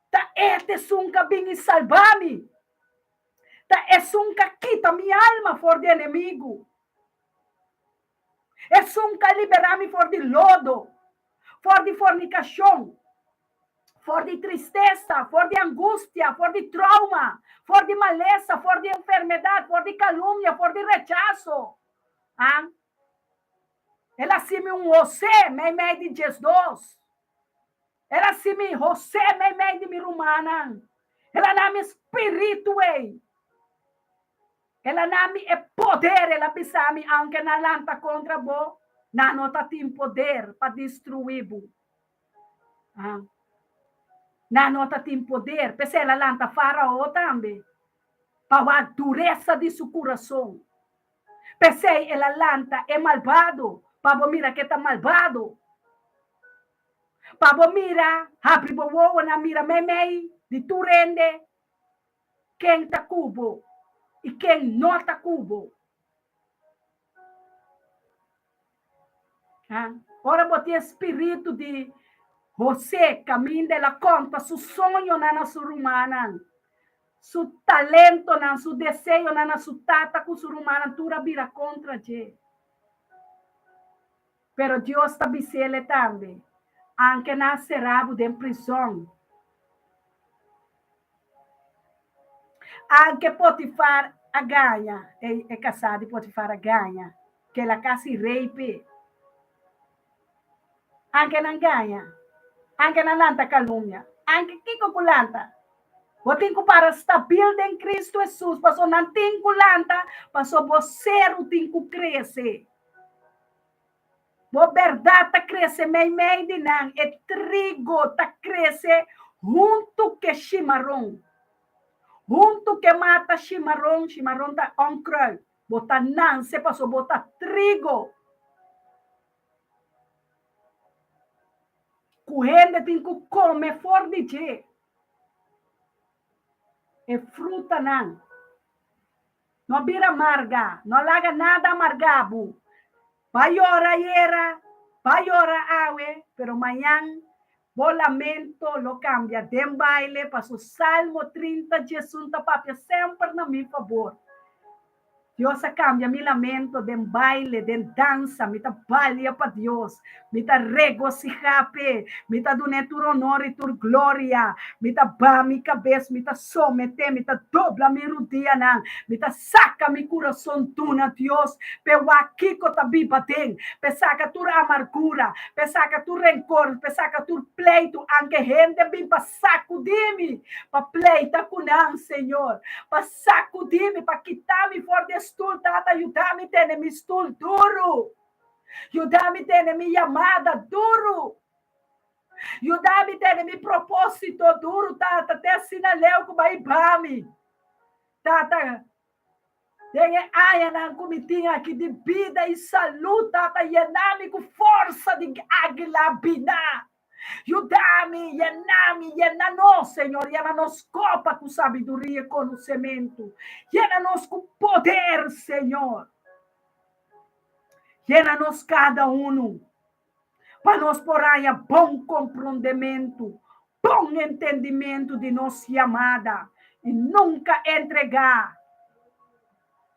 ta e ta esun ku a bin i salba mi, ta esun ku a kita mi alma for di enemigu, esun ku a liberá mi for di lodo, for di fornikashon. For di tristesa, for di angustia, for di trauma, for di malesa, for di enfermedad, for di calumnia, for di rechaso. Ah? El a simi un José meimei di diesdos. El a simi José meimei di mi rumannan. El a na mi spiritu ei. El a na mi e poder, el a bisa mi, aunke nan lanta contra bo, nan no ta tin poder pa destrui bo. Ah. Nan no ta tin poder. P'esei el a lanta Fárao tambe, pa wak duresa di su kurason. P'esei el a lanta e malbado, pa bo mira ke ta malbado. Pa bo mira, habri bo wowonan, mira meimei di tur hende, ken ta ku bo i ken no ta ku bo. Ora bo tin e spiritu di. José kaminda el a konta su soñonan na su rumannan, su talentonan, su deseonan na su tata ku su rumannan tur a bira kontra dje. Pero Dios ta bis'ele tambe, Anke nan a sera bo den prizon, anke Potifar a gaña, e kasá di Potifar a gaña, ku el a kasi rei p'e. Anke nan gaña, anke nan lanta kalumnia, anke kiko ku lanta, bo tin ku para stabil den Kristu Hesus, pasobra nan tin ku lanta, pasobra bo seru tin ku krese. Bo bèrdat ta krese meimei di nan, e trigo ta krese huntu ku e shimaron. Huntu ku e mata shimaron, shimaron ta onkruid, bo ta nanse pasobra bo ta trigo. Ku hende tin ku kome for di dje. E frutanan no bira marga, no laga nada amargá bo. Ba yora ayera, ba yora awe, pero mañan bo lamento lo kambia den baile, paso Salmo 30 diesun ta papia semper na mi fabor. Dios a kambia mi lamento den baile, den dansa. Mi ta balia pa Dios. Mi ta regosihá p'e. Mi ta dun'é tur honor i tur gloria. Mi ta baha mi kabes, mi ta someté, mi ta dobla mi rudianan. Mi ta saka mi kurason duna Dios p'e wak kiko ta biba den, p'e saka tur amargura, p'e saka tur renkor, p'e saka tur pleitu, anke hende bin pa sakudí mi, pa pleita ku nan, Señor, pa Sakudí mi pa kitá mi for di e stul, Tata, yuda mi tene mi stul duru. Yuda mi tene mi yamada duru. Yuda mi tene mi propósito duru, Tata, te asina leu ku bai ba mi. Tata, den e añanan ku mi tin aki di bida i salú, Tata, yena mi ku forsa di águila biná. Yuda mi, yena mi, yena nos, Señor, yena nos kopa ku sabiduria i konosementu. Yena nos ku poder, Señor. Yena nos kada unu, pa nos por haña bon komprondementu, bon entendimentu di nos yamada i nunka entregá.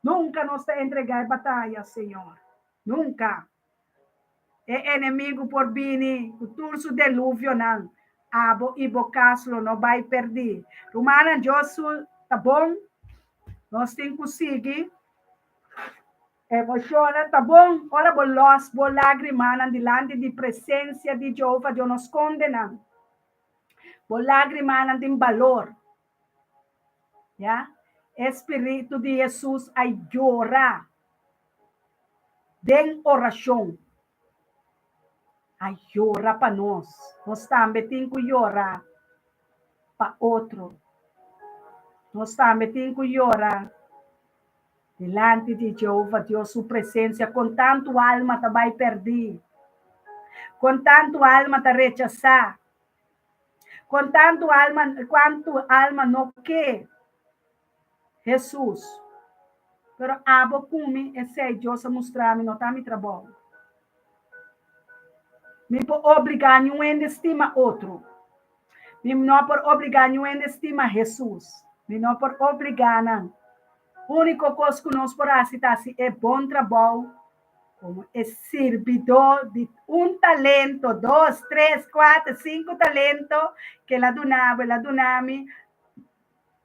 Nunka nos ta entregá e bataya, Señor. Nunka. E enemigu por bini ku tur su deluvionan, abo i bo kas lo no bai pèrdí. Rumannan, Dios su ta bon, nos tin ku sigui. Emoshonnan ta bon ora bo lòs bo lágrimanan dilanti di presensia di Jehová. Dios no skonde nan. Bo lágrimanan tin balor. Ya, e spiritu di Hesus a yora den orashon. A yora pa nos. Nos tambe tin ku yora pa otro. Nos tambe tin ku yora dilanti di Jehova Dios su presensia kon tantu alma ta bai pèrdí, kon tantu alma ta rechasá. Kon tantu alma, kuantu alma no ke Hesus. Pero abo ku mi, esei Dios a mustra mi, no ta mi trabou. Mi por obligá niun hende stima otro. Mi no por obligá niun hende stima Hesus. Mi no por obligá nan. Úniko kos ku nos por hasi ta hasi e bon trabou Komo e sirbidó di un talento, dos, tres, kuater, sinku talento ku el a duna bo, el a duna mi,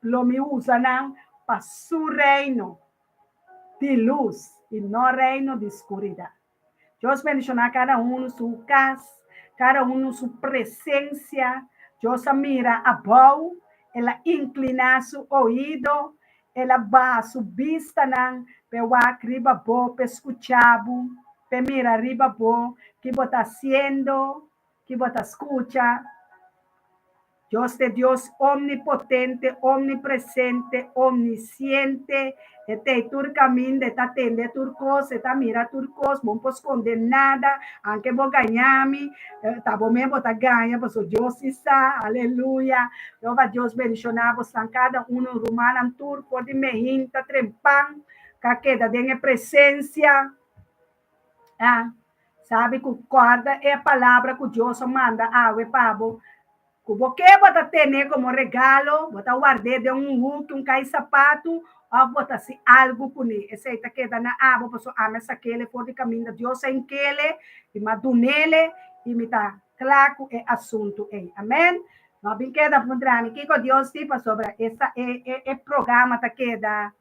lo mi usa nan pa su reino di lus i no reino di skuridat. Dios bendishoná kada unu su kas, kada unu su presensia. Dios a mira abou, el a inkliná su oido, El a baha su bistanan p'e wak riba bo, p'e skucha bo, p'e mira riba bo, ki bo ta hasiendo, ki bo ta skucha. Dios ta e Dios omnipotente, omnipresente, omnisiente. E ta ei tur kaminda, e ta tende tur kos, e ta mira tur kos, bo no por skonde nada, anke bo gaña mi, Ta bo mes bo ta gaña pasobra Dios si sa. Aleluya. Jehova Dios bendiciona bosnan cada uno rumannan tur for di mehinta trempan ka keda den e presencia. Ah. Sabi ku kòrda e palabra ku Dios a manda awe pa bo. Ku bo ke bo ta tene komo regalo, bo ta ward'é den un huki, un kai sapatu, òf bo ta hasi algu kuné. Esei ta keda na abo, pasobra ami a sak'é for di kaminda Dios a hink'é i mi a dun'é i mi ta kla ku e asuntu ei. Amèn. No bin keda puntra mi kiko Dios di, pasobra esa e programa ta keda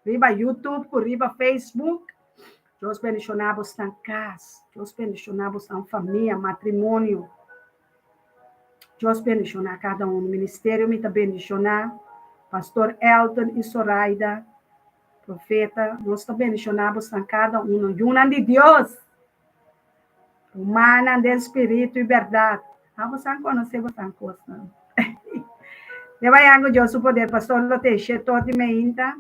riba YouTube ku riba Facebook. Dios bendishoná boso kas. Dios bendishoná boso famia, matrimonio. Dios bendishoná kada un. Ministerio mi ta bendishoná. Pastor Elton i Soraida, profeta, nos ta bendishoná boso kada un. Yunan di Dios. Rumannan den spiritu i bèrdat. Ah, boso konosé boso kos. Leba ku Dios su poder, pastor lo te di meinta.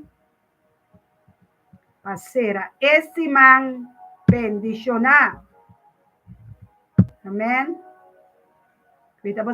Pa sera e siman bendishoná. Amèn. Kuida.